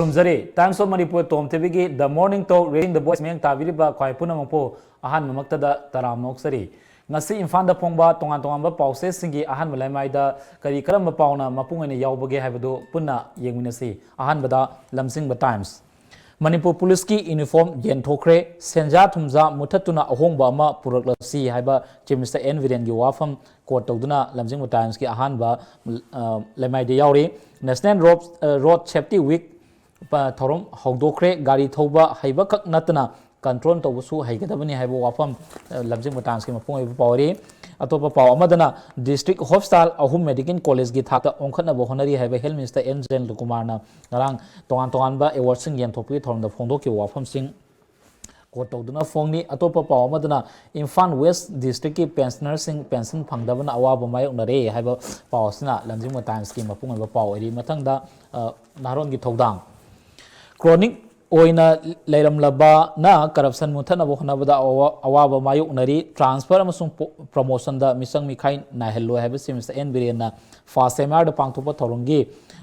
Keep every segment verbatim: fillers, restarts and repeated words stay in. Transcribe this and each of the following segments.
ꯈꯨꯔꯨꯝꯖꯔꯤ꯫ Times of Manipur Tom ꯇꯤꯚꯤꯒꯤ The Morning Talk, Raising the Voice ꯃꯤꯠꯌꯦꯡ ꯇꯥꯕꯤꯔꯤꯕ ꯈ꯭ꯋꯥꯏ ꯄꯨꯝꯅꯃꯛꯄꯨ ꯑꯍꯥꯟꯕꯃꯛꯇꯗ ꯇꯔꯥꯝꯅ ꯑꯣꯛꯆꯔꯤ꯫ ꯉꯁꯤ ꯏꯝꯐꯥꯜꯗ ꯐꯣꯡꯕ ꯇꯣꯉꯥꯟ ꯇꯣꯉꯥꯟꯕ ꯄꯥꯎꯆꯦꯁꯤꯡꯒꯤ ꯑꯍꯥꯟꯕ ꯂꯩꯃꯥꯏꯗ ꯀꯔꯤ ꯀꯔꯝꯕ ꯄꯥꯎꯅ ꯃꯄꯨꯡ ꯑꯣꯏꯅ ꯌꯥꯎꯕꯒꯦ ꯍꯥꯏꯕꯗꯨ ꯄꯨꯟꯅ ꯌꯦꯡꯃꯤꯟꯅꯁꯤ꯫ ꯑꯍꯥꯟꯕꯗ ꯂꯝꯖꯤꯡꯕ Times꯫ ꯃꯅꯤꯄꯨꯔ ꯄꯨꯂꯤꯁꯀꯤ ꯌꯨꯅꯤꯐꯣꯔꯝ ꯌꯦꯟꯊꯣꯛꯈ꯭ꯔꯦ, ꯁꯦꯟꯖꯥ ꯊꯨꯝꯖꯥ ꯃꯨꯊꯠꯇꯨꯅ ꯑꯍꯣꯡꯕ ꯑꯃ ꯄꯨꯔꯛꯂꯁꯤ ꯍꯥꯏꯕ Chief Minister ꯑꯦꯟ ꯕꯤꯔꯦꯟꯒꯤ ꯋꯥꯐꯝ quote ꯇꯧꯗꯨꯅ ꯂꯝꯖꯤꯡꯕ Timesꯀꯤ ꯑꯍꯥꯟꯕ, ꯑ, ꯂꯩꯃꯥꯏꯗ ꯌꯥꯎꯔꯤ꯫ National Road, ꯑ, Road Safety Week, ꯑ, ꯊꯧꯔꯝ ꯍꯧꯗꯣꯛꯈ꯭ꯔꯦ, ꯒꯥꯔꯤ ꯊꯧꯕ ꯍꯩꯕꯈꯛ ꯅꯠꯇꯅ control ꯇꯧꯕꯁꯨ ꯍꯩꯒꯗꯕꯅꯤ ꯍꯥꯏꯕ ꯋꯥꯐꯝ, ꯑ, ꯂꯝꯖꯤꯡꯕ Timesꯀꯤ ꯃꯄꯨꯡ ꯑꯣꯏꯕ ꯄꯥꯎ ꯑꯣꯏꯔꯤ꯫ ꯑꯇꯣꯞꯄ ꯄꯥꯎ ꯑꯃꯗꯅ District Hospital ꯑꯍꯨꯝ Medical Collegeꯀꯤ ꯊꯥꯛꯇ ꯑꯣꯟꯈꯠꯅꯕ ꯍꯣꯠꯅꯔꯤ ꯍꯥꯏꯕ Health Minister ꯑꯦꯟ ꯖꯌꯟꯇ ꯀꯨꯃꯥꯔꯅ ꯉꯔꯥꯡ ꯇꯣꯉꯥꯟ ꯇꯣꯉꯥꯟꯕ awardꯁꯤꯡ ꯌꯦꯟꯊꯣꯛꯄꯒꯤ ꯊꯧꯔꯝꯗ ꯐꯣꯡꯗꯣꯛꯈꯤꯕ ꯋꯥꯐꯝꯁꯤꯡ quote ꯇꯧꯗꯨꯅ ꯐꯣꯡꯂꯤ꯫ ꯑꯇꯣꯞꯄ ꯄꯥꯎ ꯑꯃꯗꯅ ꯏꯝꯐꯥꯜ West Districtꯀꯤ pensionerꯁꯤꯡ pension ꯐꯪꯗꯕꯅ ꯑꯋꯥꯕ ꯃꯥꯌꯣꯛꯅꯔꯦ ꯍꯥꯏꯕ ꯄꯥꯎ ꯑꯁꯤꯅ ꯂꯝꯖꯤꯡꯕ Timesꯀꯤ ꯃꯄꯨꯡ ꯑꯣꯏꯕ ꯄꯥꯎ ꯑꯣꯏꯔꯤ꯫ ꯃꯊꯪꯗ, ꯑ, ꯅꯍꯥꯔꯣꯟꯒꯤ ꯊꯧꯗꯥꯡ꯫ Chronic ꯑꯣꯏꯅ ꯂꯩꯔꯝꯂꯕꯅ corruption ꯃꯨꯠꯊꯠꯅꯕ ꯍꯣꯠꯅꯕꯗ ꯑꯋꯥ-, ꯑꯋꯥꯕ ꯃꯥꯌꯣꯛꯅꯔꯤ꯫ Transfer ꯑꯃꯁꯨꯡ ꯄꯣ-, promotionꯗ ꯃꯤꯆꯪ ꯃꯤꯈꯥꯏ ꯅꯥꯏꯍꯜꯂꯣꯏ ꯍꯥꯏꯕ Chief Minister ꯑꯦꯟ ꯕꯤꯔꯦꯟꯅ first M R ꯗ ꯄꯥꯡꯊꯣꯛꯄ ꯊꯧꯔꯝꯒꯤ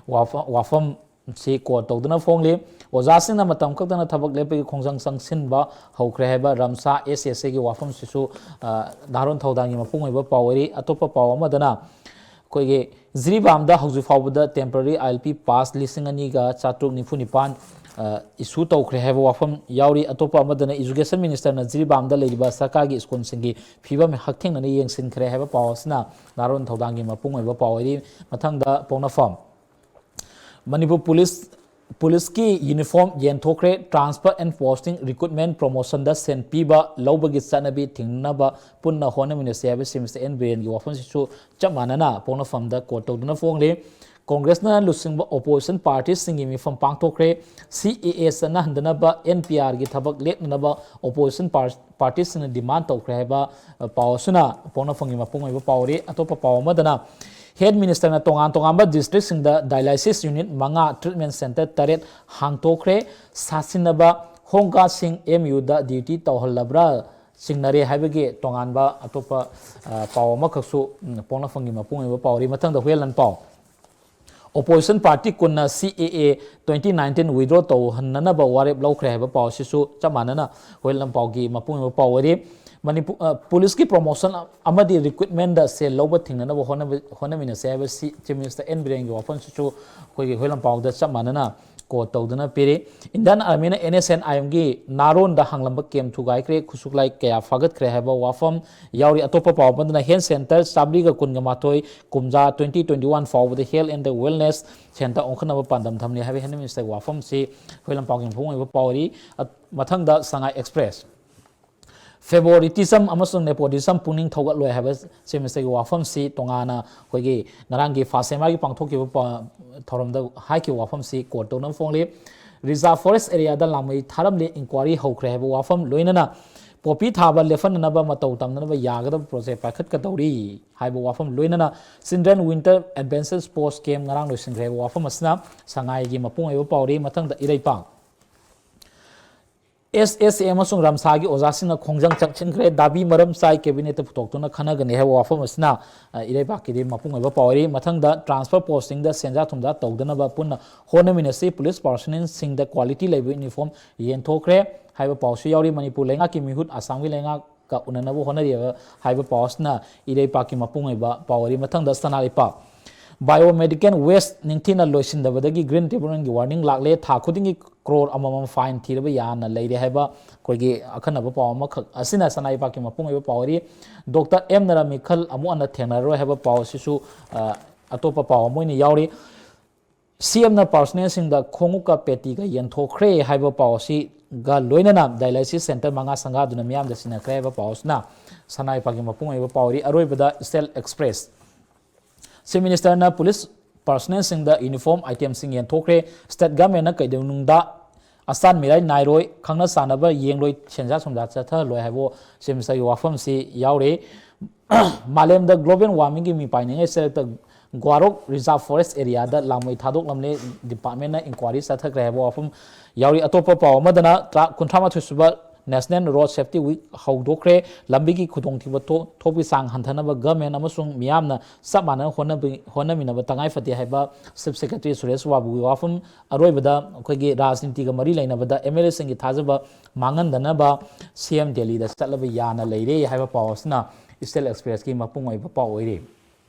ꯋꯥꯐ-, ꯋꯥꯐꯝ ꯁꯤ quote ꯇꯧꯗꯨꯅ ꯐꯣꯡꯂꯤ꯫ ꯑꯣꯖꯥꯁꯤꯡꯅ ꯃꯇꯝ ꯈꯛꯇꯅ ꯊꯕꯛ ꯂꯦꯞꯄꯒꯤ ꯈꯣꯡꯖꯪ ꯆꯪꯁꯤꯟꯕ ꯍꯧꯈ꯭ꯔꯦ ꯍꯥꯏꯕ ꯔꯝꯁꯥ ꯑꯦꯁ ꯑꯦꯁ ꯑꯦꯒꯤ ꯋꯥꯐꯝꯁꯤꯁꯨ, ꯑ, ꯅꯍꯥꯔꯣꯟ ꯊꯧꯗꯥꯡꯒꯤ ꯃꯄꯨꯡ ꯑꯣꯏꯕ ꯄꯥꯎ ꯑꯣꯏꯔꯤ꯫ ꯑꯇꯣꯞꯄ ꯄꯥꯎ ꯑꯃꯗꯅ ꯑꯩꯈꯣꯏꯒꯤ ꯖꯤꯔꯤꯕꯥꯝꯗ ꯍꯧꯖꯤꯛ ꯐꯥꯎꯕꯗ temporary I L P pass ꯂꯤꯁꯤꯡ ꯑꯅꯤꯒ ꯆꯥꯇ꯭ꯔꯨꯛ ꯅꯤꯐꯨ ꯅꯤꯄꯥꯟ, ꯑ, issue ꯇꯧꯈ꯭ꯔꯦ ꯍꯥꯏꯕ ꯋꯥꯐꯝ ꯌꯥꯎꯔꯤ꯫ ꯑꯇꯣꯞꯄ ꯑꯃꯗꯅ Education Ministerꯅ ꯖꯤꯔꯤꯕꯥꯝꯗ ꯂꯩꯔꯤꯕ ꯁꯔꯀꯥꯔꯒꯤ schoolꯁꯤꯡꯒꯤ ꯐꯤꯕꯝ ꯍꯛꯊꯦꯡꯅꯅ ꯌꯦꯡꯁꯤꯟꯈ꯭ꯔꯦ ꯍꯥꯏꯕ ꯄꯥꯎ ꯑꯁꯤꯅ ꯅꯍꯥꯔꯣꯟ ꯊꯧꯗꯥꯡꯒꯤ ꯃꯄꯨꯡ ꯑꯣꯏꯕ ꯄꯥꯎ ꯑꯣꯏꯔꯤ꯫ ꯃꯊꯪꯗ ꯄꯣꯛꯅꯐꯝ꯫ ꯃꯅꯤꯄꯨꯔ ꯄꯨꯂꯤꯁ, ꯄꯨꯂꯤꯁꯀꯤ ꯌꯨꯅꯤꯐꯣꯔꯝ ꯌꯦꯟꯊꯣꯛꯈ꯭ꯔꯦ, transfer and posting, recruitment, promotionꯗ ꯁꯦꯟ ꯄꯤꯕ ꯂꯧꯕꯒꯤ ꯆꯠꯅꯕꯤ ꯊꯤꯡꯅꯅꯕ ꯄꯨꯟꯅ ꯍꯣꯠꯅꯃꯤꯟꯅꯁꯤ ꯍꯥꯏꯕ Chief Minister ꯑꯦꯟ ꯕꯤꯔꯦꯟꯒꯤ ꯋꯥꯐꯝꯁꯤꯁꯨ ꯆꯞ ꯃꯥꯟꯅꯅ ꯄꯣꯛꯅꯐꯝꯗ quote ꯇꯧꯗꯨꯅ ꯐꯣꯡꯂꯤ꯫ ꯀꯣꯡꯒ꯭ꯔꯦꯁꯅ ꯂꯨꯆꯤꯡꯕ opposition partyꯁꯤꯡꯒꯤ ꯃꯤꯐꯝ ꯄꯥꯡꯊꯣꯛꯈ꯭ꯔꯦ꯫ C A A ꯆꯠꯅꯍꯟꯗꯅꯕ, N P Rꯒꯤ ꯊꯕꯛ ꯂꯦꯞꯅꯅꯕ opposition par-, partyꯁꯤꯡꯅ demand ꯇꯧꯈ꯭ꯔꯦ ꯍꯥꯏꯕ, ꯑ, ꯄꯥꯎ ꯑꯁꯤꯅ ꯄꯣꯛꯅꯐꯝꯒꯤ ꯃꯄꯨꯡ ꯑꯣꯏꯕ ꯄꯥꯎ ꯑꯣꯏꯔꯤ꯫ ꯑꯇꯣꯞꯄ ꯄꯥꯎ ꯑꯃꯗꯅ Health Ministerꯅ ꯇꯣꯉꯥꯟ ꯇꯣꯉꯥꯟꯕ districtꯁꯤꯡꯗ dialysis unit ꯃꯉꯥ, treatment centre ꯇꯔꯦꯠ ꯍꯥꯡꯗꯣꯛꯈ꯭ꯔꯦ꯫ ꯁꯥꯁꯤꯟꯅꯕ ꯍꯣꯝ ꯒꯥꯔꯗꯁꯤꯡ M Uꯗ duty ꯇꯧꯍꯜꯂꯕ꯭ꯔꯥ ꯆꯤꯡꯅꯔꯦ ꯍꯥꯏꯕꯒꯤ ꯇꯣꯉꯥꯟꯕ ꯑꯇꯣꯞꯄ, ꯑ, ꯄꯥꯎ ꯑꯃꯈꯛꯁꯨ, ꯎꯝ, ꯄꯣꯛꯅꯐꯝꯒꯤ ꯃꯄꯨꯡ ꯑꯣꯏꯕ ꯄꯥꯎ ꯑꯣꯏꯔꯤ꯫ ꯃꯊꯪꯗ ꯍꯨꯏꯌꯦꯟ ꯂꯥꯟꯄꯥꯎ꯫ ꯑꯣꯄꯣꯖꯤꯁꯟ ꯄꯥꯔꯇꯤ ꯀꯨꯟꯅ ꯁꯤ ꯑꯦ ꯑꯦ ꯇ꯭ꯋꯦꯟꯇꯤ ꯅꯥꯏꯟꯇꯤꯟ ꯋꯤꯗ꯭ꯔꯣ ꯇꯧꯍꯟꯅꯅꯕ ꯋꯥꯔꯦꯞ ꯂꯧꯈ꯭ꯔꯦ ꯍꯥꯏꯕ ꯄꯥꯎ ꯑꯁꯤꯁꯨ ꯆꯞ ꯃꯥꯟꯅꯅ ꯑꯩꯈꯣꯏ ꯂꯝꯄꯥꯎꯒꯤ ꯃꯄꯨꯡ ꯑꯣꯏꯕ ꯄꯥꯎ ꯑꯣꯏꯔꯤ꯫ ꯃꯅꯤꯄꯨꯔ, ꯑ, ꯄꯨꯂꯤꯁꯀꯤ ꯄ꯭ꯔꯣꯃꯣꯁꯟ ꯑꯃꯗꯤ ꯔꯤꯀ꯭ꯔꯨꯠꯃꯦꯟꯗ ꯁꯦꯜ ꯂꯧꯕ ꯊꯤꯡꯅꯅꯕ ꯍꯣꯠꯅꯕ-, ꯍꯣꯠꯅꯃꯤꯟꯅꯁꯦ ꯍꯥꯏꯕ ꯁꯤ ꯆꯤꯐ ꯃꯤꯅꯤꯁꯇꯔ ꯑꯦꯟ ꯕꯤꯔꯦꯟꯒꯤ ꯋꯥꯐꯝꯁꯤꯁꯨ ꯑꯩꯈꯣꯏꯒꯤ ꯑꯩꯈꯣꯏ ꯂꯝꯄꯥꯎꯗ ꯆꯞ ꯃꯥꯟꯅꯅ ꯀꯣꯠ ꯇꯧꯗꯨꯅ ꯄꯤꯔꯤ꯫ ꯏꯟꯗꯤꯌꯟ ꯑꯥꯔꯃꯤꯅ ꯑꯦꯟ ꯑꯦꯁ ꯑꯦꯟ ꯑꯥꯏ ꯑꯦꯝꯒꯤ ꯅꯥꯔꯣꯟꯗ ꯍꯥꯡꯂꯝꯕ ꯀꯦꯝ ꯊꯨꯒꯥꯏꯈ꯭ꯔꯦ, ꯈꯨꯠꯁꯨ ꯈꯨꯠꯂꯥꯏ ꯀꯌꯥ ꯐꯥꯒꯠꯈ꯭ꯔꯦ ꯍꯥꯏꯕ ꯋꯥꯐꯝ ꯌꯥꯎꯔꯤ꯫ ꯑꯇꯣꯞꯄ ꯄꯥꯎ ꯑꯃꯗꯅ ꯍꯦꯜꯊ ꯁꯦꯟꯇꯔ ꯆꯥꯃꯔꯤꯒ ꯀꯨꯟꯒ ꯃꯥꯊꯣꯏ ꯀꯨꯝꯖꯥ twenty twenty one ꯐꯥꯎꯕꯗ health and the wellness centre ꯑꯣꯟꯈꯠꯅꯕ ꯄꯥꯟꯗꯝ ꯊꯝꯂꯤ ꯍꯥꯏꯕ ꯍꯦꯜꯊ ꯃꯤꯅꯤꯁꯇꯔꯒꯤ ꯋꯥꯐꯝꯁꯤ ꯑꯩꯈꯣꯏ ꯂꯝꯄꯥꯎꯒꯤ ꯃꯄꯨꯡ ꯑꯣꯏꯕ ꯄꯥꯎ ꯑꯣꯏꯔꯤ꯫ ꯑ-, ꯃꯊꯪꯗ ꯁꯉꯥꯏ ꯑꯦꯛꯁꯄ꯭ꯔꯦꯁ꯫ Favoritism ꯑꯃꯁꯨꯡ nepotism ꯄꯨꯛꯅꯤꯡ ꯊꯧꯒꯠꯂꯣꯏ ꯍꯥꯏꯕ ꯆꯤꯐ ꯃꯤꯅꯤꯁꯇꯔꯒꯤ ꯋꯥꯐꯝꯁꯤ ꯇꯣꯉꯥꯟꯅ ꯑꯩꯈꯣꯏꯒꯤ ꯉꯔꯥꯡꯒꯤ ꯐꯥꯁ ꯁꯦꯃꯥꯒꯤ ꯄꯥꯡꯊꯣꯛꯈꯤꯕ ꯄ-, ꯊꯧꯔꯝꯗ ꯍꯥꯏꯈꯤꯕ ꯋꯥꯐꯝꯁꯤ ꯀꯣꯠ ꯇꯧꯅꯕ ꯐꯣꯡꯂꯤ꯫ ꯔꯤꯖꯥꯔꯚ ꯐꯣꯔꯦꯁ ꯑꯦꯔꯤꯌꯥꯗ ꯂꯥꯡꯃꯩ ꯊꯥꯔꯝꯂꯦ, ꯏꯟꯀ꯭ꯋꯥꯔꯤ ꯍꯧꯈ꯭ꯔꯦ ꯍꯥꯏꯕ ꯋꯥꯐꯝ ꯂꯣꯏꯅꯅ ꯄꯣꯄꯤ ꯊꯥꯕ ꯂꯦꯞꯍꯟꯅꯅꯕ ꯃꯇꯧ ꯇꯝꯅꯅꯕ ꯌꯥꯒꯗꯕ ꯄ꯭ꯔꯣꯖꯦꯛ ꯄꯥꯏꯈꯠꯀꯗꯧꯔꯤ ꯍꯥꯏꯕ ꯋꯥꯐꯝ ꯂꯣꯏꯅꯅ ꯆꯤꯜꯗ꯭ꯔꯦꯟ ꯋꯤꯟꯇꯔ ꯑꯦꯗꯚꯦꯟꯆꯔ ꯁ꯭ꯄꯣꯔꯠꯁ ꯀꯦꯝ ꯉꯔꯥꯡ ꯂꯣꯏꯁꯤꯟꯈ꯭ꯔꯦ ꯍꯥꯏꯕ ꯋꯥꯐꯝ ꯑꯁꯤꯅ ꯁꯉꯥꯏꯒꯤ ꯃꯄꯨꯡ ꯑꯣꯏꯕ ꯄꯥꯎꯔꯤ꯫ ꯃꯊꯪꯗ ꯏꯔꯩꯄꯥꯛ꯫ ꯑꯦꯁ ꯑꯦꯁ ꯑꯦ ꯑꯃꯁꯨꯡ ꯔꯝꯁꯥꯒꯤ ꯑꯣꯖꯥꯁꯤꯡꯅ ꯈꯣꯡꯖꯪ ꯆꯪꯁꯤꯟꯈ꯭ꯔꯦ꯫ ꯗꯥꯕꯤ ꯃꯔꯝ ꯆꯥꯏ, ꯀꯦꯕꯤꯅꯦꯠꯇ ꯄꯨꯊꯣꯛꯇꯨꯅ ꯈꯟꯅꯒꯅꯤ ꯍꯥꯏꯕ ꯋꯥꯐꯝ ꯑꯁꯤꯅ, ꯑ, ꯏꯔꯩꯕꯥꯛꯀꯤꯗꯤ ꯃꯄꯨꯡ ꯑꯣꯏꯕ ꯄꯥꯎꯔꯤ꯫ ꯃꯊꯪꯗ ꯇ꯭ꯔꯥꯟꯁꯐꯔ ꯄꯣꯁꯇꯤꯡꯗ ꯁꯦꯟꯖꯥ ꯊꯨꯝꯖꯥ ꯇꯧꯗꯅꯕ ꯄꯨꯟꯅ ꯍꯣꯠꯅꯃꯤꯟꯅꯁꯤ꯫ ꯄꯨꯂꯤꯁ ꯄꯥꯔꯁꯣꯅꯦꯜꯁꯤꯡꯗ ꯀ꯭ꯋꯥꯂꯤꯇꯤ ꯂꯩꯕ ꯌꯨꯅꯤꯐꯣꯔꯝ ꯌꯦꯟꯊꯣꯛꯈ꯭ꯔꯦ ꯍꯥꯏꯕ ꯄꯥꯎꯁꯨ ꯌꯥꯎꯔꯤ꯫ ꯃꯅꯤꯄꯨꯔ ꯂꯩꯉꯥꯛꯀꯤ ꯃꯤꯍꯨꯠ ꯑꯁꯥꯝꯒꯤ ꯂꯩꯉꯥꯛꯀ ꯎꯅꯅꯕ ꯍꯣꯠꯅꯔꯤ ꯍꯥꯏꯕ ꯄꯥꯎ ꯑꯁꯤꯅ ꯏꯔꯩꯄꯥꯛꯀꯤ ꯃꯄꯨꯡ ꯑꯣꯏꯕ ꯄꯥꯎꯔꯤ꯫ ꯃꯊꯪꯗ ꯁꯅꯥ ꯂꯩꯄꯥꯛ꯫ Biomedical waste ꯅꯤꯡꯊꯤꯅ ꯂꯣꯏꯁꯤꯟꯗꯕꯗꯒꯤ Green Tribunalꯒꯤ warning ꯂꯥꯛꯂꯦ꯫ ꯊꯥ ꯈꯨꯗꯤꯡꯒꯤ ꯀ꯭ꯔꯣꯔ ꯑꯃꯃꯝ fine ꯊꯤꯔꯕ ꯌꯥꯅ ꯂꯩꯔꯦ ꯍꯥꯏꯕ ꯑꯩꯈꯣꯏꯒꯤ ꯑꯈꯟꯅꯕ ꯄꯥꯎ ꯑꯃꯈꯛ ꯑꯁꯤꯅ ꯁꯅꯥ ꯂꯩꯄꯥꯛꯀꯤ ꯃꯄꯨꯡ ꯑꯣꯏꯕ ꯄꯥꯎ ꯑꯣꯏꯔꯤ꯫ ꯗꯣꯛꯇꯔ ꯑꯦꯝ ꯅꯔꯥ ꯃꯤꯈꯜ ꯑꯃꯨꯛ ꯍꯟꯅ ꯊꯦꯡꯅꯔꯔꯣꯏ ꯍꯥꯏꯕ ꯄꯥꯎ ꯑꯁꯤꯁꯨ, ꯑ, ꯑꯇꯣꯞꯄ ꯄꯥꯎ ꯑꯃ ꯑꯣꯏꯅ ꯌꯥꯎꯔꯤ꯫ ꯁꯤ ꯑꯦꯝꯅ ꯄꯥꯔꯁꯣꯅꯦꯜꯁꯤꯡꯗ ꯈꯣꯡꯎꯞꯀ ꯄꯦꯇꯤꯒ ꯌꯦꯟꯊꯣꯛꯈ꯭ꯔꯦ ꯍꯥꯏꯕ ꯄꯥꯎ ꯑꯁꯤꯒ ꯂꯣꯏꯅꯅ dialysis centre ꯃꯉꯥ ꯁꯪꯒꯥꯗꯨꯅ ꯃꯤꯌꯥꯝꯗ ꯁꯤꯟꯅꯈ꯭ꯔꯦ ꯍꯥꯏꯕ ꯄꯥꯎ ꯑꯁꯤꯅ ꯁꯅꯥ ꯂꯩꯄꯥꯛꯀꯤ ꯃꯄꯨꯡ ꯑꯣꯏꯕ ꯄꯥꯎ ꯑꯣꯏꯔꯤ꯫ ꯑꯔꯣꯏꯕꯗ State Express꯫ ꯆꯤꯐ ꯃꯤꯅꯤꯁꯇꯔꯅ ꯄꯨꯂꯤꯁ ꯄꯥꯔꯁꯣꯅꯦꯜꯁꯤꯡꯗ ꯌꯨꯅꯤꯐꯣꯔꯝ ꯑꯥꯏꯇꯦꯝꯁꯤꯡ ꯌꯦꯟꯊꯣꯛꯈ꯭ꯔꯦ꯫ ꯁ꯭ꯇꯦꯠ ꯒꯃꯦꯟꯅ ꯀꯩꯗꯧꯅꯨꯡꯗ ꯑꯆꯥꯟ ꯃꯤꯔꯥꯏ ꯅꯥꯏꯔꯣꯏ, ꯈꯪꯅ ꯆꯥꯟꯅꯕ ꯌꯦꯡꯂꯣꯏ, ꯁꯦꯟꯖꯥ ꯊꯨꯝꯖꯥ ꯆꯠꯊꯍꯜꯂꯣꯏ ꯍꯥꯏꯕ ꯆꯤꯐ ꯃꯤꯅꯤꯁꯇꯔꯒꯤ ꯋꯥꯐꯝꯁꯤ ꯌꯥꯎꯔꯤ꯫ ꯃꯥꯂꯦꯝꯗ global warmingꯒꯤ ꯃꯤꯄꯥꯏꯅꯤꯡꯉꯥꯏ ꯆꯦꯔꯛꯇ ꯒ꯭ꯋꯥꯔꯣꯛ Reserve Forest areaꯗ ꯂꯥꯡꯃꯩ ꯊꯥꯗꯣꯛꯂꯝꯂꯦ, departmentꯅ inquiry ꯆꯠꯊꯈ꯭ꯔꯦ ꯍꯥꯏꯕ ꯋꯥꯐꯝ ꯌꯥꯎꯔꯤ꯫ ꯑꯇꯣꯞꯄ ꯄꯥꯎ ꯑꯃꯗꯅ ꯇꯔꯥ-, ꯀꯨꯟꯊ꯭ꯔꯥ ꯃꯥꯊꯣꯏ ꯁꯨꯕ National Road Safety Week ꯍꯧꯗꯣꯛꯈ꯭ꯔꯦ꯫ ꯂꯝꯕꯤꯒꯤ ꯈꯨꯗꯣꯡꯊꯤꯕ ꯊꯣꯛ- ꯊꯣꯛꯄꯒꯤ ꯆꯥꯡ ꯍꯟꯊꯅꯕ government ꯑꯃꯁꯨꯡ ꯃꯤꯌꯥꯝꯅ ꯆꯞ ꯃꯥꯟꯅꯅ ꯍꯣꯠꯅꯕ- ꯍꯣꯠꯅꯃꯤꯟꯅꯕ ꯇꯉꯥꯏ ꯐꯗꯦ ꯍꯥꯏꯕ Chief Secretary ꯁꯨꯔꯦꯁ ꯕꯥꯕꯨꯒꯤ ꯋꯥꯐꯝ꯫ ꯑꯔꯣꯏꯕꯗ ꯑꯩꯈꯣꯏꯒꯤ ꯔꯥꯖꯅꯤꯇꯤꯒ ꯃꯔꯤ ꯂꯩꯅꯕꯗ MLA ꯁꯤꯡꯒꯤ ꯊꯥꯖꯕ ꯃꯥꯡꯍꯟꯗꯅꯕ CM ꯗꯦꯜꯂꯤꯗ ꯆꯠꯂꯕ ꯌꯥꯅ ꯂꯩꯔꯦ ꯍꯥꯏꯕ ꯄꯥꯎ ꯑꯁꯤꯅ Eastern Express ꯀꯤ ꯃꯄꯨꯡ ꯑꯣꯏꯕ ꯄꯥꯎ ꯑꯣꯏꯔꯤ꯫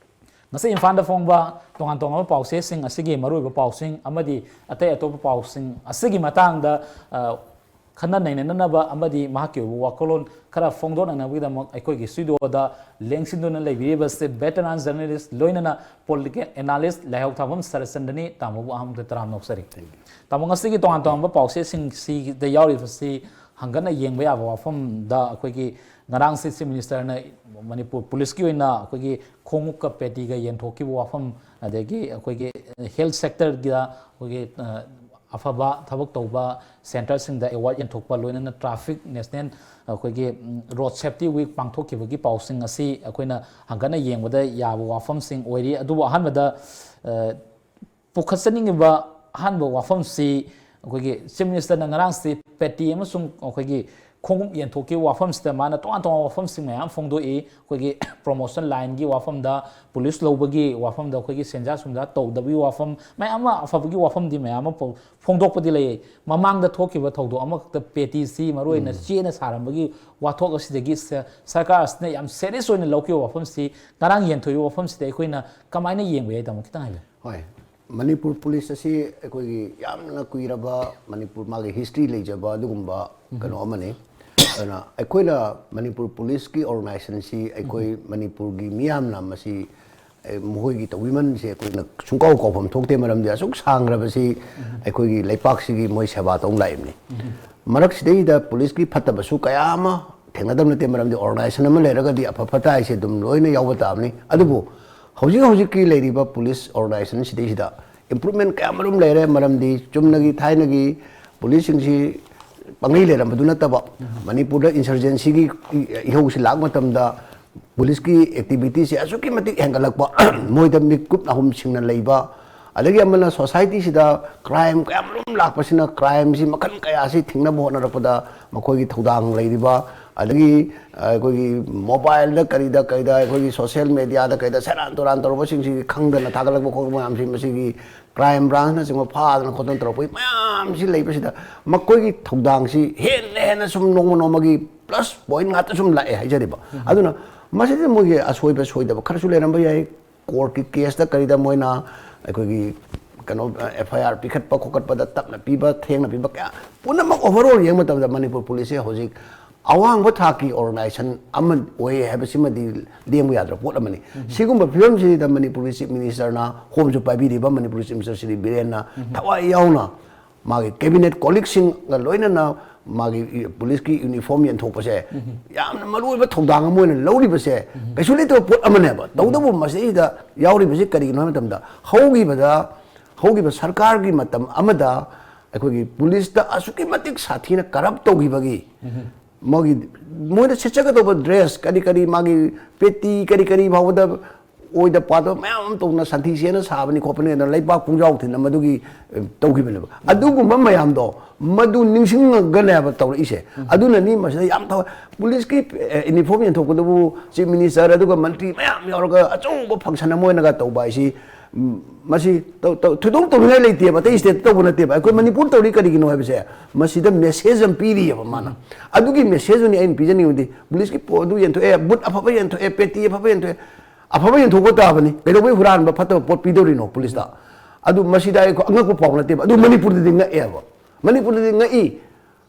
ꯉꯁꯤ ꯏꯝꯐꯥꯜꯗ ꯐꯣꯡꯕ ꯇꯣꯉꯥꯟ ꯇꯣꯉꯥꯟꯕ ꯄꯥꯎꯆꯦꯁꯤꯡ ꯑꯁꯤꯒꯤ ꯃꯔꯨꯑꯣꯏꯕ ꯄꯥꯎꯁꯤꯡ ꯑꯃꯗꯤ ꯑꯇꯩ ꯑꯇꯣꯞꯄ ꯄꯥꯎꯁꯤꯡ ꯑꯁꯤꯒꯤ ꯃꯇꯥꯡꯗ, ꯑ, ꯈꯟꯅ ꯅꯩꯅꯅꯕ ꯑꯃꯗꯤ ꯃꯍꯥꯛꯀꯤ ꯑꯣꯏꯕ ꯋꯥꯈꯜꯂꯣꯟ ꯈꯔ ꯐꯣꯡꯗꯣꯛꯅꯅꯕꯒꯤꯗꯃꯛ ꯑꯩꯈꯣꯏꯒꯤ studio ꯗ ꯂꯦꯡꯁꯤꯟꯗꯨꯅ ꯂꯩꯕꯤꯔꯤꯕꯁꯤ veteran journalist ꯂꯣꯏꯅꯅ political analyst ꯂꯥꯏꯍꯧꯊꯥꯕꯝ ꯁꯔꯠꯆꯟꯗ꯭ꯔꯅꯤ꯫ ꯇꯥꯃꯣꯕꯨ ꯑꯍꯥꯟꯕꯗ ꯇꯔꯥꯝꯅ ꯑꯣꯛꯆꯔꯤ꯫ ꯇꯥꯃꯣ, ꯉꯁꯤꯒꯤ ꯇꯣꯉꯥꯟ ꯇꯣꯉꯥꯟꯕ ꯄꯥꯎꯆꯦꯁꯤꯡꯁꯤꯗ ꯌꯥꯎꯔꯤꯕꯁꯤ ꯍꯪꯒꯠꯅ ꯌꯦꯡꯕ ꯌꯥꯕ ꯋꯥꯐꯝꯗ ꯑꯩꯈꯣꯏꯒꯤ ꯉꯔꯥꯡꯁꯤ Chief Minister ꯅ ꯃꯅꯤꯄꯨꯔ ꯄꯨꯂꯤꯁꯀꯤ ꯑꯣꯏꯅ ꯑꯩꯈꯣꯏꯒꯤ ꯈꯣꯡꯎꯞꯀ ꯄꯦꯇꯤꯒ ꯌꯦꯟꯊꯣꯛꯈꯤꯕ ꯋꯥꯐꯝ, ꯑꯗꯒꯤ ꯑꯩꯈꯣꯏꯒꯤ health sector ꯒꯤꯗ ꯑꯩꯈꯣꯏꯒꯤ, ꯑ, ꯑꯐꯕ ꯊꯕꯛ ꯇꯧꯕ centre ꯁꯤꯡꯗ award ꯌꯦꯟꯊꯣꯛꯄ, ꯂꯣꯏꯅꯅ traffic national ꯑꯩꯈꯣꯏꯒꯤ, ꯎꯝ, road safety week ꯄꯥꯡꯊꯣꯛꯈꯤꯕꯒꯤ ꯄꯥꯎꯁꯤꯡ ꯑꯁꯤ ꯑꯩꯈꯣꯏꯅ ꯍꯪꯒꯠꯅ ꯌꯦꯡꯕꯗ ꯌꯥꯕ ꯋꯥꯐꯝꯁꯤꯡ ꯑꯣꯏꯔꯤ꯫ ꯑꯗꯨꯕꯨ ꯑꯍꯥꯟꯕꯗ, ꯑ, ꯄꯨꯈꯠꯆꯅꯤꯡꯉꯤꯕ ꯑꯍꯥꯟꯕ ꯋꯥꯐꯝꯁꯤ ꯑꯩꯈꯣꯏꯒꯤ Chief Minister ꯅ ꯉꯔꯥꯡꯁꯤ ꯄꯦꯇꯤ ꯑꯃꯁꯨꯡ ꯑꯩꯈꯣꯏꯒꯤ ꯈꯣꯡꯎꯞ ꯌꯦꯟꯊꯣꯛꯈꯤꯕ ꯋꯥꯐꯝꯁꯤꯗ ꯃꯥꯅ ꯇꯣꯉꯥꯟ ꯇꯣꯉꯥꯟꯕ ꯋꯥꯐꯝꯁꯤꯡ ꯃꯌꯥꯝ ꯐꯣꯡꯗꯣꯛꯏ꯫ ꯑꯩꯈꯣꯏꯒꯤ promotion line ꯒꯤ ꯋꯥꯐꯝꯗ, ꯄꯨꯂꯤꯁ ꯂꯧꯕꯒꯤ ꯋꯥꯐꯝꯗ, ꯑꯩꯈꯣꯏꯒꯤ ꯁꯦꯟꯖꯥ ꯁꯨꯝꯖꯥ ꯇꯧꯗꯕꯒꯤ ꯋꯥꯐꯝ ꯃꯌꯥꯝ ꯑꯃ, ꯑꯐꯕꯒꯤ ꯋꯥꯐꯝꯗꯤ ꯃꯌꯥꯝ ꯑꯃ ꯐꯣꯡ- ꯐꯣꯡꯗꯣꯛꯄꯗꯤ ꯂꯩ꯫ ꯃꯃꯥꯡꯗ ꯊꯣꯛꯈꯤꯕ ꯊꯧꯗꯣꯛ ꯑꯃꯈꯛꯇ ꯄꯦꯇꯤꯁꯤ ꯃꯔꯨꯑꯣꯏꯅ ꯎꯝ꯫ ꯆꯦꯅ ꯁꯥꯔꯝꯕꯒꯤ ꯋꯥꯊꯣꯛ ꯑꯁꯤꯗꯒꯤ ꯁ-, ꯁꯔꯀꯥꯔ ꯑꯁꯤꯅ ꯌꯥꯝ serious ꯑꯣꯏꯅ ꯂꯧꯈꯤꯕ ꯋꯥꯐꯝꯁꯤ ꯉꯔꯥꯡ ꯌꯦꯟꯊꯣꯛꯏꯕ ꯋꯥꯐꯝꯁꯤꯗ ꯑꯩꯈꯣꯏꯅ ꯀꯃꯥꯏꯅ ꯌꯦꯡꯕ ꯌꯥꯏ, ꯇꯥꯃꯣ? ꯈꯤꯇꯪ ꯍꯥꯏꯕꯤꯌꯨ꯫ ꯍꯣꯏ, ꯃꯅꯤꯄꯨꯔ ꯄꯨꯂꯤꯁ ꯑꯁꯤ ꯑꯩꯈꯣꯏꯒꯤ ꯌꯥꯝꯅ ꯀꯨꯏꯔꯕ ꯃꯅꯤꯄꯨꯔ ꯃꯥꯒꯤ history ꯂꯩꯖꯕ ꯑꯗꯨꯒꯨꯝꯕ ꯎꯝ꯫ ꯀꯩꯅꯣ ꯑꯃꯅꯤ꯫ ꯑꯗꯨꯅ ꯑꯩꯈꯣꯏꯅ ꯃꯅꯤꯄꯨꯔ ꯄꯨꯂꯤꯁꯀꯤ organization ꯁꯤ ꯑꯩꯈꯣꯏ ꯎꯝ꯫ ꯃꯅꯤꯄꯨꯔꯒꯤ ꯃꯤꯌꯥꯝꯅ ꯃꯁꯤ, ꯑꯦ, ꯃꯈꯣꯏꯒꯤ ꯇꯧꯕꯤꯃꯜꯁꯦ ꯑꯩꯈꯣꯏꯅ ꯁꯨꯡꯀꯥꯎ ꯀꯥꯎꯐꯝ ꯊꯣꯛꯇꯦ꯫ ꯃꯔꯝꯗꯤ ꯑꯁꯨꯛ ꯁꯥꯡꯈ꯭ꯔꯕꯁꯤ ꯎꯝ꯫ ꯑꯩꯈꯣꯏꯒꯤ ꯂꯩꯄꯥꯛꯁꯤꯒꯤ ꯃꯣꯏ ꯁꯦꯕꯥ ꯇꯧ ꯂꯥꯛꯏꯕꯅꯤ꯫ ꯎꯝ꯫ ꯃꯔꯛꯁꯤꯗꯩꯗ ꯄꯨꯂꯤꯁꯀꯤ ꯐꯠꯇꯕꯁꯨ ꯀꯌꯥ ꯑꯃ ꯊꯦꯡꯅꯗꯕ ꯅꯠꯇꯦ꯫ ꯃꯔꯝꯗꯤ organization ꯑꯃ ꯂꯩꯔꯒꯗꯤ ꯑꯐ ꯐꯠꯇ ꯍꯥꯏꯁꯦ ꯑꯗꯨꯝ ꯂꯣꯏꯅ ꯌꯥꯎꯕ ꯇꯥꯕꯅꯤ꯫ ꯑꯗꯨꯕꯨ ꯍꯧꯖꯤꯛ ꯍꯧꯖꯤꯛꯀꯤ ꯂꯩꯔꯤꯕ ꯄꯨꯂꯤꯁ organization ꯁꯤꯗꯩꯁꯤꯗ improvement ꯀꯌꯥ ꯃꯔꯨꯝ ꯂꯩꯔꯦ꯫ ꯃꯔꯝꯗꯤ ꯆꯨꯝꯅꯒꯤ ꯊꯥꯏꯅꯒꯤ ꯄꯨꯂꯤꯁꯁꯤꯡꯁꯤ ꯄꯪꯂꯩ ꯂꯩꯔꯝꯕꯗꯨ ꯅꯠꯇꯕ, ꯎꯝ꯫ ꯃꯅꯤꯄꯨꯔꯗ insurgency ꯒꯤ ꯏꯍꯧꯁꯤ ꯂꯥꯛꯄ ꯃꯇꯝꯗ ꯄꯨꯂꯤꯁꯀꯤ activity ꯁꯦ ꯑꯁꯨꯛꯀꯤ ꯃꯇꯤꯛ ꯍꯦꯟꯒꯠꯂꯛꯄ, ꯃꯣꯏꯗ ꯃꯤꯀꯨꯞ ꯅꯥꯍꯨꯝ ꯁꯤꯡꯅ ꯂꯩꯕ, ꯑꯗꯒꯤ ꯑꯃꯅ ꯁꯣꯁꯥꯏꯇꯤꯁꯤꯗ ꯀ꯭ꯔꯥꯏꯝ ꯀꯌꯥꯃꯔꯨꯝ ꯂꯥꯛꯄꯁꯤꯅ ꯀ꯭ꯔꯥꯏꯝꯁꯤ ꯃꯈꯜ ꯀꯌꯥꯁꯤ ꯊꯤꯡꯅꯕ ꯍꯣꯠꯅꯔꯛꯄꯗ ꯃꯈꯣꯏꯒꯤ ꯊꯧꯗꯥꯡ ꯂꯩꯔꯤꯕ, ꯑꯗꯒꯤ ꯑꯩꯈꯣꯏꯒꯤ ꯃꯣꯕꯥꯏꯜꯗ ꯀꯔꯤꯗ ꯀꯔꯤꯗ ꯑꯩꯈꯣꯏꯒꯤ ꯁꯣꯁꯤꯌꯦꯜ ꯃꯦꯗꯤꯌꯥꯗ ꯀꯔꯤꯗ ꯁꯦꯔꯥꯟ ꯇꯨꯔꯥꯟ ꯇꯧꯔꯨꯕꯁꯤꯡꯁꯤꯒꯤ ꯈꯪꯗꯅ ꯊꯥꯒꯠꯂꯛꯄ ꯈꯣꯠꯄ ꯃꯌꯥꯝꯁꯤ, ꯃꯁꯤꯒꯤ ꯀ꯭ꯔꯥꯏꯝ ꯕ꯭ꯔꯥꯟꯁꯅꯆꯤꯡꯕ ꯐꯥꯗꯅ ꯈꯣꯠꯇꯅ ꯇꯧꯔꯛꯄꯒꯤ ꯃꯌꯥꯝꯁꯤ ꯂꯩꯕꯁꯤꯗ ꯃꯈꯣꯏꯒꯤ ꯊꯧꯗꯥꯡꯁꯤ ꯍꯦꯟꯅ ꯍꯦꯟꯅ ꯁꯨꯝ ꯅꯣꯡꯃ ꯅꯣꯡꯃꯒꯤ ꯄ꯭ꯂꯁ ꯄꯣꯏꯟ ꯉꯥꯛꯇ ꯁꯨꯝ ꯂꯥꯛꯑꯦ ꯍꯥꯏꯖꯔꯤꯕ꯫ ꯑꯗꯨꯅ ꯃꯁꯤꯗ ꯃꯣꯏꯒꯤ ꯑꯁꯣꯏꯕ ꯁꯣꯏꯗꯕ ꯈꯔꯁꯨ ꯂꯩꯔꯝꯕ ꯌꯥꯏ꯫ ꯀꯣꯔꯠꯀꯤ ꯀꯦꯁꯇ ꯀꯔꯤꯗ ꯃꯣꯏꯅ ꯑꯩꯈꯣꯏꯒꯤ ꯀꯩꯅꯣ, ꯑꯦꯐ ꯑꯥꯏ ꯑꯥꯔ ꯄꯤꯈꯠꯄ ꯈꯣꯀꯠꯄꯗ ꯇꯞꯅ ꯄꯤꯕ, ꯊꯦꯡꯅ ꯄꯤꯕ ꯀꯌꯥ ꯄꯨꯝꯅꯃꯛ ꯑꯣꯚꯔꯑꯣꯜ ꯌꯦꯡꯕ ꯃꯇꯝꯗ ꯃꯅꯤꯄꯨꯔ ꯄꯨꯂꯤꯁꯁꯦ ꯍꯧꯖꯤꯛ ꯑꯋꯥꯡꯕ ꯊꯥꯛꯀꯤ ꯑꯣꯔꯒꯅꯥꯏꯖꯦꯁꯟ ꯑꯃ ꯑꯣꯏ ꯍꯥꯏꯕꯁꯤꯃꯗꯤ ꯂꯦꯡꯕ ꯌꯥꯗ꯭ꯔꯕ ꯄꯣꯠ ꯑꯃꯅꯤ꯫ ꯁꯤꯒꯨꯝꯕ ꯐꯤꯕꯝꯁꯤꯗ ꯃꯅꯤꯄꯨꯔꯒꯤ ꯆꯤꯐ ꯃꯤꯅꯤꯁꯇꯔꯅ, ꯍꯣꯝꯁꯨ ꯄꯥꯏꯕꯤꯔꯤꯕ ꯃꯅꯤꯄꯨꯔꯒꯤ ꯆꯤꯐ ꯃꯤꯅꯤꯁꯇꯔ ꯁ꯭ꯔꯤ ꯕꯤꯔꯦꯟꯅ ꯊꯋꯥꯏ ꯌꯥꯎꯅ ꯃꯥꯒꯤ ꯀꯦꯕꯤꯅꯦꯠ ꯀꯣꯂꯤꯛꯁꯤꯡꯒ ꯂꯣꯏꯅꯅ ꯃꯥꯒꯤ ꯄꯨꯂꯤꯁꯀꯤ ꯌꯨꯅꯤꯐꯣꯔꯝ ꯌꯦꯟꯊꯣꯛꯄꯁꯦ ꯌꯥꯝꯅ ꯃꯔꯨꯑꯣꯏꯕ ꯊꯧꯗꯥꯡ ꯑꯃ ꯑꯣꯏꯅ ꯂꯧꯔꯤꯕꯁꯦ ꯀꯩꯁꯨ ꯂꯩꯇꯕ ꯄꯣꯠ ꯑꯃꯅꯦꯕ꯫ ꯇꯧꯕꯇꯕꯨ ꯃꯁꯤꯗ ꯌꯥꯎꯔꯤꯕꯁꯤ ꯀꯔꯤꯒꯤꯅꯣ ꯍꯥꯏꯕ ꯃꯇꯝꯗ ꯍꯧꯈꯤꯕꯗ, ꯍꯧꯈꯤꯕ ꯁꯔꯀꯥꯔꯒꯤ ꯃꯇꯝ ꯑꯃꯗ ꯑꯩꯈꯣꯏꯒꯤ ꯄꯨꯂꯤꯁꯇ ꯑꯁꯨꯛꯀꯤ ꯃꯇꯤꯛ ꯁꯥꯊꯤꯅ ꯀꯔꯞ ꯇꯧꯈꯤꯕꯒꯤ ꯃꯥꯒꯤ, ꯃꯣꯏꯅ ꯁꯦꯠꯆꯒꯗꯧꯕ ꯗ꯭ꯔꯦꯁ ꯀꯔꯤ ꯀꯔꯤ, ꯃꯥꯒꯤ ꯄꯦꯇꯤ ꯀꯔꯤ ꯀꯔꯤ ꯐꯥꯎꯕꯗ ꯑꯣꯏꯗ ꯄꯥꯗꯕ ꯃꯌꯥꯝ ꯑꯃ ꯇꯧꯗꯅ ꯁꯟꯊꯤ ꯁꯦꯟꯅ ꯁꯥꯕꯅꯤ ꯈꯣꯠꯄꯅꯤ ꯑꯗꯨꯅ ꯂꯩꯕꯥꯛ ꯄꯨꯡꯖꯥꯎ ꯊꯤꯟꯅ ꯃꯗꯨꯒꯤ, ꯑꯦ, ꯇꯧꯈꯤꯕꯅꯦꯕ꯫ ꯑꯗꯨꯒꯨꯝꯕ ꯃꯌꯥꯝꯗꯣ ꯃꯗꯨ ꯅꯤꯡꯁꯤꯡꯉꯒꯅꯦꯕ ꯇꯧꯔꯛꯏꯁꯦ꯫ ꯑꯗꯨꯅꯅꯤ ꯃꯁꯤꯗ ꯌꯥꯝ ꯊꯋꯥꯏ, ꯄꯨꯂꯤꯁꯀꯤ, ꯑꯦ, ꯌꯨꯅꯤꯐꯣꯔꯝ ꯌꯦꯟꯊꯣꯛꯄꯗꯕꯨ ꯆꯤꯐ ꯃꯤꯅꯤꯁꯇꯔ ꯑꯗꯨꯒ ꯃꯟꯇ꯭ꯔꯤ ꯃꯌꯥꯝ ꯌꯥꯎꯔꯒ ꯑꯆꯧꯕ ꯐꯪꯁꯟ ꯑꯃ ꯑꯣꯏꯅꯒ ꯇꯧꯕ ꯍꯥꯏꯁꯤ, ꯎꯝ, ꯃꯁꯤ ꯇꯧ-, ꯇꯧ-, ꯊꯣꯏꯗꯣꯛ ꯇꯧꯅꯤꯡꯉꯥꯏ ꯂꯩꯇꯦꯕ, ꯑꯇꯩ ꯁ꯭ꯇꯦꯠꯇ ꯇꯧꯕ ꯅꯠꯇꯦꯕ꯫ ꯑꯩꯈꯣꯏ ꯃꯅꯤꯄꯨꯔ ꯇꯧꯔꯤ ꯀꯔꯤꯒꯤꯅꯣ ꯍꯥꯏꯕꯁꯦ ꯃꯁꯤꯗ ꯃꯦꯁꯦꯖ ꯑꯃ ꯄꯤꯔꯤꯑꯕ ꯃꯥꯅ꯫ ꯑꯗꯨꯒꯤ ꯃꯦꯁꯦꯖꯇꯨꯅꯤ ꯑꯩꯅ ꯄꯤꯖꯅꯤꯡꯕꯗꯤ, ꯄꯨꯂꯤꯁꯀꯤ ꯄꯣꯠ ꯑꯗꯨ ꯌꯦꯟꯊꯣꯛꯑꯦ, ꯕꯨꯠ ꯑꯐꯕ ꯌꯦꯟꯊꯣꯛꯑꯦ, ꯄꯦꯇꯤ ꯑꯐꯕ ꯌꯦꯟꯊꯣꯛꯑꯦ, ꯑꯐꯕ ꯌꯦꯟꯊꯣꯛꯄ ꯇꯥꯕꯅꯤ꯫ ꯀꯩꯗꯧꯕꯩ ꯍꯨꯔꯥꯟꯕ ꯐꯠꯇꯕ ꯄꯣꯠ ꯄꯤꯗꯧꯔꯤꯅꯣ ꯄꯨꯂꯤꯁꯇ? ꯑꯗꯨ ꯃꯁꯤꯗ ꯑꯩ ꯑꯉꯛꯄ ꯄꯥꯎ ꯅꯠꯇꯦꯕ꯫ ꯑꯗꯨ ꯃꯅꯤꯄꯨꯔꯗꯗꯤ ꯉꯛꯑꯦꯕ꯫ ꯃꯅꯤꯄꯨꯔꯗꯗꯤ ꯉꯛꯏ꯫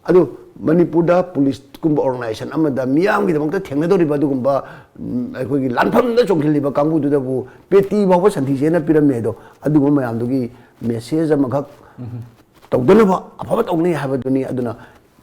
ꯑꯗꯨ ꯃꯅꯤꯄꯨꯔꯗ ꯄꯨꯂꯤꯁꯀꯨꯝꯕ ꯑꯣꯔꯒꯅꯥꯏꯖꯦꯁꯟ ꯑꯃꯗ ꯃꯤꯌꯥꯝꯒꯤꯗꯃꯛꯇ ꯊꯦꯡꯅꯗꯧꯔꯤꯕ ꯑꯗꯨꯒꯨꯝꯕ, ꯎꯝ, ꯑꯩꯈꯣꯏꯒꯤ ꯂꯥꯟꯐꯝꯗ ꯆꯣꯡꯁꯤꯜꯂꯤꯕ ꯀꯥꯡꯕꯨꯗꯨꯗꯕꯨ ꯄꯦꯇꯤ ꯐꯥꯎꯕ ꯁꯟꯊꯤ ꯆꯦꯅ ꯄꯤꯔꯝꯃꯦ ꯑꯗꯣ, ꯑꯗꯨꯒꯨꯝꯕ ꯃꯌꯥꯝꯗꯨꯒꯤ ꯃꯦꯁꯦꯖ ꯑꯃꯈꯛ ꯇꯧꯗꯅꯕ ꯑꯐꯕ ꯇꯧꯅꯤ ꯍꯥꯏꯕꯗꯨꯅꯤ꯫ ꯑꯗꯨꯅ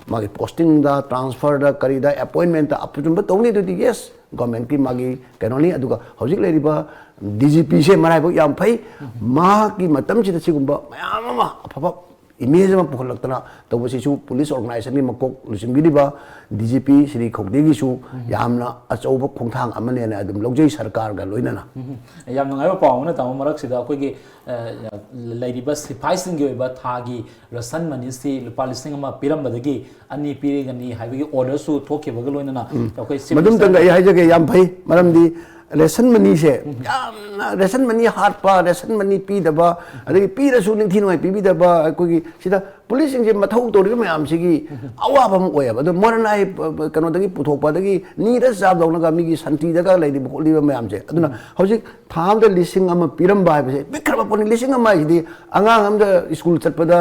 ꯃꯥꯒꯤ ꯄꯣꯁꯇꯤꯡꯗ, ꯇ꯭ꯔꯥꯟꯁꯐꯔꯗ, ꯀꯔꯤꯗ, ꯑꯦꯄꯣꯏꯟꯃꯦꯟꯇ ꯑꯆꯨꯝꯕ ꯇꯧꯅꯤ꯫ ꯑꯗꯨꯗꯤ ꯌꯦꯁ, ꯒꯚꯔꯟꯃꯦꯟꯠꯀꯤ ꯃꯥꯒꯤ ꯀꯩꯅꯣꯅꯤ꯫ ꯑꯗꯨꯒ ꯍꯧꯖꯤꯛ ꯂꯩꯔꯤꯕ ꯗꯤ ꯖꯤ ꯄꯤꯁꯦ ꯃꯔꯥꯏꯕꯛ ꯌꯥꯝ ꯐꯩ꯫ ꯃꯍꯥꯛꯀꯤ ꯃꯇꯝꯁꯤꯗ ꯁꯤꯒꯨꯝꯕ ꯃꯌꯥꯝ ꯑꯃ ꯑꯐꯕ ꯏꯃꯦꯖ ꯑꯃ ꯄꯨꯈꯠꯂꯛꯇꯅ ꯇꯧꯕꯁꯤꯁꯨ ꯄꯨꯂꯤꯁ ꯑꯣꯔꯒꯅꯥꯏꯖꯦꯁꯟꯒꯤ ꯃꯀꯣꯛ ꯂꯨꯆꯤꯡꯕꯤꯔꯤꯕ ꯗꯤ ꯖꯤ ꯄꯤ ꯁ꯭ꯔꯤ ꯈꯧꯇꯦꯒꯤꯁꯨ ꯌꯥꯝꯅ ꯑꯆꯧꯕ ꯈꯣꯡꯊꯥꯡ ꯑꯃꯅꯦꯅ ꯑꯗꯨꯝ ꯂꯧꯖꯩ ꯁꯔꯀꯥꯔꯒ ꯂꯣꯏꯅꯅ꯫ ꯎꯝ꯫ ꯌꯥꯝ ꯅꯨꯡꯉꯥꯏꯕ ꯄꯥꯎ ꯑꯃꯅ, ꯇꯥꯃꯣ, ꯃꯔꯛꯁꯤꯗ ꯑꯩꯈꯣꯏꯒꯤ ꯑ, ꯂꯩꯔꯤꯕ ꯁꯤꯐꯥꯏꯁꯤꯡꯒꯤ ꯑꯣꯏꯕ ꯊꯥꯒꯤ ꯔꯦꯁꯟ ꯃꯅꯤꯁꯤ ꯂꯨꯄꯥ ꯂꯤꯁꯤꯡ ꯑꯃ ꯄꯤꯔꯝꯕꯗꯒꯤ ꯑꯅꯤ ꯄꯤꯔꯒꯅꯤ ꯍꯥꯏꯕꯒꯤ ꯑꯣꯔꯗꯔꯁꯨ ꯊꯣꯛꯈꯤꯕꯒ ꯂꯣꯏꯅꯅ ꯑꯩꯈꯣꯏ ꯁꯤ ꯃꯗꯨꯝꯇꯪꯒ ꯑꯩ ꯍꯥꯏꯖꯒꯦ, ꯌꯥꯝ ꯐꯩ꯫ ꯃꯔꯝꯗꯤ ꯔꯦꯁꯟ ꯃꯅꯤꯁꯦ ꯌꯥꯝꯅ, ꯔꯦꯁꯟ ꯃꯅꯤ ꯍꯥꯠꯄ, ꯔꯦꯁꯟ ꯃꯅꯤ ꯄꯤꯗꯕ, ꯑꯗꯒꯤ ꯄꯤꯔꯁꯨ ꯅꯤꯡꯊꯤ ꯅꯨꯡꯉꯥꯏ ꯄꯤꯕꯤꯗꯕ, ꯑꯩꯈꯣꯏꯒꯤ ꯁꯤꯗ ꯄꯨꯂꯤꯁꯁꯤꯡꯁꯦ ꯃꯊꯧ ꯇꯧꯔꯤꯕ ꯃꯌꯥꯝꯁꯤꯒꯤ ꯑꯋꯥꯕ ꯑꯃ ꯑꯣꯏꯌꯦꯕ꯫ ꯑꯗꯣ ꯃꯣꯔꯦꯟ ꯑꯥꯏ ꯀꯩꯅꯣꯗꯒꯤ ꯄꯨꯊꯣꯛꯄ, ꯑꯗꯒꯤ ꯅꯤꯔ ꯆꯥꯕꯗꯧꯅꯒ ꯃꯤꯒꯤ ꯁꯟꯇꯤꯗꯒ ꯂꯩꯔꯤꯕ ꯈꯣꯠꯂꯤꯕ ꯃꯌꯥꯝꯁꯦ꯫ ꯑꯗꯨꯅ ꯍꯧꯖꯤꯛ ꯊꯥ ꯑꯃꯗ ꯂꯤꯁꯤꯡ ꯑꯃ ꯄꯤꯔꯝꯕ ꯍꯥꯏꯕꯁꯦ ꯄꯤꯛꯈ꯭ꯔꯕ ꯄꯣꯠꯅꯤ꯫ ꯂꯤꯁꯤꯡ ꯑꯃ ꯍꯥꯏꯁꯤꯗꯤ ꯑꯉꯥꯡ ꯑꯃꯗ ꯁ꯭ꯀꯨꯜ ꯆꯠꯄꯗ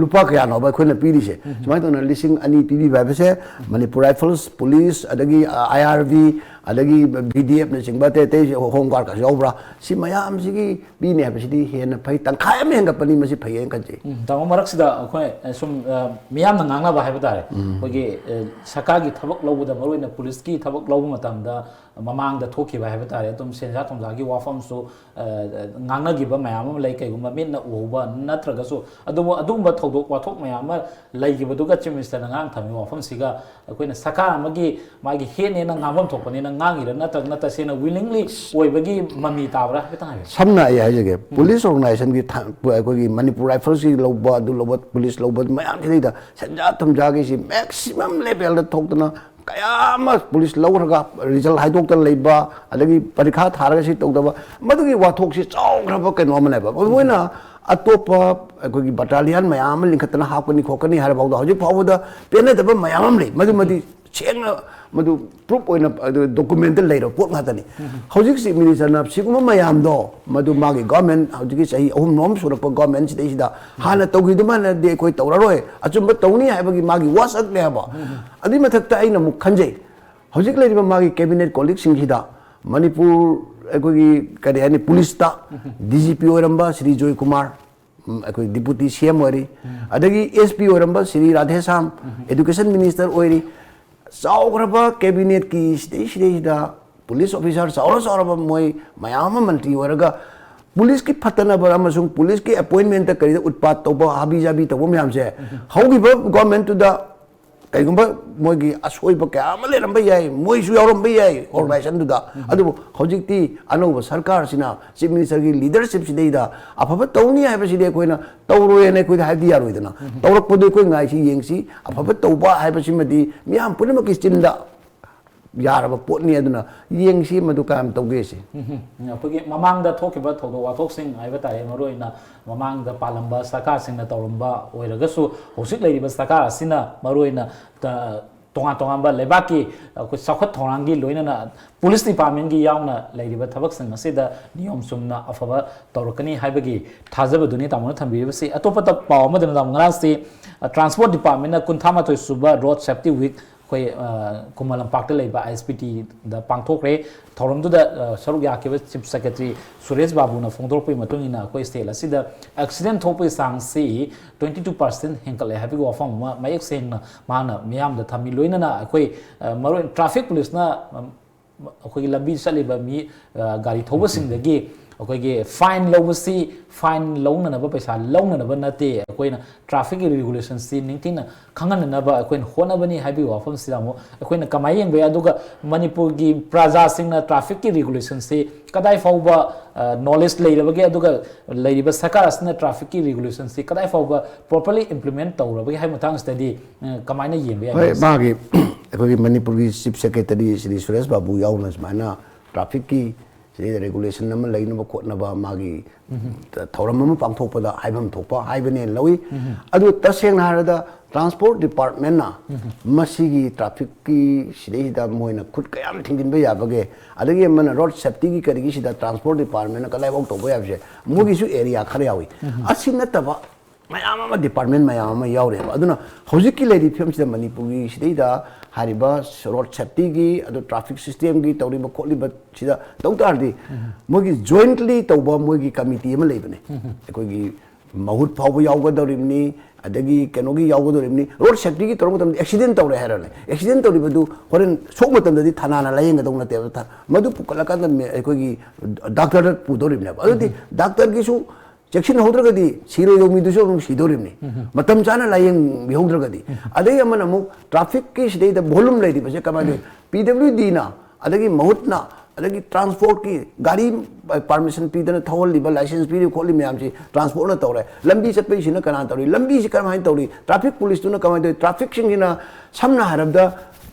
ꯂꯨꯄꯥ ꯀꯌꯥꯅꯣꯕ ꯑꯩꯈꯣꯏꯅ ꯄꯤꯔꯤꯁꯦ? ꯁꯨꯃꯥꯏꯅ ꯇꯧꯗꯅ ꯂꯤꯁꯤꯡ ꯑꯅꯤ ꯄꯤꯕꯤꯕ ꯍꯥꯏꯕꯁꯦ ꯃꯅꯤꯄꯨꯔ ꯔꯥꯏꯐꯜꯁ, ꯄꯨꯂꯤꯁ, ꯑꯗꯒꯤ ꯑꯥꯏ ꯑꯥꯔ ꯕꯤ, ꯑꯗꯒꯤ ꯚꯤ ꯗꯤ ꯑꯦꯐꯅꯆꯤꯡꯕ ꯑꯇꯩ ꯑꯇꯩ ꯍꯣꯝ ꯒꯥꯔꯗꯀꯁꯨ ꯌꯥꯎꯕ꯭ꯔꯥ? ꯁꯤ ꯃꯌꯥꯝꯁꯤꯒꯤ ꯄꯤꯅꯤ ꯍꯥꯏꯕꯁꯤꯗꯤ ꯍꯦꯟꯅ ꯐꯩ, ꯇꯪꯈꯥꯏ ꯑꯃ ꯍꯦꯟꯒꯠꯄꯅꯤ, ꯃꯁꯤ ꯐꯩꯌꯦꯅ ꯈꯟꯖꯩ꯫ ꯎꯝ, ꯇꯥꯃꯣ, ꯃꯔꯛꯁꯤꯗ ꯑꯩꯈꯣꯏ, ꯑ, ꯁꯨꯝ, ꯑ, ꯃꯤꯌꯥꯝꯅ ꯉꯥꯡꯅꯕ ꯍꯥꯏꯕ ꯇꯥꯔꯦ, ꯑꯩꯈꯣꯏꯒꯤ, ꯑ, ꯁꯔꯀꯥꯔꯒꯤ ꯊꯕꯛ ꯂꯧꯕꯗ, ꯃꯔꯨꯑꯣꯏꯅ ꯄꯨꯂꯤꯁꯀꯤ ꯊꯕꯛ ꯂꯧꯕ ꯃꯇꯝꯗ ꯃꯃꯥꯡꯗ ꯊꯣꯛꯈꯤꯕ ꯍꯥꯏꯕ ꯇꯥꯔꯦ, ꯑꯗꯨꯝ ꯁꯦꯟꯖꯥ ꯊꯨꯝꯖꯥꯒꯤ ꯋꯥꯐꯝꯁꯨ, ꯑ, ꯉꯥꯡꯅꯈꯤꯕ ꯃꯌꯥꯝ ꯑꯃ ꯂꯩ, ꯀꯩꯒꯨꯝꯕ ꯃꯤꯠꯅ ꯎꯍꯧꯕ ꯅꯠꯇ꯭ꯔꯒꯁꯨ꯫ ꯑꯗꯨꯕꯨ ꯑꯗꯨꯒꯨꯝꯕ ꯊꯧꯗꯣꯛ ꯋꯥꯊꯣꯛ ꯃꯌꯥꯝ ꯑꯃ ꯂꯩꯈꯤꯕꯗꯨꯒ ꯆꯤꯐ ꯃꯤꯅꯤꯁꯇꯔꯅ ꯉꯥꯡ ꯊꯝꯃꯤꯕ ꯋꯥꯐꯝꯁꯤꯒ ꯑꯩꯈꯣꯏꯅ ꯁꯔꯀꯥꯔ ꯑꯃꯒꯤ ꯃꯥꯒꯤ ꯍꯦꯠꯅꯦꯅ ꯉꯥꯡꯐꯝ ꯊꯣꯛꯄꯅꯦꯅ ꯉꯥꯡꯉꯤꯔ, ꯅꯠꯇ꯭ꯔꯒꯅ ꯇꯁꯦꯡꯅ willingly ꯑꯣꯏꯕꯒꯤ ꯃꯃꯤ ꯇꯥꯕ꯭ꯔꯥ ꯍꯥꯏꯐꯦꯠꯇꯪ ꯍꯥꯏꯕꯤꯌꯨ꯫ ꯁꯝꯅ ꯑꯩ ꯍꯥꯏꯖꯒꯦ, ꯄꯨꯂꯤꯁ ꯑꯣꯔꯒꯅꯥꯏꯖꯦꯁꯟꯒꯤ ꯊ-, ꯑꯩꯈꯣꯏꯒꯤ ꯃꯅꯤꯄꯨꯔ ꯔꯥꯏꯐꯜꯁꯀꯤ ꯂꯧꯕ, ꯑꯗꯨ ꯂꯧꯕ, ꯄꯨꯂꯤꯁ ꯂꯧꯕ ꯃꯌꯥꯝꯁꯤꯗꯩꯗ ꯁꯦꯟꯖꯥ ꯊꯨꯝꯖꯥꯒꯤꯁꯤ ꯃꯦꯛꯁꯤꯃꯝ ꯂꯦꯚꯦꯜꯗ ꯊꯣꯛꯇꯅ ꯀꯌꯥ ꯑꯃ ꯄꯨꯂꯤꯁ ꯂꯧꯈ꯭ꯔꯒ ꯔꯤꯖꯜ ꯍꯥꯏꯗꯣꯛꯇꯅ ꯂꯩꯕ, ꯑꯗꯒꯤ ꯄꯔꯤꯈꯥ ꯊꯥꯔꯒ ꯁꯤ ꯇꯧꯗꯕ, ꯃꯗꯨꯒꯤ ꯋꯥꯊꯣꯛꯁꯤ ꯆꯥꯎꯈ꯭ꯔꯕ ꯀꯩꯅꯣ ꯑꯃꯅꯦꯕ꯫ ꯃꯣꯏꯅ ꯑꯇꯣꯞꯄ ꯑꯩꯈꯣꯏꯒꯤ ꯕꯇꯥꯂꯤꯌꯟ ꯃꯌꯥꯝ ꯑꯃ ꯂꯤꯡꯈꯠꯇꯅ ꯍꯥꯞꯀꯅꯤ ꯈꯣꯠꯀꯅꯤ ꯍꯥꯏꯔ ꯐꯥꯎꯗ ꯍꯧꯖꯤꯛ ꯐꯥꯎꯕꯗ ꯄꯦꯟꯅꯗꯕ ꯃꯌꯥꯝ ꯑꯃ ꯂꯩ꯫ ꯃꯗꯨꯃꯗꯤ ꯁꯦꯡꯅ ꯃꯗꯨ ꯄ꯭ꯔꯨꯞ ꯑꯣꯏꯅ ꯑꯗꯨ ꯗꯣꯀꯨꯃꯦꯟꯇ ꯂꯩꯔꯕ ꯄꯣꯠ ꯉꯥꯛꯇꯅꯤ꯫ ꯍꯧꯖꯤꯛ ꯆꯤꯐ ꯃꯤꯅꯤꯁꯇꯔꯅ ꯁꯤꯒꯨꯝꯕ ꯃꯌꯥꯝꯗꯣ, ꯃꯗꯨ ꯃꯥꯒꯤ ꯒꯚꯔꯟꯃꯦꯟ, ꯍꯧꯖꯤꯛꯀꯤ ꯆꯍꯤ ꯑꯍꯨꯝ ꯂꯣꯝ ꯁꯨꯔꯛꯄ ꯒꯚꯔꯟꯃꯦꯟꯁꯤꯗꯩꯁꯤꯗ ꯍꯥꯟꯅ ꯇꯧꯈꯤꯗꯨꯃꯥꯏꯅꯗꯤ ꯑꯩꯈꯣꯏ ꯇꯧꯔꯔꯣꯏ, ꯑꯆꯨꯝꯕ ꯇꯧꯅꯤ ꯍꯥꯏꯕꯒꯤ ꯃꯥꯒꯤ ꯋꯥꯁꯛꯅꯦ ꯍꯥꯏꯕ꯫ ꯑꯗꯨꯏ ꯃꯊꯛꯇ ꯑꯩꯅ ꯑꯃꯨꯛ ꯈꯟꯖꯩ, ꯍꯧꯖꯤꯛ ꯂꯩꯔꯤꯕ ꯃꯥꯒꯤ ꯀꯦꯕꯤꯅꯦꯠ ꯀꯣꯂꯤꯛꯁꯤꯡꯁꯤꯗ ꯃꯅꯤꯄꯨꯔ ꯑꯩꯈꯣꯏꯒꯤ ꯀꯔꯤ ꯍꯥꯏꯅꯤ, ꯄꯨꯂꯤꯁꯇ ꯗꯤ ꯖꯤ ꯄꯤ ꯑꯣꯏꯔꯝꯕ ꯁ꯭ꯔꯤ ꯖꯣꯏ ꯀꯨꯃꯥꯔ, ꯎꯝ, ꯑꯩꯈꯣꯏ ꯗꯤꯄꯨꯇꯤ ꯁꯤ ꯑꯦꯝ ꯑꯣꯏꯔꯤ, ꯑꯗꯒꯤ ꯑꯦꯁ ꯄꯤ ꯑꯣꯏꯔꯝꯕ ꯁ꯭ꯔꯤ ꯔꯥꯙꯦꯁ꯭ꯌꯥꯝ, ꯑꯦꯗꯨꯀꯦꯁꯟ ꯃꯤꯅꯤꯁꯇꯔ ꯑꯣꯏꯔꯤ꯫ ꯆꯥꯎꯈ꯭ꯔꯕ ꯀꯦꯕꯤꯅꯦꯠꯀꯤ ꯁꯤꯗꯩ ꯁꯤꯗꯩꯁꯤꯗ ꯄꯨꯂꯤꯁ ꯑꯣꯐꯤꯁꯥꯔ ꯆꯥꯎꯔ ꯆꯥꯎꯔꯕ ꯃꯣꯏ ꯃꯌꯥꯝ ꯑꯃ ꯃꯟꯇ꯭ꯔꯤ ꯑꯣꯏꯔꯒ ꯄꯨꯂꯤꯁꯀꯤ ꯐꯠꯇꯅꯕ ꯑꯃꯁꯨꯡ ꯄꯨꯂꯤꯁꯀꯤ ꯑꯦꯄꯣꯏꯟꯃꯦꯟꯇ ꯀꯔꯤꯗ ꯎꯠꯄꯥꯠ ꯇꯧꯕ, ꯍꯥꯕꯤ ꯖꯥꯕꯤ ꯇꯧꯕ ꯃꯌꯥꯝꯁꯦ ꯍꯧꯈꯤꯕ ꯒꯣꯔꯃꯦꯟꯇꯨꯗ ꯀꯩꯒꯨꯝꯕ ꯃꯣꯏꯒꯤ ꯑꯁꯣꯏꯕ ꯀꯌꯥ ꯑꯃ ꯂꯩꯔꯝꯕ ꯌꯥꯏ, ꯃꯣꯏꯁꯨ ꯌꯥꯎꯔꯝꯕ ꯌꯥꯏ ꯑꯣꯔꯒꯅꯥꯏꯖꯦꯁꯟꯗꯨꯗ꯫ ꯑꯗꯨꯕꯨ ꯍꯧꯖꯤꯛꯇꯤ ꯑꯅꯧꯕ ꯁꯔꯀꯥꯔꯁꯤꯅ ꯆꯤꯐ ꯃꯤꯅꯤꯁꯇꯔꯒꯤ ꯂꯤꯗꯔꯁꯤꯞꯁꯤꯗꯩꯗ ꯑꯐꯕ ꯇꯧꯅꯤ ꯍꯥꯏꯕꯁꯤꯗꯤ ꯑꯩꯈꯣꯏꯅ ꯇꯧꯔꯣꯏꯅ ꯑꯩꯈꯣꯏꯗ ꯍꯥꯏꯕꯗꯤ ꯌꯥꯔꯣꯏꯗꯅ꯫ ꯇꯧꯔꯛꯄꯗꯨ ꯑꯩꯈꯣꯏ ꯉꯥꯏꯁꯤ, ꯌꯦꯡꯁꯤ꯫ ꯑꯐꯕ ꯇꯧꯕ ꯍꯥꯏꯕꯁꯤꯃꯗꯤ ꯃꯤꯌꯥꯝ ꯄꯨꯝꯅꯃꯛꯀꯤ ꯆꯤꯟꯗ ꯌꯥꯔꯕ ꯄꯣꯠꯅꯤ꯫ ꯑꯗꯨꯅ ꯌꯦꯡꯁꯤ ꯃꯗꯨ ꯀꯌꯥꯝ ꯇꯧꯒꯦꯁꯦ꯫ ꯎꯝ, ꯎꯝ꯫ ꯑꯩꯈꯣꯏꯒꯤ ꯃꯃꯥꯡꯗ ꯊꯣꯛꯈꯤꯕ ꯊꯧꯗꯣꯛ ꯋꯥꯊꯣꯛꯁꯤꯡ ꯍꯥꯏꯕ ꯇꯥꯔꯦ, ꯃꯔꯨꯑꯣꯏꯅ ꯃꯃꯥꯡꯗ ꯄꯥꯜꯂꯝꯕ ꯁꯔꯀꯥꯔꯁꯤꯡꯅ ꯇꯧꯔꯝꯕ ꯑꯣꯏꯔꯒꯁꯨ, ꯍꯧꯖꯤꯛ ꯂꯩꯔꯤꯕ ꯁꯔꯀꯥꯔ ꯑꯁꯤꯅ ꯃꯔꯨꯑꯣꯏꯅ ꯇ-, ꯇꯣꯉꯥꯟ ꯇꯣꯉꯥꯟꯕ ꯂꯩꯕꯥꯛꯀꯤ ꯑꯩꯈꯣꯏ ꯆꯥꯎꯈꯠ ꯊꯧꯔꯥꯡꯒꯤ ꯂꯣꯏꯅꯅ ꯄꯨꯂꯤꯁ ꯗꯤꯄꯥꯔꯠꯃꯦꯟꯒꯤ ꯌꯥꯎꯅ ꯂꯩꯔꯤꯕ ꯊꯕꯛꯁꯤꯡ ꯑꯁꯤꯗ ꯅꯤꯌꯣꯝ ꯆꯨꯝꯅ ꯑꯐꯕ ꯇꯧꯔꯛꯀꯅꯤ ꯍꯥꯏꯕꯒꯤ ꯊꯥꯖꯕꯗꯨꯅꯤ ꯇꯥꯃꯣꯅ ꯊꯝꯕꯤꯔꯤꯕꯁꯤ꯫ ꯑꯇꯣꯞꯄ ꯄꯥꯎ ꯑꯃꯗꯅ ꯇꯥꯃꯣ, ꯉꯔꯥꯡꯁꯤ, ꯑ, ꯇ꯭ꯔꯥꯟꯁꯄꯣꯔꯠ ꯗꯤꯄꯥꯔꯠꯃꯦꯟꯅ ꯀꯨꯟꯊ꯭ꯔꯥ ꯃꯥꯊꯣꯏ ꯁꯨꯕ ꯔꯣꯗ ꯁꯦꯐꯇꯤ ꯋꯤꯛ ꯑꯩꯈꯣꯏ, ꯑ, ꯈꯨꯃꯟ ꯂꯝꯄꯥꯛꯇ ꯂꯩꯕ ꯑꯥꯏ ꯑꯦꯁ ꯕꯤ ꯇꯤꯗ ꯄꯥꯡꯊꯣꯛꯈ꯭ꯔꯦ꯫ ꯊꯧꯔꯝꯗꯨꯗ, ꯑ, ꯁꯔꯨꯛ ꯌꯥꯈꯤꯕ ꯆꯤꯐ ꯁꯦꯀ꯭ꯔꯦꯇꯔꯤ ꯁꯨꯔꯦꯁ ꯕꯥꯕꯨꯅ ꯐꯣꯡꯗꯣꯔꯛꯄꯒꯤ ꯃꯇꯨꯡ ꯏꯟꯅ, ꯑꯩꯈꯣꯏ ꯁ꯭ꯇꯦꯠ ꯑꯁꯤꯗ ꯑꯦꯛꯁꯤꯗꯦꯟ ꯊꯣꯛꯄꯒꯤ ꯆꯥꯡꯁꯤ ꯇ꯭ꯋꯦꯟꯇꯤ ꯇꯨ ꯄꯥꯔꯁꯦꯟ ꯍꯦꯟꯒꯠꯂꯦ ꯍꯥꯏꯕꯒꯤ ꯋꯥꯐꯝ ꯑꯃ ꯃꯌꯦꯛ ꯁꯦꯡꯅ ꯃꯥꯅ ꯃꯤꯌꯥꯝꯗ ꯊꯝꯃꯤ꯫ ꯂꯣꯏꯅꯅ ꯑꯩꯈꯣꯏ, ꯑ, ꯃꯔꯨꯑꯣꯏꯅ ꯇ꯭ꯔꯥꯐꯤꯛ ꯄꯨꯂꯤꯁꯅ, ꯑꯝ, ꯑꯩꯈꯣꯏꯒꯤ ꯂꯝꯕꯤ ꯆꯠꯂꯤꯕ ꯃꯤ, ꯑ, ꯒꯥꯔꯤ ꯊꯧꯕꯁꯤꯡꯗꯒꯤ ꯑꯩꯈꯣꯏꯒꯤ ꯐꯥꯏꯟ ꯂꯧꯕꯁꯤ, ꯐꯥꯏꯟ ꯂꯧꯅꯅꯕ ꯄꯩꯁꯥ ꯂꯧꯅꯅꯕ ꯅꯠꯇꯦ, ꯑꯩꯈꯣꯏꯅ ꯇ꯭ꯔꯥꯐꯤꯛꯀꯤ ꯔꯤꯒꯨꯂꯦꯁꯟꯁꯤ ꯅꯤꯡꯊꯤꯅ ꯈꯪꯍꯟꯅꯅꯕ ꯑꯩꯈꯣꯏꯅ ꯍꯣꯠꯅꯕꯅꯤ ꯍꯥꯏꯕꯒꯤ ꯋꯥꯐꯝꯁꯤꯗ ꯑꯃꯨꯛ ꯑꯩꯈꯣꯏꯅ ꯀꯃꯥꯏꯅ ꯌꯦꯡꯕ ꯌꯥꯏ? ꯑꯗꯨꯒ ꯃꯅꯤꯄꯨꯔꯒꯤ ꯄ꯭ꯔꯖꯥꯁꯤꯡꯅ ꯇ꯭ꯔꯥꯐꯤꯛꯀꯤ ꯔꯤꯒꯨꯂꯦꯁꯟꯁꯤ ꯀꯗꯥꯏ ꯐꯥꯎꯕ, ꯑ, ꯅꯣꯂꯦꯖ ꯂꯩꯔꯕꯒꯦ, ꯑꯗꯨꯒ ꯂꯩꯔꯤꯕ ꯁꯔꯀꯥꯔ ꯑꯁꯤꯅ ꯇ꯭ꯔꯥꯐꯤꯛꯀꯤ ꯔꯤꯒꯨꯂꯦꯁꯟꯁꯤ ꯀꯗꯥꯏ ꯐꯥꯎꯕ ꯄ꯭ꯔꯣꯄꯔꯂꯤ ꯏꯝꯄ꯭ꯂꯤꯃꯦꯟ ꯇꯧꯔꯕꯒꯦ ꯍꯥꯏꯕ ꯃꯇꯥꯡꯁꯤꯗꯗꯤ, ꯑ, ꯀꯃꯥꯏꯅ ꯌꯦꯡꯕ ꯌꯥꯏ? ꯍꯣꯏ, ꯃꯥꯒꯤ ꯑꯩꯈꯣꯏꯒꯤ ꯃꯅꯤꯄꯨꯔꯒꯤ ꯆꯤꯐ ꯁꯦꯀ꯭ꯔꯦꯇꯔꯤ ꯁ꯭ꯔꯤ ꯁꯨꯔꯦꯁ ꯕꯥꯕꯨ ꯌꯥꯎꯅ ꯁꯨꯃꯥꯏꯅ ꯇ꯭ꯔꯥꯐꯤꯛꯀꯤ ꯁꯤꯗꯩꯗ ꯔꯤꯒꯨꯂꯦꯁꯟ ꯑꯃ ꯂꯩꯅꯕ ꯈꯣꯠꯅꯕ ꯃꯥꯒꯤ ꯊꯧꯔꯝ ꯑꯃ ꯄꯥꯡꯊꯣꯛꯄꯗ ꯍꯥꯏꯐꯝ ꯊꯣꯛꯄ ꯍꯥꯏꯕꯅꯦꯅ ꯂꯧꯏ꯫ ꯑꯗꯨ ꯇꯁꯦꯡꯅ ꯍꯥꯏꯔꯕꯗ ꯇ꯭ꯔꯥꯟꯁꯄꯣꯔꯠ ꯗꯤꯄꯥꯔꯠꯃꯦꯟꯅ ꯃꯁꯤꯒꯤ ꯇ꯭ꯔꯥꯐꯤꯛꯀꯤ ꯁꯤꯗꯩꯁꯤꯗ ꯃꯣꯏꯅ ꯈꯨꯠ ꯀꯌꯥꯝ ꯊꯤꯡꯖꯤꯟꯕ ꯌꯥꯕꯒꯦ, ꯑꯗꯒꯤ ꯑꯃꯅ ꯔꯣꯗ ꯁꯦꯐꯇꯤꯒꯤ ꯀꯔꯤꯒꯤꯁꯤꯗ ꯇ꯭ꯔꯥꯟꯁꯄꯣꯔꯠ ꯗꯤꯄꯥꯔꯠꯃꯦꯟꯅ ꯀꯗꯥꯏꯐꯥꯎ ꯇꯧꯕ ꯌꯥꯕꯁꯦ ꯃꯣꯏꯒꯤꯁꯨ ꯑꯦꯔꯤꯌꯥ ꯈꯔ ꯌꯥꯎꯏ꯫ ꯑꯁꯤ ꯅꯠꯇꯕ ꯃꯌꯥꯝ ꯑꯃ, ꯗꯤꯄꯥꯔꯠꯃꯦꯟ ꯃꯌꯥꯝ ꯑꯃ ꯌꯥꯎꯔꯦꯕ꯫ ꯑꯗꯨꯅ ꯍꯧꯖꯤꯛꯀꯤ ꯂꯩꯔꯤꯕ ꯐꯤꯕꯝꯁꯤꯗ ꯃꯅꯤꯄꯨꯔꯒꯤ ꯁꯤꯗꯩꯗ ꯍꯥꯏꯔꯤꯕ ꯔꯣꯗ ꯁꯦꯐꯇꯤꯒꯤ, ꯑꯗꯨ ꯇ꯭ꯔꯥꯐꯤꯛ ꯁꯤꯁꯇꯦꯝꯒꯤ ꯇꯧꯔꯤꯕ ꯈꯣꯠꯂꯤꯕ ꯁꯤꯗ ꯇꯧ ꯇꯥꯔꯗꯤ ꯃꯣꯏꯒꯤ ꯖꯣꯏꯟꯠꯂꯤ ꯇꯧꯕ ꯃꯣꯏꯒꯤ ꯀꯃꯤꯇꯤ ꯑꯃ ꯂꯩꯕꯅꯦ꯫ ꯑꯩꯈꯣꯏꯒꯤ ꯃꯍꯨꯠ ꯐꯥꯎꯕ ꯌꯥꯎꯒꯗꯧꯔꯤꯕꯅꯤ, ꯑꯗꯒꯤ ꯀꯩꯅꯣꯒꯤ ꯌꯥꯎꯒꯗꯧꯔꯤꯕꯅꯤ꯫ ꯔꯣꯗ ꯁꯦꯐꯇꯤꯒꯤ ꯇꯧꯔꯛꯄ ꯃꯇꯝꯗ ꯑꯦꯛꯁꯤꯗꯦꯟ ꯇꯧꯔꯦ ꯍꯥꯏꯔꯅꯤ, ꯑꯦꯛꯁꯤꯗꯦꯟ ꯇꯧꯔꯤꯕꯗꯨ ꯍꯣꯔꯦꯟ ꯁꯣꯛ ꯃꯇꯝꯗꯗꯤ ꯊꯥꯅꯥꯅ ꯂꯥꯏꯌꯦꯡꯒꯗꯧ ꯅꯠꯇꯦꯕ꯫ ꯊ-, ꯃꯗꯨ ꯄꯨꯈꯠꯂꯀꯥꯟꯗ ꯃꯦ-, ꯑꯩꯈꯣꯏꯒꯤ ꯗꯥꯛꯇꯔꯗ ꯄꯨꯗꯧꯔꯤꯕꯅꯦꯕ꯫ ꯑꯗꯨꯗꯤ ꯗꯥꯛꯇꯔꯒꯤꯁꯨ ꯆꯦꯛꯁꯤꯟꯍꯧꯗ꯭ꯔꯒꯗꯤ ꯁꯤꯔꯣꯏꯗꯧ ꯃꯤꯗꯨꯁꯨ ꯑꯃꯨꯛ ꯁꯤꯗꯣꯔꯤꯕꯅꯤ, ꯃꯇꯝ ꯆꯥꯅ ꯂꯥꯏꯌꯦꯡꯕꯤꯍꯧꯗ꯭ꯔꯒꯗꯤ꯫ ꯑꯗꯩ ꯑꯃꯅ ꯑꯃꯨꯛ ꯇ꯭ꯔꯥꯐꯤꯛꯀꯤ ꯁꯤꯗꯩꯗ ꯚꯣꯂꯨꯝ ꯂꯩꯔꯤꯕꯁꯦ ꯀꯃꯥꯏꯅ ꯇꯧꯋꯤ? ꯄꯤ ꯗꯕ꯭ꯂꯤꯎ ꯗꯤꯅ, ꯑꯗꯒꯤ ꯃꯍꯨꯠꯅ, ꯑꯗꯒꯤ ꯇ꯭ꯔꯥꯟꯁꯄꯣꯔꯠꯀꯤ ꯒꯥꯔꯤ ꯄꯥꯔꯃꯤꯁꯟ ꯄꯤꯗꯅ ꯊꯧꯍꯜꯂꯤꯕ, ꯂꯥꯏꯁꯦꯟꯁ ꯄꯤꯔꯤ ꯈꯣꯠꯂꯤ ꯃꯌꯥꯝꯁꯤ ꯇ꯭ꯔꯥꯟꯁꯄꯣꯔꯠꯅ ꯇꯧꯔꯦ꯫ ꯂꯝꯕꯤ ꯆꯠꯄꯒꯤꯁꯤꯅ ꯀꯅꯥꯅ ꯇꯧꯔꯤ? ꯂꯝꯕꯤꯁꯤ ꯀꯔꯝꯍꯥꯏꯅ ꯇꯧꯔꯤ? ꯇ꯭ꯔꯥꯐꯤꯛ ꯄꯨꯂꯤꯁꯇꯨꯅ ꯀꯃꯥꯏꯅ ꯇꯧꯔꯤ? ꯇ꯭ꯔꯥꯐꯤꯛꯁꯤꯡꯁꯤꯅ, ꯁꯝꯅ ꯍꯥꯏꯔꯕꯗ,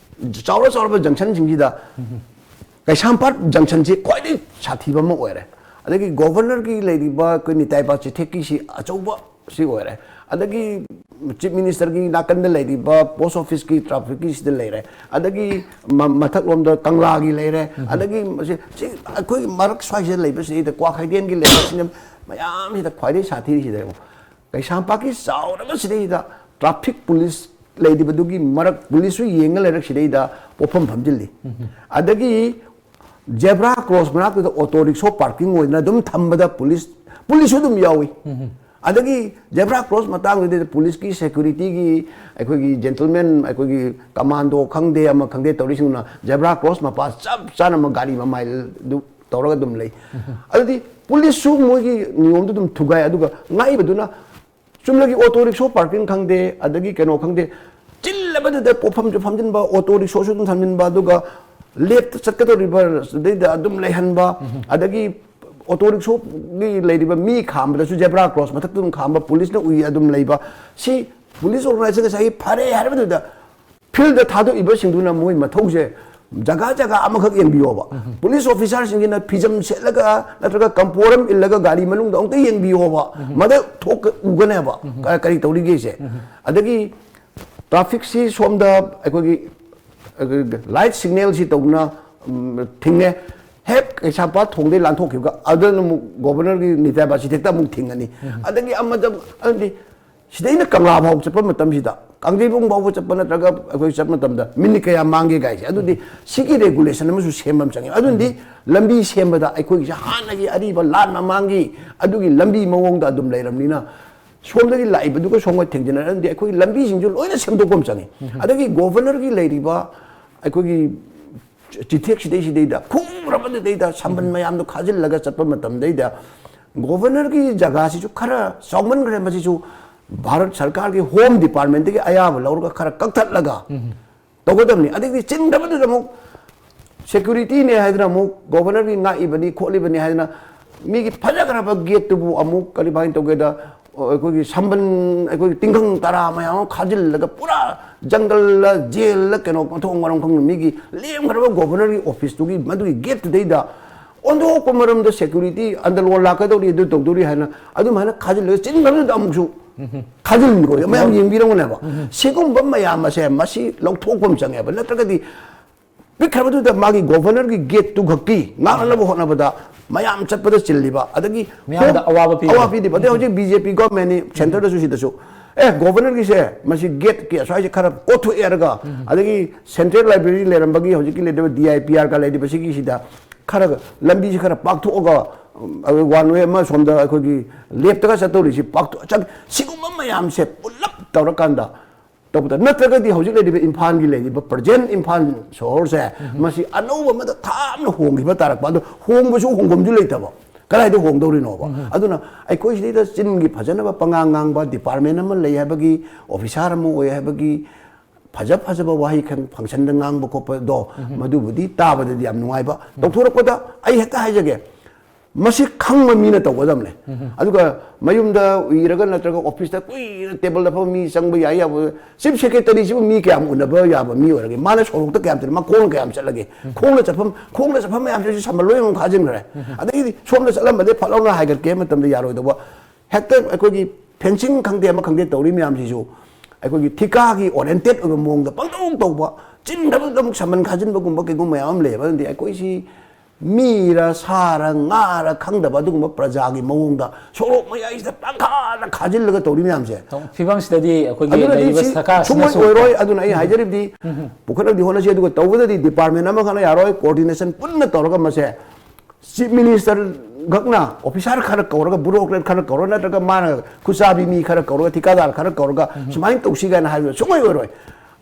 ꯆꯥꯎꯔ ꯆꯥꯎꯔꯕ ꯖꯪꯁꯟꯁꯤꯡꯁꯤꯗ, ꯀꯩꯁꯥꯝꯄꯥꯠ ꯖꯪꯁꯟꯁꯤ ꯈ꯭ꯋꯥꯏꯗꯒꯤ ꯁꯥꯊꯤꯕ ꯑꯃ ꯑꯣꯏꯔꯦ꯫ ꯑꯗꯒꯤ ꯒꯣꯚꯔꯅꯔꯒꯤ ꯂꯩꯔꯤꯕ ꯑꯩꯈꯣꯏ ꯅꯤꯇꯥꯏ ꯄꯥ ꯆꯤꯊꯦꯛꯀꯤꯁꯤ ꯑꯆꯧꯕ ꯁꯤ ꯑꯣꯏꯔꯦ꯫ ꯑꯗꯒꯤ ꯆꯤꯐ ꯃꯤꯅꯤꯁꯇꯔꯒꯤ ꯅꯥꯀꯟꯗ ꯂꯩꯔꯤꯕ ꯄꯣꯁ ꯑꯣꯐꯤꯁꯀꯤ ꯇ꯭ꯔꯥꯐꯤꯛꯀꯤꯁꯤꯗ ꯂꯩꯔꯦ꯫ ꯑꯗꯒꯤ ꯃ-, ꯃꯊꯛꯂꯣꯝꯗ ꯀꯪꯂꯥꯒꯤ ꯂꯩꯔꯦ꯫ ꯑꯗꯒꯤ ꯃꯁꯤ, ꯁꯤ ꯑꯩꯈꯣꯏꯒꯤ ꯃꯔꯛ ꯁ꯭ꯋꯥꯏꯁꯤꯗ ꯂꯩꯕꯁꯤꯗꯩꯗ ꯀ꯭ꯋꯥꯀꯩꯊꯦꯜꯒꯤ ꯂꯩꯕꯁꯤꯅ ꯃꯌꯥꯝꯁꯤꯗ ꯈ꯭ꯋꯥꯏꯗꯒꯤ ꯁꯥꯊꯤꯔꯤꯁꯤꯗ ꯌꯦꯡꯉꯨ꯫ ꯀꯩꯁꯥꯝꯄꯥꯠꯀꯤ ꯆꯥꯎꯔꯕꯁꯤꯗꯩꯗ ꯇ꯭ꯔꯥꯐꯤꯛ ꯄꯨꯂꯤꯁ ꯂꯩꯔꯤꯕꯗꯨꯒꯤ ꯃꯔꯛ ꯄꯨꯂꯤꯁꯁꯨ ꯌꯦꯡꯉ ꯂꯩꯔꯛꯁꯤꯗꯩꯗ ꯄꯣꯠꯐꯝ ꯐꯝꯖꯤꯜꯂꯤ꯫ ꯑꯗꯒꯤ ꯖꯦꯕ꯭ꯔꯥ ꯀ꯭ꯔꯣꯁ ꯃꯅꯥꯛꯇꯨꯗ ꯑꯣꯇꯣ ꯔꯤꯛꯁꯣ ꯄꯥꯔꯀꯤꯡ ꯑꯣꯏꯗꯅ ꯑꯗꯨꯝ ꯊꯝꯕꯗ ꯄꯨꯂꯤꯁ, ꯄꯨꯂꯤꯁꯁꯨ ꯑꯗꯨꯝ ꯌꯥꯎꯏ꯫ ꯑꯗꯒꯤ ꯖꯦꯕ꯭ꯔꯥ ꯀ꯭ꯔꯣꯁ ꯃꯇꯥꯡꯗꯨꯗ ꯄꯨꯂꯤꯁꯀꯤ, ꯁꯦꯀ꯭ꯌꯨꯔꯤꯇꯤꯒꯤ, ꯑꯩꯈꯣꯏꯒꯤ ꯖꯦꯟꯇꯜꯃꯦꯟ, ꯑꯩꯈꯣꯏꯒꯤ ꯀꯃꯥꯟꯗꯣ ꯈꯪꯗꯦ, ꯑꯃ ꯈꯪꯗꯦ, ꯇꯧꯔꯤꯁꯤꯡꯗꯨꯅ ꯖꯦꯕ꯭ꯔꯥ ꯀ꯭ꯔꯣꯁ ꯃꯄꯥ ꯆꯞ ꯆꯥꯅ ꯑꯃ ꯒꯥꯔꯤ ꯃꯃꯥꯏꯗꯨ ꯇꯧꯔꯒ ꯑꯗꯨꯝ ꯂꯩ꯫ ꯑꯗꯨꯗꯤ ꯄꯨꯂꯤꯁꯁꯨ ꯃꯣꯏꯒꯤ ꯅꯤꯌꯣꯝꯗꯨ ꯑꯗꯨꯝ ꯊꯨꯒꯥꯏ꯫ ꯑꯗꯨꯒ ꯉꯥꯛꯏꯕꯗꯨꯅ ꯆꯨꯝꯅꯒꯤ ꯑꯣꯇꯣ ꯔꯤꯛꯁꯣ ꯄꯥꯔꯀꯤꯡ ꯈꯪꯗꯦ, ꯑꯗꯒꯤ ꯀꯩꯅꯣ ꯈꯪꯗꯦ, ꯆꯤꯜꯂꯕꯗꯨꯗ ꯄꯣꯠꯐꯝꯁꯨ ꯐꯝꯖꯤꯟꯕ, ꯑꯣꯇꯣ ꯔꯤꯛꯁꯣꯁꯨ ꯑꯗꯨꯝ ꯊꯝꯖꯤꯟꯕ, ꯑꯗꯨꯒ ꯂꯦꯞꯇ ꯆꯠꯀꯗꯧꯔꯤꯕ ꯑꯗꯩꯗ ꯑꯗꯨꯝ ꯂꯩꯍꯟꯕ, ꯑꯗꯒꯤ ꯑꯣꯇꯣ ꯔꯤꯛꯁꯣꯒꯤ ꯂꯩꯔꯤꯕ ꯃꯤ ꯈꯥꯝꯕꯗꯁꯨ ꯖꯦꯕ꯭ꯔꯥ ꯀ꯭ꯔꯣꯁ ꯃꯊꯛꯇ ꯑꯗꯨꯝ ꯈꯥꯝꯕ, ꯄꯨꯂꯤꯁꯅ ꯎꯏ ꯑꯗꯨꯝ ꯂꯩꯕ꯫ ꯁꯤ ꯄꯨꯂꯤꯁ ꯑꯣꯔꯒꯅꯥꯏꯖꯦꯁꯟ ꯉꯁꯥꯏꯒꯤ ꯐꯔꯦ ꯍꯥꯏꯔꯕꯗꯨꯗ ꯐꯤꯜꯗ ꯊꯥꯗꯣꯛꯏꯕꯁꯤꯡꯗꯨꯅ ꯃꯣꯏ ꯃꯊꯧꯁꯦ ꯖꯒꯥ ꯖꯒꯥ ꯑꯃꯈꯛ ꯌꯦꯡꯕꯤꯌꯣꯕ꯫ ꯄꯨꯂꯤꯁ ꯑꯣꯐꯤꯁꯥꯔꯁꯤꯡꯁꯤꯅ ꯐꯤꯖꯝ ꯁꯦꯠꯂꯒ ꯅꯠꯇ꯭ꯔꯒ ꯀꯝꯄꯣꯔ ꯑꯃ ꯏꯜꯂꯒ ꯒꯥꯔꯤ ꯃꯅꯨꯡꯗ ꯑꯃꯨꯛꯇ ꯌꯦꯡꯕꯤꯌꯣꯕ꯫ ꯃꯗ ꯊꯣꯛ ꯎꯒꯅꯦꯕ ꯀ-, ꯀꯔꯤ ꯇꯧꯔꯤꯒꯦꯁꯦ꯫ ꯑꯗꯒꯤ ꯇ꯭ꯔꯥꯐꯤꯛꯁꯤ ꯁꯣꯝꯗ ꯑꯩꯈꯣꯏꯒꯤ, ꯑꯩꯈꯣꯏꯒꯤ ꯂꯥꯏꯠ ꯁꯤꯒꯅꯦꯜꯁꯤ ꯇꯧꯅ, ꯎꯝ, ꯊꯤꯡꯉꯦ꯫ ꯍꯦꯛ ꯀꯩꯁꯥꯝꯄꯥꯠ ꯊꯣꯡꯗꯩ ꯂꯥꯟꯊꯣꯛꯈꯤꯕꯒ ꯑꯗꯨꯅ ꯑꯃꯨꯛ ꯒꯣꯕꯔꯅꯔꯒꯤ ꯅꯤꯇꯥꯏ ꯄꯥ ꯆꯤꯊꯦꯛꯇ ꯑꯃꯨꯛ ꯊꯤꯡꯉꯅꯤ꯫ ꯑꯗꯒꯤ ꯑꯃꯗ, ꯑꯗꯨꯗꯤ ꯁꯤꯗꯩꯅ ꯀꯪꯂꯥ ꯐꯥꯎ ꯆꯠꯄ ꯃꯇꯝꯁꯤꯗ, ꯀꯥꯡꯖꯩꯕꯨꯡ ꯐꯥꯎꯕ ꯆꯠꯄ ꯅꯠꯇ꯭ꯔꯒ ꯑꯩꯈꯣꯏ ꯆꯠꯄ ꯃꯇꯝꯗ ꯃꯤꯅꯤꯠ ꯀꯌꯥ ꯃꯥꯡꯒꯦ ꯒꯥꯔꯤꯁꯦ? ꯑꯗꯨꯗꯤ ꯁꯤꯒꯤ ꯔꯦꯒꯨꯂꯦꯁꯟ ꯑꯃꯁꯨ ꯁꯦꯝꯕ ꯑꯃ ꯆꯪꯉꯦ꯫ ꯑꯗꯨꯅꯗꯤ ꯂꯝꯕꯤ ꯁꯦꯝꯕꯗ ꯑꯩꯈꯣꯏꯒꯤꯁꯦ ꯍꯥꯟꯅꯒꯤ ꯑꯔꯤꯕ ꯂꯥꯟ ꯃꯃꯥꯡꯒꯤ ꯑꯗꯨꯒꯤ ꯂꯝꯕꯤ ꯃꯑꯣꯡꯗ ꯑꯗꯨꯝ ꯂꯩꯔꯕꯅꯤꯅ, ꯁꯣꯝꯗꯒꯤ ꯂꯥꯛꯏꯕꯗꯨꯒ ꯁꯣꯝꯒ ꯊꯦꯡꯖꯤꯟꯅꯔꯗꯤ ꯑꯩꯈꯣꯏꯒꯤ ꯂꯝꯕꯤꯁꯤꯡꯁꯨ ꯂꯣꯏꯅ ꯁꯦꯝꯗꯣꯛꯄ ꯑꯃ ꯆꯪꯉꯤ꯫ ꯑꯗꯒꯤ ꯒꯣꯕꯔꯅꯔꯒꯤ ꯂꯩꯔꯤꯕ ꯑꯩꯈꯣꯏꯒꯤ ꯆꯤꯊꯦꯛꯁꯤꯗꯩꯁꯤꯗꯩꯗ ꯈꯨꯡꯔꯕꯗꯨꯗꯩꯗ ꯁꯝꯕꯟ ꯃꯌꯥꯝꯗꯣ ꯈꯥꯖꯤꯜꯂꯒ ꯆꯠꯄ ꯃꯇꯝꯗꯩꯗ ꯒꯣꯚꯔꯅꯔꯒꯤ ꯖꯒꯥꯁꯤꯁꯨ ꯈꯔ ꯆꯥꯎꯃꯟꯈ꯭ꯔꯦ꯫ ꯃꯁꯤꯁꯨ ꯚꯥꯔꯠ ꯁꯔꯀꯥꯔꯒꯤ ꯍꯣꯝ ꯗꯤꯄꯥꯔꯠꯃꯦꯟꯠꯇꯒꯤ ꯑꯌꯥꯕ ꯂꯧꯔꯒ ꯈꯔ ꯀꯛꯊꯠꯂꯒ ꯇꯧꯒꯗꯕꯅꯤ꯫ ꯑꯗꯒꯤꯗꯤ ꯆꯤꯟꯗꯕꯗꯨꯗ ꯑꯃꯨꯛ ꯁꯦꯀ꯭ꯌꯨꯔꯤꯇꯤꯅꯦ ꯍꯥꯏꯗꯅ ꯑꯃꯨꯛ ꯒꯣꯚꯔꯅꯔꯒꯤ ꯉꯥꯛꯏꯕꯅꯤ ꯈꯣꯠꯂꯤꯕꯅꯤ ꯍꯥꯏꯗꯅ ꯃꯤꯒꯤ ꯐꯖꯈ꯭ꯔꯕ ꯒꯦꯠꯇꯨꯕꯨ ꯑꯃꯨꯛ ꯀꯔꯤ ꯐꯥꯏꯅ ꯇꯧꯒꯦꯗ, ꯑꯩꯈꯣꯏꯒꯤ ꯁꯝꯕꯟ, ꯑꯩꯈꯣꯏꯒꯤ ꯇꯤꯡꯈꯪ ꯇꯔꯥ ꯃꯌꯥꯝ ꯑꯃ ꯈꯥꯖꯤꯜꯂꯒ ꯄꯨꯔꯥ ꯖꯪꯒꯜꯂ ꯖꯦꯜꯂ ꯀꯩꯅꯣ ꯃꯊꯣꯡ ꯃꯔꯝ ꯈꯪꯗꯅ ꯃꯤꯒꯤ ꯂꯦꯝꯈ꯭ꯔꯕ ꯒꯣꯚꯔꯅꯔꯒꯤ ꯑꯣꯐꯤꯁꯇꯨꯒꯤ ꯃꯗꯨꯒꯤ ꯒꯦꯠꯇꯨꯗꯩꯗ ꯑꯣꯟꯊꯣꯛꯄ ꯃꯔꯝꯗ ꯁꯦꯀ꯭ꯌꯨꯔꯤꯇꯤ ꯑꯟꯗꯔꯒ꯭ꯔꯥꯎꯟ ꯂꯥꯛꯀꯗꯧꯔꯤ, ꯑꯗꯨ ꯇꯧꯗꯧꯔꯤ ꯍꯥꯏꯅ ꯑꯗꯨꯃꯥꯏꯅ ꯈꯥꯖꯤꯜꯂꯒ ꯆꯤꯟꯈ꯭ꯔꯗꯨꯗ ꯑꯃꯨꯛꯁꯨ ꯈꯥꯖꯤꯟꯈ꯭ꯔꯣ꯫ ꯃꯌꯥꯝ ꯌꯦꯡꯕꯤꯔꯝꯒꯅꯦꯕ꯫ ꯁꯤꯒꯨꯝꯕ ꯃꯌꯥꯝ ꯑꯁꯦ ꯃꯁꯤ ꯂꯧꯊꯣꯛꯄ ꯑꯃ ꯆꯪꯉꯦꯕ꯫ ꯅꯠꯇ꯭ꯔꯒꯗꯤ ꯄꯤꯛꯈ꯭ꯔꯕꯗꯨꯗ ꯃꯥꯒꯤ ꯒꯣꯚꯔꯅꯔꯒꯤ ꯒꯦꯠꯇꯨ ꯈꯛꯀꯤ ꯉꯥꯛꯅꯅꯕ ꯍꯣꯠꯅꯕꯗ ꯃꯌꯥꯝ ꯆꯠꯄꯗ ꯆꯤꯜꯂꯤꯕ, ꯑꯗꯒꯤ ꯃꯤꯌꯥꯝꯗ ꯍꯣꯝ-, ꯑꯋꯥꯕ ꯄꯤꯕ꯫ ꯑꯋꯥꯕ ꯄꯤꯗꯦꯕ꯫ ꯑꯗꯩ ꯍꯧꯖꯤꯛ ꯕꯤ ꯖꯦ ꯄꯤ ꯒꯣꯚꯔꯟꯃꯦꯟꯠꯅꯤ, ꯁꯦꯟꯇꯔꯗꯁꯨ ꯁꯤꯗꯁꯨ, ꯑꯦ, ꯒꯣꯚꯔꯅꯔꯒꯤꯁꯦ ꯃꯁꯤ ꯒꯦꯠꯀꯤ ꯑꯁ꯭ꯋꯥꯏꯁꯦ ꯈꯔ ꯀꯣꯊꯣꯛꯑꯦꯔꯒ, ꯑꯗꯒꯤ ꯁꯦꯟꯇ꯭ꯔꯦꯜ ꯂꯥꯏꯕ꯭ꯔꯦꯔꯤ ꯂꯩꯔꯝꯕꯒꯤ ꯍꯧꯖꯤꯛꯀꯤ ꯂꯩꯔꯤꯕ ꯗꯤ ꯑꯥꯏ ꯄꯤ ꯑꯥꯔꯒ ꯂꯩꯔꯤꯕꯁꯤꯒꯤꯁꯤꯗ ꯈꯔ ꯂꯝꯕꯤꯁꯤ ꯈꯔ ꯄꯥꯛꯊꯣꯛꯑꯒ, ꯎꯝ, ꯑꯗꯨ ꯋꯥꯟ ꯋꯦ ꯑꯃ ꯁꯣꯝꯗ ꯑꯩꯈꯣꯏꯒꯤ ꯂꯦꯐꯇꯒ ꯆꯠꯇꯧꯔꯤꯁꯤ ꯄꯥꯛꯊꯣꯛ-, ꯆꯠ-, ꯁꯤꯒꯨꯝꯕ ꯃꯌꯥꯝꯁꯦ ꯄꯨꯂꯞ ꯇꯧꯔꯀꯥꯟꯗ ꯇꯧꯕꯗ, ꯅꯠꯇ꯭ꯔꯒꯗꯤ ꯍꯧꯖꯤꯛ ꯂꯩꯔꯤꯕ ꯏꯝꯐꯥꯜꯒꯤ ꯂꯩꯔꯤꯕ ꯄ꯭ꯔꯖꯦꯟꯠ ꯏꯝꯐꯥꯜ ꯁꯣꯍꯣꯔꯁꯦ, ꯃꯁꯤ ꯑꯅꯧꯕ ꯑꯃꯗ ꯊꯥꯞꯅ ꯍꯣꯡꯈꯤꯕ ꯇꯥꯔꯛꯄ, ꯑꯗꯣ ꯍꯣꯡꯕꯁꯨ ꯍꯣꯡꯐꯝꯁꯨ ꯂꯩꯇꯕ, ꯀꯗꯥꯏꯗ ꯍꯣꯡꯗꯧꯔꯤꯅꯣꯕ? ꯑꯗꯨꯅ ꯑꯩꯈꯣꯏ ꯁꯤꯗꯩꯗ ꯆꯤꯟꯒꯤ ꯐꯖꯅꯕ ꯄꯉꯥꯡ ꯉꯥꯡꯕ ꯗꯤꯄꯥꯔꯠꯃꯦꯟꯠ ꯑꯃ ꯂꯩ ꯍꯥꯏꯕꯒꯤ, ꯑꯣꯐꯤꯁꯥꯔ ꯑꯃ ꯑꯣꯏ ꯍꯥꯏꯕꯒꯤ, ꯐꯖ ꯐꯖꯕ ꯋꯥꯍꯩ ꯈꯪ-, ꯐꯪꯁꯟꯗ ꯉꯥꯡꯕ ꯈꯣꯠꯄꯗꯣ, ꯃꯗꯨꯕꯨꯗꯤ ꯇꯥꯕꯗꯗꯤ ꯌꯥꯝ ꯅꯨꯡꯉꯥꯏꯕ꯫ ꯇꯧꯊꯣꯔꯛꯄꯗ ꯑꯩ ꯍꯦꯛꯇ ꯍꯥꯏꯖꯒꯦ, ꯃꯁꯤ ꯈꯪꯕ ꯃꯤꯅ ꯇꯧꯒꯗꯕꯅꯦ꯫ ꯑꯗꯨꯒ ꯃꯌꯨꯝꯗ ꯎꯏꯔꯒ ꯅꯠꯇ꯭ꯔꯒ ꯑꯣꯐꯤꯁꯇ ꯀꯨꯏꯅ ꯇꯦꯕꯜꯗ ꯐꯝꯕ ꯃꯤ ꯆꯪꯕ ꯌꯥꯏ ꯌꯥꯕ, ꯆꯤꯐ ꯁꯦꯀ꯭ꯔꯦꯇꯔꯤꯁꯤꯕꯨ ꯃꯤ ꯀꯌꯥꯝ ꯎꯅꯕ ꯌꯥꯕ ꯃꯤ ꯑꯣꯏꯔꯒꯦ? ꯃꯥꯅ ꯁꯣꯔꯣꯛꯇ ꯀꯌꯥꯝ ꯆꯠꯂꯤ? ꯃꯥ ꯈꯣꯡꯅ ꯀꯌꯥꯝ ꯆꯠꯂꯒꯦ? ꯈꯣꯡꯅ ꯆꯠꯐꯝ, ꯈꯣꯡꯅ ꯆꯠꯐꯝ ꯃꯌꯥꯝꯁꯤꯁꯨ ꯁꯝꯕꯜ ꯂꯣꯏꯅꯃꯛ ꯈꯥꯖꯤꯟꯈ꯭ꯔꯦ꯫ ꯑꯗꯒꯤꯗꯤ ꯁꯣꯝꯗ ꯆꯠꯂꯝꯕꯗꯒꯤ ꯐꯠ ꯂꯥꯎꯅ ꯍꯥꯏꯒꯠꯀꯦ ꯃꯇꯝꯗ ꯌꯥꯔꯣꯏꯗꯧꯕ, ꯍꯦꯛꯇ ꯑꯩꯈꯣꯏꯒꯤ ꯐꯦꯟꯁꯤꯡ ꯈꯪꯗꯦ ꯑꯃ ꯈꯪꯗꯦ ꯇꯧꯔꯤ ꯃꯌꯥꯝꯁꯤꯁꯨ ꯑꯩꯈꯣꯏꯒꯤ ꯊꯤꯀꯥꯒꯤ ꯑꯣꯔꯤꯌꯦꯟꯇꯦꯠ ꯑꯣꯏꯕ ꯃꯑꯣꯡꯗ ꯄꯪꯇꯧ ꯇꯧꯕ, ꯆꯤꯟꯗꯕꯗ ꯑꯃꯨꯛ ꯁꯝꯕꯟ ꯈꯥꯖꯤꯟꯕꯒꯨꯝꯕ ꯀꯩꯒꯨꯝꯕ ꯃꯌꯥꯝ ꯑꯃ ꯂꯩꯌꯦꯕ꯫ ꯑꯗꯨꯗꯤ ꯑꯩꯈꯣꯏꯁꯤ ꯃꯤꯔ ꯁꯥꯔ ꯉꯥꯔ ꯈꯪꯗꯕ ꯑꯗꯨꯒꯨꯝꯕ ꯄ꯭ꯔꯖꯥꯒꯤ ꯃꯑꯣꯡꯗ ꯁꯣꯔꯣꯛ ꯃꯌꯥꯏꯁꯤꯗ ꯄꯪꯈꯥꯗ ꯈꯥꯖꯤꯜꯂꯒ ꯇꯧꯔꯤ ꯃꯌꯥꯝꯁꯦ꯫ ꯐꯤꯕꯝꯁꯤꯗꯗꯤ ꯑꯩꯈꯣꯏꯒꯤ ꯑꯗꯨꯅꯗꯤ ꯂꯩꯔꯤꯕ ꯁꯤ ꯁꯨꯡꯑꯣꯏ ꯁꯔꯀꯥꯔꯁꯤꯅꯁꯨ ꯑꯣꯏꯔꯣꯏ꯫ ꯑꯗꯨꯅ ꯑꯩ ꯍꯥꯏꯖꯔꯤꯕꯗꯤ ꯄꯨꯈꯠꯅꯕꯗꯤ ꯍꯣꯠꯅꯁꯤ, ꯑꯗꯨꯒ ꯇꯧꯕꯗꯗꯤ ꯗꯤꯄꯥꯔꯠꯃꯦꯟ ꯑꯃꯈꯛꯅ ꯌꯥꯔꯣꯏ, ꯀꯣꯑꯣꯔꯗꯤꯅꯦꯁꯟ ꯄꯨꯟꯅ ꯇꯧꯔꯒ ꯃꯁꯦ ꯆꯤꯐ ꯃꯤꯅꯤꯁꯇꯔ ꯈꯛꯅ ꯑꯣꯐꯤꯁꯥꯔ ꯈꯔ ꯀꯧꯔꯒ, ꯕ꯭ꯌꯨꯔꯣꯀ꯭ꯔꯦꯠ ꯈꯔ ꯀꯧꯔꯒ, ꯅꯠꯇ꯭ꯔꯒ ꯃꯥꯅ ꯈꯨꯠꯆꯥꯕꯤ ꯃꯤ ꯈꯔ ꯀꯧꯔꯒ, ꯊꯤꯀꯥꯗꯥꯔ ꯈꯔ ꯀꯧꯔꯒ ꯁꯨꯃꯥꯏꯅ ꯇꯧꯁꯤ ꯀꯥꯏꯅ ꯍꯥꯏꯕꯗꯣ ꯁꯨꯡꯑꯣꯏ ꯑꯣꯏꯔꯣꯏ꯫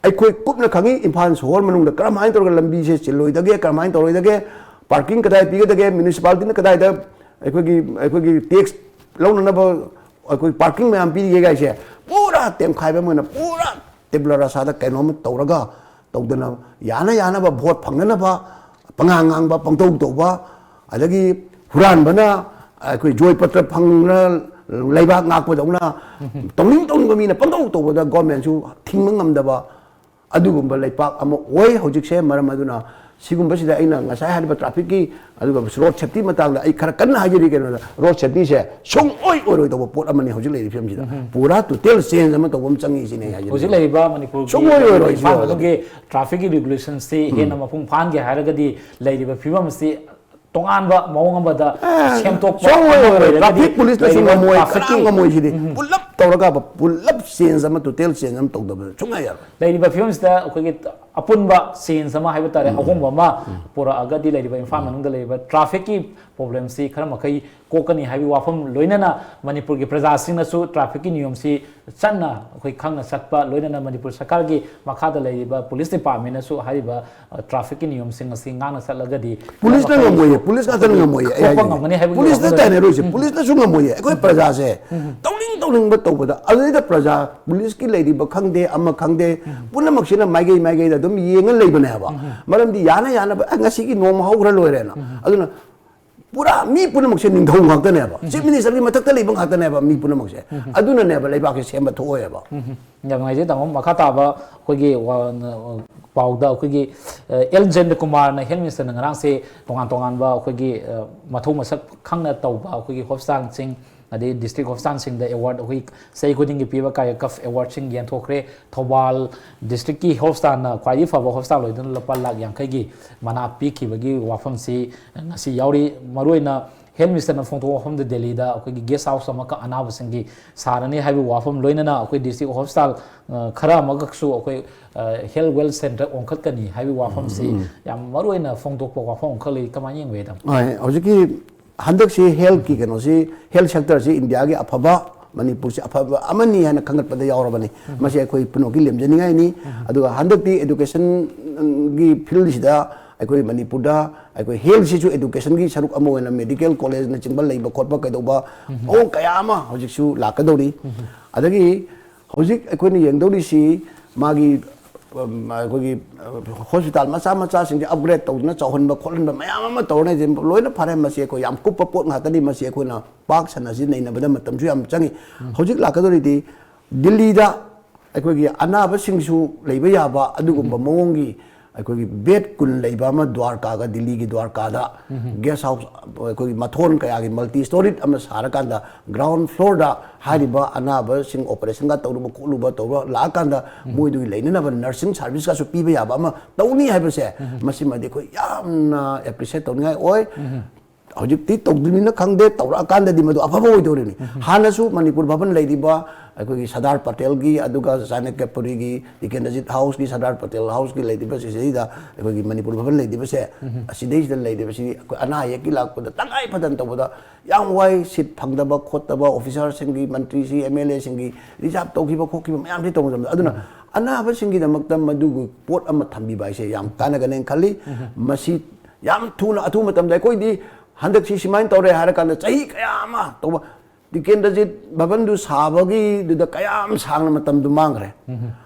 ꯑꯩꯈꯣꯏ ꯀꯨꯞꯅ ꯈꯪꯉꯤ ꯏꯝꯐꯥꯜ ꯁꯣꯍꯣꯔ ꯃꯅꯨꯡꯗ ꯀꯔꯝꯍꯥꯏꯅ ꯇꯧꯔꯒ ꯂꯝꯕꯤꯁꯦ ꯆꯤꯜꯂꯣꯏꯗꯒꯦ, ꯀꯔꯝꯍꯥꯏꯅ ꯇꯧꯔꯣꯏꯗꯒꯦ, ꯄꯥꯔꯀꯤꯡ ꯀꯗꯥꯏ ꯄꯤꯒꯗꯒꯦ, ꯃ꯭ꯌꯨꯅꯤꯁꯤꯄꯥꯂꯤꯇꯤꯅ ꯀꯗꯥꯏꯗ ꯑꯩꯈꯣꯏꯒꯤ ꯑꯩꯈꯣꯏꯒꯤ ꯇꯦꯛꯁ ꯂꯧꯅꯅꯕ ꯑꯩꯈꯣꯏ ꯄꯥꯔꯀꯤꯡ ꯃꯌꯥꯝ ꯄꯤꯔꯤꯌꯦ ꯀꯥꯏꯁꯦ ꯄꯨꯔꯥ ꯇꯦꯝꯈꯥꯏꯕ ꯑꯃ ꯑꯣꯏꯅ ꯄꯨꯔꯥ ꯇꯦꯕ꯭ꯂꯥ ꯔꯁꯥꯗ ꯀꯩꯅꯣꯝ ꯇꯧꯔꯒ ꯇꯧꯗꯅ ꯌꯥꯅ ꯌꯥꯅꯕ ꯚꯣꯠ ꯐꯪꯅꯅꯕ ꯄꯉꯥꯡ ꯉꯥꯡꯕ ꯄꯪꯇꯧ ꯇꯧꯕ ꯑꯗꯒꯤ ꯍꯨꯔꯥꯟꯕꯅ ꯑꯩꯈꯣꯏ ꯖꯣꯏ ꯄꯇ꯭ꯔ ꯐꯪꯅ ꯂꯩꯕꯥꯛ ꯉꯥꯛꯄꯗꯧꯅ ꯇꯧꯅꯤꯡ ꯇꯧꯅꯤꯡꯕ ꯃꯤꯅ ꯄꯪꯇꯧ ꯇꯧꯕꯗ ꯒꯣꯔꯃꯦꯟꯁꯨ ꯊꯤꯡꯕ ꯉꯝꯗꯕ ꯑꯗꯨꯒꯨꯝꯕ ꯂꯩꯄꯥꯛ ꯑꯃ ꯑꯣꯏ ꯍꯧꯖꯤꯛꯁꯦ꯫ ꯃꯔꯝ ꯑꯗꯨꯅ ꯁꯤꯒꯨꯝꯕꯁꯤꯗ ꯑꯩꯅ ꯉꯁꯥꯏ ꯍꯥꯏꯔꯤꯕ ꯇ꯭ꯔꯥꯐꯤꯛꯀꯤ ꯑꯗꯨꯒ ꯔꯣꯗ ꯁꯦꯐꯇꯤ ꯃꯇꯥꯡꯗ ꯑꯩ ꯈꯔ ꯀꯟꯅ ꯍꯥꯏꯖꯔꯤ꯫ ꯀꯩꯅꯣꯗ ꯔꯣꯗ ꯁꯦꯐꯇꯤꯁꯦ ꯁꯨꯡꯑꯣꯏ ꯑꯣꯏꯔꯣꯏꯗꯧꯕ ꯄꯣꯠ ꯑꯃꯅꯤ ꯍꯧꯖꯤꯛ ꯂꯩꯔꯤꯕ ꯐꯤꯕꯝꯁꯤꯗ꯫ ꯄꯨꯔꯥ ꯇꯣꯇꯦꯜ ꯆꯦꯟꯖ ꯑꯃ ꯇꯧꯕ ꯑꯃ ꯆꯪꯉꯤ ꯁꯤꯅꯦ ꯑꯩ ꯍꯥꯏꯖꯅꯤꯡꯉꯤ꯫ ꯍꯧꯖꯤꯛ ꯂꯩꯔꯤꯕ ꯃꯅꯤꯄꯨꯔꯒꯤ ꯁꯨꯡꯑꯣꯏ ꯑꯣꯏꯔꯣꯏ ꯏꯝꯐꯥꯜ ꯁꯤꯗ꯫ ꯃꯅꯨꯡꯒꯤ ꯇ꯭ꯔꯥꯐꯤꯛꯀꯤ ꯔꯤꯒꯨꯂꯦꯁꯟꯁꯤ ꯍꯦꯟꯅ ꯃꯄꯨꯡ ꯐꯥꯍꯟꯒꯦ ꯍꯥꯏꯔꯒꯗꯤ ꯂꯩꯔꯤꯕ ꯐꯤꯕꯝꯁꯤ ꯇꯣꯉꯥꯟꯕ ꯃꯑꯣꯡ ꯑꯃꯗ ꯁꯦꯝꯗꯣꯛꯄ ꯁꯨꯡꯑꯣꯏ ꯑꯃ ꯑꯣꯏꯔꯣꯏ꯫ ꯑꯣꯏꯔꯒꯗꯤ ꯇ꯭ꯔꯥꯐꯤꯛ ꯄꯨꯂꯤꯁꯅꯁꯨ ꯂꯩꯔꯤꯕ ꯉꯝꯃꯣꯏ, ꯇ꯭ꯔꯥꯐꯤꯛꯀꯤ ꯀꯅꯥꯝ ꯉꯝꯃꯣꯏ ꯁꯤꯗꯤ꯫ ꯄꯨꯂꯞ ꯇꯧꯔꯒ ꯄꯨꯂꯞ ꯆꯦꯟꯖ ꯑꯃ ꯇꯣꯇꯦꯜ ꯆꯦꯟꯖ ꯑꯃ ꯇꯧꯗꯕ ꯁꯨꯡꯌꯥ ꯌꯥꯔꯣꯏ꯫ ꯂꯩꯔꯤꯕ ꯐꯤꯕꯝꯁꯤꯗ ꯑꯩꯈꯣꯏꯒꯤ ꯑꯄꯨꯟꯕ ꯆꯦꯟꯖ ꯑꯃ ꯍꯥꯏꯕ ꯇꯥꯔꯦ, ꯑꯍꯣꯡꯕ ꯑꯃ ꯄꯨꯔꯛꯑꯒꯗꯤ ꯂꯩꯔꯤꯕ ꯏꯝꯐꯥꯜ ꯃꯅꯨꯡꯗ ꯂꯩꯔꯤꯕ ꯇ꯭ꯔꯥꯐꯤꯛꯀꯤ ꯄ꯭ꯔꯣꯕ꯭ꯂꯦꯝꯁꯤ ꯈꯔ ꯃꯈꯩ ꯀꯣꯛꯀꯅꯤ ꯍꯥꯏꯕꯒꯤ ꯋꯥꯐꯝ ꯂꯣꯏꯅꯅ ꯃꯅꯤꯄꯨꯔꯒꯤ ꯄ꯭ꯔꯖꯥꯁꯤꯡꯅꯁꯨ ꯇ꯭ꯔꯥꯐꯤꯛꯀꯤ ꯅꯤꯌꯣꯝꯁꯤ ꯆꯠꯅ ꯑꯩꯈꯣꯏ ꯈꯪꯅ ꯆꯠꯄ ꯂꯣꯏꯅꯅ ꯃꯅꯤꯄꯨꯔ ꯁꯔꯀꯥꯔꯒꯤ ꯃꯈꯥꯗ ꯂꯩꯔꯤꯕ ꯄꯨꯂꯤꯁ ꯗꯤꯄꯥꯔꯠꯃꯦꯟꯅꯁꯨ ꯍꯥꯏꯔꯤꯕ ꯑ, ꯇ꯭ꯔꯥꯐꯤꯛꯀꯤ ꯅꯤꯌꯣꯝꯁꯤꯡ ꯑꯁꯤ ꯉꯥꯛꯅ ꯆꯠꯂꯒꯗꯤ ꯄꯨꯂꯤꯁꯅ ꯃꯈꯩ ꯉꯝꯃꯣꯏꯌꯦ, ꯄꯨꯂꯤꯁ ꯉꯥꯛꯇꯅ ꯉꯝꯃꯣꯏꯌꯦ꯫ ꯑꯩ ꯀꯣꯛꯄ ꯍꯥꯏꯁꯤꯅꯤ꯫ ꯉꯝꯒꯅꯤ ꯍꯥꯏꯕꯒꯤ ꯄꯨꯂꯤꯁꯅ ꯋꯥꯐꯝꯗ ꯇꯥꯏꯅꯔꯣꯏꯁꯦ, ꯄꯨꯂꯤꯁꯅꯁꯨ ꯉꯝꯃꯣꯏꯌꯦ꯫ ꯑꯩꯈꯣꯏ ꯄ꯭ꯔꯖꯥꯁꯦ ꯇꯧꯅꯤꯡ ꯇꯧꯅꯤꯡꯕ ꯇꯧꯕꯗ ꯑꯗꯨꯗꯩꯗ ꯄ꯭ꯔꯖꯥ ꯄꯨꯂꯤꯁꯀꯤ ꯂꯩꯔꯤꯕ ꯈꯪꯗꯦ ꯑꯃ ꯈꯪꯗꯦ ꯄꯨꯝꯅꯃꯛꯁꯤꯅ ꯃꯥꯏꯀꯩ ꯃꯥꯏꯀꯩꯗ ꯑꯗꯨꯝ ꯌꯦꯡꯉ ꯂꯩꯕꯅꯦꯕ꯫ ꯃꯔꯝꯗꯤ ꯌꯥꯅ ꯌꯥꯅꯕ "ꯑꯦ, ꯉꯁꯤꯒꯤ ꯅꯣꯡꯃ ꯍꯧꯈ꯭ꯔ ꯂꯣꯏꯔꯦꯅ"꯫ ꯑꯗꯨꯅ ꯄꯨꯔꯥ ꯃꯤ ꯄꯨꯝꯅꯃꯛꯁꯦ ꯅꯤꯡꯊꯧ ꯉꯥꯛꯇꯅꯦꯕ, ꯆꯤꯐ ꯃꯤꯅꯤꯁꯇꯔꯒꯤ ꯃꯊꯛꯇ ꯂꯩꯕ ꯉꯥꯛꯇꯅꯦꯕ ꯃꯤ ꯄꯨꯝꯅꯃꯛꯁꯦ꯫ ꯑꯗꯨꯅꯅꯦꯕ ꯂꯩꯕꯥꯛꯁꯦ ꯁꯦꯝꯕ ꯊꯣꯛꯑꯣꯏꯕ꯫ ꯌꯥꯝ ꯅꯨꯡꯉꯥꯏꯖꯩ ꯇꯥꯃꯣ꯫ ꯃꯈꯥ ꯇꯥꯕ ꯑꯩꯈꯣꯏꯒꯤ ꯋꯥ-, ꯄꯥꯎꯗ ꯑꯩꯈꯣꯏꯒꯤ ꯑꯦꯜ ꯖꯦꯟꯗ꯭ꯔ ꯀꯨꯃꯥꯔꯅ ꯍꯦꯜꯊ ꯃꯤꯅꯤꯁꯇꯔꯅ ꯉꯔꯥꯡꯁꯦ ꯇꯣꯉꯥꯟ ꯇꯣꯉꯥꯟꯕ ꯑꯩꯈꯣꯏꯒꯤ ꯑ, ꯃꯊꯧ ꯃꯁꯛ ꯈꯪꯅ ꯇꯧꯕ ꯑꯩꯈꯣꯏꯒꯤ ꯍꯣꯁꯄꯤꯇꯥꯜꯁꯤꯡ ꯑꯗꯩ ꯗꯤꯁꯇ꯭ꯔꯤꯛ ꯍꯣꯁꯄꯤꯇꯥꯜꯁꯤꯡꯗ ꯑꯦꯋꯥꯔꯗ ꯑꯩꯈꯣꯏ ꯆꯍꯤ ꯈꯨꯗꯤꯡꯒꯤ ꯄꯤꯕ ꯀꯥꯌꯀꯞ ꯑꯦꯋꯥꯔꯗꯁꯤꯡ ꯌꯦꯟꯊꯣꯛꯈ꯭ꯔꯦ꯫ ꯊꯧꯕꯥꯜ ꯗꯤꯁꯇ꯭ꯔꯤꯛꯀꯤ ꯍꯣꯁꯄꯤꯇꯥꯜꯅ ꯈ꯭ꯋꯥꯏꯗꯒꯤ ꯐꯕ ꯍꯣꯁꯄꯤꯇꯥꯜ ꯑꯣꯏꯗꯨꯅ ꯂꯨꯄꯥ ꯂꯥꯈ ꯌꯥꯡꯈꯩꯒꯤ ꯃꯅꯥ ꯄꯤꯈꯤꯕꯒꯤ ꯋꯥꯐꯝꯁꯤ ꯉꯁꯤ ꯌꯥꯎꯔꯤ꯫ ꯃꯔꯨꯑꯣꯏꯅ ꯍꯦꯜꯊ ꯃꯤꯅꯤꯁꯇꯔꯅ ꯐꯣꯡꯗꯣꯛꯄ ꯋꯥꯐꯝꯗ ꯗꯦꯜꯂꯤꯗ ꯑꯩꯈꯣꯏꯒꯤ ꯒꯦꯁ ꯍꯥꯎꯁ ꯑꯃꯈꯛ ꯑꯅꯥꯕꯁꯤꯡꯒꯤ ꯁꯥꯔꯅꯤ ꯍꯥꯏꯕꯒꯤ ꯋꯥꯐꯝ ꯂꯣꯏꯅꯅ ꯑꯩꯈꯣꯏ ꯗꯤꯁꯇ꯭ꯔꯤꯛ ꯍꯣꯁꯄꯤꯇꯥꯜ ꯑ, ꯈꯔ ꯑꯃꯈꯛꯁꯨ ꯑꯩꯈꯣꯏ ꯍꯦꯜꯊ ꯋꯦꯜ ꯁꯦꯟꯇꯔ ꯑꯣꯟꯈꯠꯀꯅꯤ ꯍꯥꯏꯕꯒꯤ ꯋꯥꯐꯝꯁꯤ ꯌꯥꯝ ꯃꯔꯨꯑꯣꯏꯅ ꯐꯣꯡꯗꯣꯛꯄ ꯋꯥꯐꯝ ꯑꯃꯈꯛ ꯂꯩ꯫ ꯀꯃꯥꯏꯅ ꯌꯦꯡꯕ ꯇꯥꯃꯣ? ꯍꯣꯏ, ꯍꯧꯖꯤꯛꯀꯤ ꯍꯟꯗꯛꯁꯤ ꯍꯦꯜꯊꯀꯤ ꯀꯩꯅꯣꯁꯤ, ꯍꯦꯜꯊ ꯁꯦꯛꯇꯔꯁꯤ ꯏꯟꯗꯤꯌꯥꯒꯤ ꯑꯐꯕ, ꯃꯅꯤꯄꯨꯔꯁꯤ ꯑꯐꯕ ꯑꯃꯅꯤ ꯍꯥꯏꯅ ꯈꯟꯒꯠꯄꯗ ꯌꯥꯎꯔꯕꯅꯤ꯫ ꯃꯁꯤ ꯑꯩꯈꯣꯏ ꯄꯨꯝꯅꯃꯛꯀꯤ ꯂꯦꯝꯖꯅꯤꯡꯉꯥꯏꯅꯤ꯫ ꯑꯗꯨꯒ ꯍꯟꯗꯛꯇꯤ ꯑꯦꯗꯨꯀꯦꯁꯟꯒꯤ ꯐꯤꯜꯗꯁꯤꯗ ꯑꯩꯈꯣꯏ ꯃꯅꯤꯄꯨꯔꯗ ꯑꯩꯈꯣꯏ ꯍꯦꯜꯊꯁꯤꯁꯨ ꯑꯦꯗꯨꯀꯦꯁꯟꯒꯤ ꯁꯔꯨꯛ ꯑꯃ ꯑꯣꯏꯅ ꯃꯦꯗꯤꯀꯦꯜ ꯀꯣꯂꯦꯖꯅꯆꯤꯡꯕ ꯂꯩꯕ ꯈꯣꯠꯄ ꯀꯩꯗꯧꯕ ꯃꯑꯣꯡ ꯀꯌꯥ ꯑꯃ ꯍꯧꯖꯤꯛꯁꯨ ꯂꯥꯛꯀꯗꯧꯔꯤ꯫ ꯑꯗꯒꯤ ꯍꯧꯖꯤꯛ ꯑꯩꯈꯣꯏꯅ ꯌꯦꯡꯗꯧꯔꯤꯁꯤ ꯃꯥꯒꯤ, ꯎꯝ, ꯑꯩꯈꯣꯏꯒꯤ, ꯑ, ꯍꯣꯁꯄꯤꯇꯥꯜ ꯃꯆꯥ ꯃꯆꯥꯁꯤꯡꯁꯦ ꯑꯞꯒ꯭ꯔꯦꯗ ꯇꯧꯗꯅ ꯆꯥꯎꯍꯟꯕ ꯈꯣꯠꯍꯟꯕ ꯃꯌꯥꯝ ꯑꯃ ꯇꯧꯔꯅꯤ꯫ ꯂꯣꯏꯅ ꯐꯔꯦ, ꯃꯁꯤ ꯑꯩꯈꯣꯏ ꯌꯥꯝ ꯀꯨꯞꯄ ꯄꯣꯠ ꯉꯥꯛꯇꯅꯤ, ꯃꯁꯤ ꯑꯩꯈꯣꯏꯅ ꯄꯥꯛ ꯁꯟꯅ ꯁꯤ ꯅꯩꯅꯕꯗ ꯃꯇꯝꯁꯨ ꯌꯥꯝ ꯆꯪꯉꯤ꯫ ꯍꯧꯖꯤꯛ ꯂꯥꯛꯀꯗꯧꯔꯤꯗꯤ ꯗꯤꯜꯂꯤꯗ ꯑꯩꯈꯣꯏꯒꯤ ꯑꯅꯥꯕꯁꯤꯡꯁꯨ ꯂꯩꯕ ꯌꯥꯕ ꯑꯗꯨꯒꯨꯝꯕ ꯃꯑꯣꯡꯒꯤ ꯑꯩꯈꯣꯏꯒꯤ ꯕꯦꯗ ꯀꯨꯟ ꯂꯩꯕ ꯑꯃ ꯗ꯭ꯋꯥꯔꯀꯥꯒ ꯗꯤꯜꯂꯤꯒꯤ ꯗ꯭ꯋꯥꯔꯀꯥꯗ ꯒꯦꯁ ꯍꯥꯎꯁ, ꯑꯩꯈꯣꯏꯒꯤ ꯃꯊꯣꯟ ꯀꯌꯥꯒꯤ ꯃꯜꯇꯤ ꯁ꯭ꯇꯣꯔꯤꯠ ꯑꯃ ꯁꯥꯔꯀꯥꯟꯗ ꯒ꯭ꯔꯥꯎꯟ ꯐ꯭ꯂꯣꯔꯗ ꯍꯥꯏꯔꯤꯕ ꯑꯅꯥꯕꯁꯤꯡ ꯑꯣꯄꯔꯦꯁꯟꯒ ꯇꯧꯔꯨꯕ ꯈꯣꯠꯂꯨꯕ ꯇꯧꯕ ꯂꯥꯛꯑꯀꯥꯟꯗ ꯃꯣꯏꯗꯨꯒꯤ ꯂꯩꯅꯅꯕ ꯅꯔꯁꯤꯡ ꯁꯥꯔꯚꯤꯁꯀꯁꯨ ꯄꯤꯕ ꯌꯥꯕ ꯑꯃ ꯇꯧꯅꯤ ꯍꯥꯏꯕꯁꯦ, ꯃꯁꯤꯃꯗꯤ ꯑꯩꯈꯣꯏ ꯌꯥꯝꯅ ꯑꯦꯄ꯭ꯔꯤꯁꯤꯌꯦꯠ ꯇꯧꯅꯤꯡꯉꯥꯏ ꯑꯣꯏ꯫ ꯍꯧꯖꯤꯛꯇꯤ ꯇꯧꯗ꯭ꯔꯤꯕꯅꯤꯅ ꯈꯪꯗꯦ, ꯇꯧꯔꯛꯑꯀꯥꯟꯗꯗꯤ ꯃꯗꯨ ꯑꯐꯕ ꯑꯣꯏꯗꯧꯔꯤꯕꯅꯤ꯫ ꯍꯥꯟꯅꯁꯨ ꯃꯅꯤꯄꯨꯔ ꯚꯕꯟ ꯂꯩꯔꯤꯕ ꯑꯩꯈꯣꯏꯒꯤ ꯁꯔꯗꯥꯔ ꯄꯇꯦꯜꯒꯤ, ꯑꯗꯨꯒ ꯆꯥꯅꯀ꯭ꯌꯄꯨꯔꯤꯒꯤ, ꯇꯤꯀꯦꯟꯗ꯭ꯔꯖꯤꯠ ꯍꯥꯎꯁꯀꯤ, ꯁꯔꯗꯥꯔ ꯄꯇꯦꯜ ꯍꯥꯎꯁꯀꯤ ꯂꯩꯔꯤꯕ ꯁꯤꯁꯤꯗ ꯑꯩꯈꯣꯏꯒꯤ ꯃꯅꯤꯄꯨꯔ ꯚꯕꯟ ꯂꯩꯔꯤꯕꯁꯦ, ꯑꯁꯤꯗꯩꯁꯤꯗ ꯂꯩꯔꯤꯕꯁꯤ ꯑꯩꯈꯣꯏ ꯑꯅꯥ ꯑꯌꯦꯛꯀꯤ ꯂꯥꯛꯄꯗ ꯇꯉꯥꯏ ꯐꯗꯅ ꯇꯧꯕꯗ ꯌꯥꯝ ꯋꯥꯏ, ꯁꯤꯠ ꯐꯪꯗꯕ ꯈꯣꯠꯇꯕ, ꯑꯣꯐꯤꯁꯥꯔꯁꯤꯡꯒꯤ, ꯃꯟꯇ꯭ꯔꯤꯁꯤ, ꯑꯦꯝ ꯑꯦꯜ ꯑꯦꯁꯤꯡꯒꯤ ꯔꯤꯖꯥꯕ ꯇꯧꯈꯤꯕ ꯈꯣꯠꯈꯤꯕ ꯃꯌꯥꯝꯁꯤ ꯇꯧꯕ ꯃꯇꯝꯗ, ꯑꯗꯨꯅ ꯑꯅꯥꯕꯁꯤꯡꯒꯤꯗꯃꯛꯇ ꯃꯗꯨꯒꯤ ꯄꯣꯠ ꯑꯃ ꯊꯝꯕꯤꯕ ꯍꯥꯏꯁꯦ ꯌꯥꯝ ꯀꯥꯟꯅꯒꯅꯦꯅ ꯈꯜꯂꯤ꯫ ꯃꯁꯤ ꯌꯥꯝ ꯊꯨꯅ, ꯑꯊꯨꯕ ꯃꯇꯝꯗ, ꯑꯩꯈꯣꯏꯗꯤ ꯍꯟꯗꯛꯁꯤ ꯁꯨꯃꯥꯏꯅ ꯇꯧꯔꯦ ꯍꯥꯏꯔ ꯀꯥꯟꯗ ꯆꯍꯤ ꯀꯌꯥ ꯑꯃ ꯇꯧꯕ, ꯇꯤꯀꯦꯟꯗ꯭ꯔꯖꯤꯠ ꯚꯕꯟꯗꯨ ꯁꯥꯕꯒꯤꯗꯨꯗ ꯀꯌꯥꯝ ꯁꯥꯡꯅ ꯃꯇꯝꯗꯨ ꯃꯥꯡꯈ꯭ꯔꯦ꯫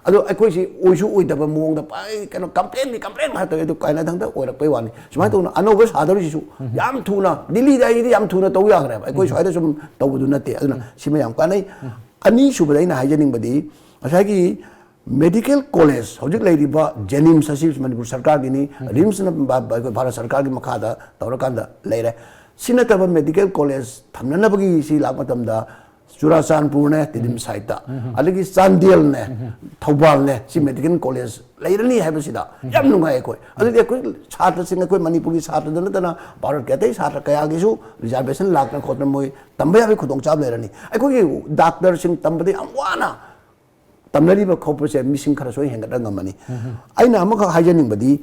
ꯑꯗꯣ ꯑꯩꯈꯣꯏꯁꯤ ꯑꯣꯏꯁꯨ ꯑꯣꯏꯗꯕ ꯃꯑꯣꯡꯗ ꯄꯥꯏ-, ꯀꯩꯅꯣ, ꯀꯝꯄ꯭ꯂꯦꯟꯗꯤ ꯀꯝꯄ꯭ꯂꯦꯟ ꯉꯥꯛꯇ ꯇꯧꯋꯦ, ꯑꯗꯨ ꯀꯥꯏꯅꯊꯪꯗ ꯑꯣꯏꯔꯛꯄꯩ ꯋꯥꯅꯤ꯫ ꯁꯨꯃꯥꯏꯅ ꯇꯧꯅ ꯑꯅꯧꯕ ꯁꯥꯗꯧꯔꯤꯁꯤꯁꯨ ꯌꯥꯝ ꯊꯨꯅ, ꯗꯤꯜꯂꯤꯗ ꯑꯩꯗꯤ ꯌꯥꯝ ꯊꯨꯅ ꯇꯧ ꯌꯥꯈ꯭ꯔꯦꯕ, ꯑꯩꯈꯣꯏ ꯁ꯭ꯋꯥꯏꯗ ꯁꯨꯝ ꯇꯧꯕꯗꯨ ꯅꯠꯇꯦ꯫ ꯑꯗꯨꯅ ꯁꯤꯃ ꯌꯥꯝ ꯀꯥꯟꯅꯩ꯫ ꯑꯅꯤꯁꯨꯕꯗ ꯑꯩꯅ ꯍꯥꯏꯖꯅꯤꯡꯕꯗꯤ ꯉꯁꯥꯏꯒꯤ ꯃꯦꯗꯤꯀꯦꯜ ꯀꯣꯂꯦꯖ ꯍꯧꯖꯤꯛ ꯂꯩꯔꯤꯕ ꯖꯦꯅꯤꯝꯁ ꯑꯁꯤ ꯃꯅꯤꯄꯨꯔ ꯁꯔꯀꯥꯔꯒꯤꯅꯤ, ꯔꯤꯝꯁꯅ ꯚꯥ-, ꯚꯥ-, ꯚꯥꯔꯠ ꯁꯔꯀꯥꯔꯒꯤ ꯃꯈꯥꯗ ꯇꯧꯔꯀꯥꯟꯗ ꯂꯩꯔꯦ꯫ ꯁꯤ ꯅꯠꯇꯕ ꯃꯦꯗꯤꯀꯦꯜ ꯀꯣꯂꯦꯖ ꯊꯝꯅꯅꯕꯒꯤ ꯁꯤ ꯂꯥꯛꯄ ꯃꯇꯝꯗ ꯆꯨꯔꯥꯆꯥꯟꯄꯨꯔꯅꯦ, ꯇꯤꯗꯤꯝ ꯁꯥꯏꯠꯇ, ꯑꯗꯒꯤ ꯆꯥꯟꯗꯦꯜꯅꯦ, ꯊꯧꯕꯥꯜꯅꯦ, ꯁꯤ ꯃꯦꯗꯤꯀꯦꯜ ꯀꯣꯂꯦꯖ ꯂꯩꯔꯅꯤ ꯍꯥꯏꯕꯁꯤꯗ ꯌꯥꯝ ꯅꯨꯡꯉꯥꯏ ꯑꯩꯈꯣꯏ꯫ ꯑꯗꯨꯗꯤ ꯑꯩꯈꯣꯏ ꯁꯥꯇ꯭ꯔꯁꯤꯡ, ꯑꯩꯈꯣꯏ ꯃꯅꯤꯄꯨꯔꯒꯤ ꯁꯥꯇ꯭ꯔꯗ ꯅꯠꯇꯅ ꯚꯥꯔꯠꯀꯤ ꯑꯇꯩ ꯁꯥꯇ꯭ꯔ ꯀꯌꯥꯒꯤꯁꯨ ꯔꯤꯖꯥꯔꯕꯦꯁꯟ ꯂꯥꯛꯇꯅ ꯈꯣꯠꯇꯅ ꯃꯣꯏ ꯇꯝꯕ ꯌꯥꯕꯒꯤ ꯈꯨꯗꯣꯡꯆꯥꯕ ꯂꯩꯔꯅꯤ꯫ ꯑꯩꯈꯣꯏꯒꯤ ꯗꯥꯛꯇꯔꯁꯤꯡ ꯇꯝꯕꯗ ꯌꯥꯝ ꯋꯥꯅ ꯇꯝꯅꯔꯤꯕ ꯈꯣꯠꯄꯁꯦ ꯃꯤꯁꯤꯡ ꯈꯔ ꯁꯣꯏ ꯍꯦꯟꯒꯠꯂ ꯉꯝꯃꯅꯤ꯫ ꯑꯩꯅ ꯑꯃꯈꯛ ꯍꯥꯏꯖꯅꯤꯡꯕꯗꯤ,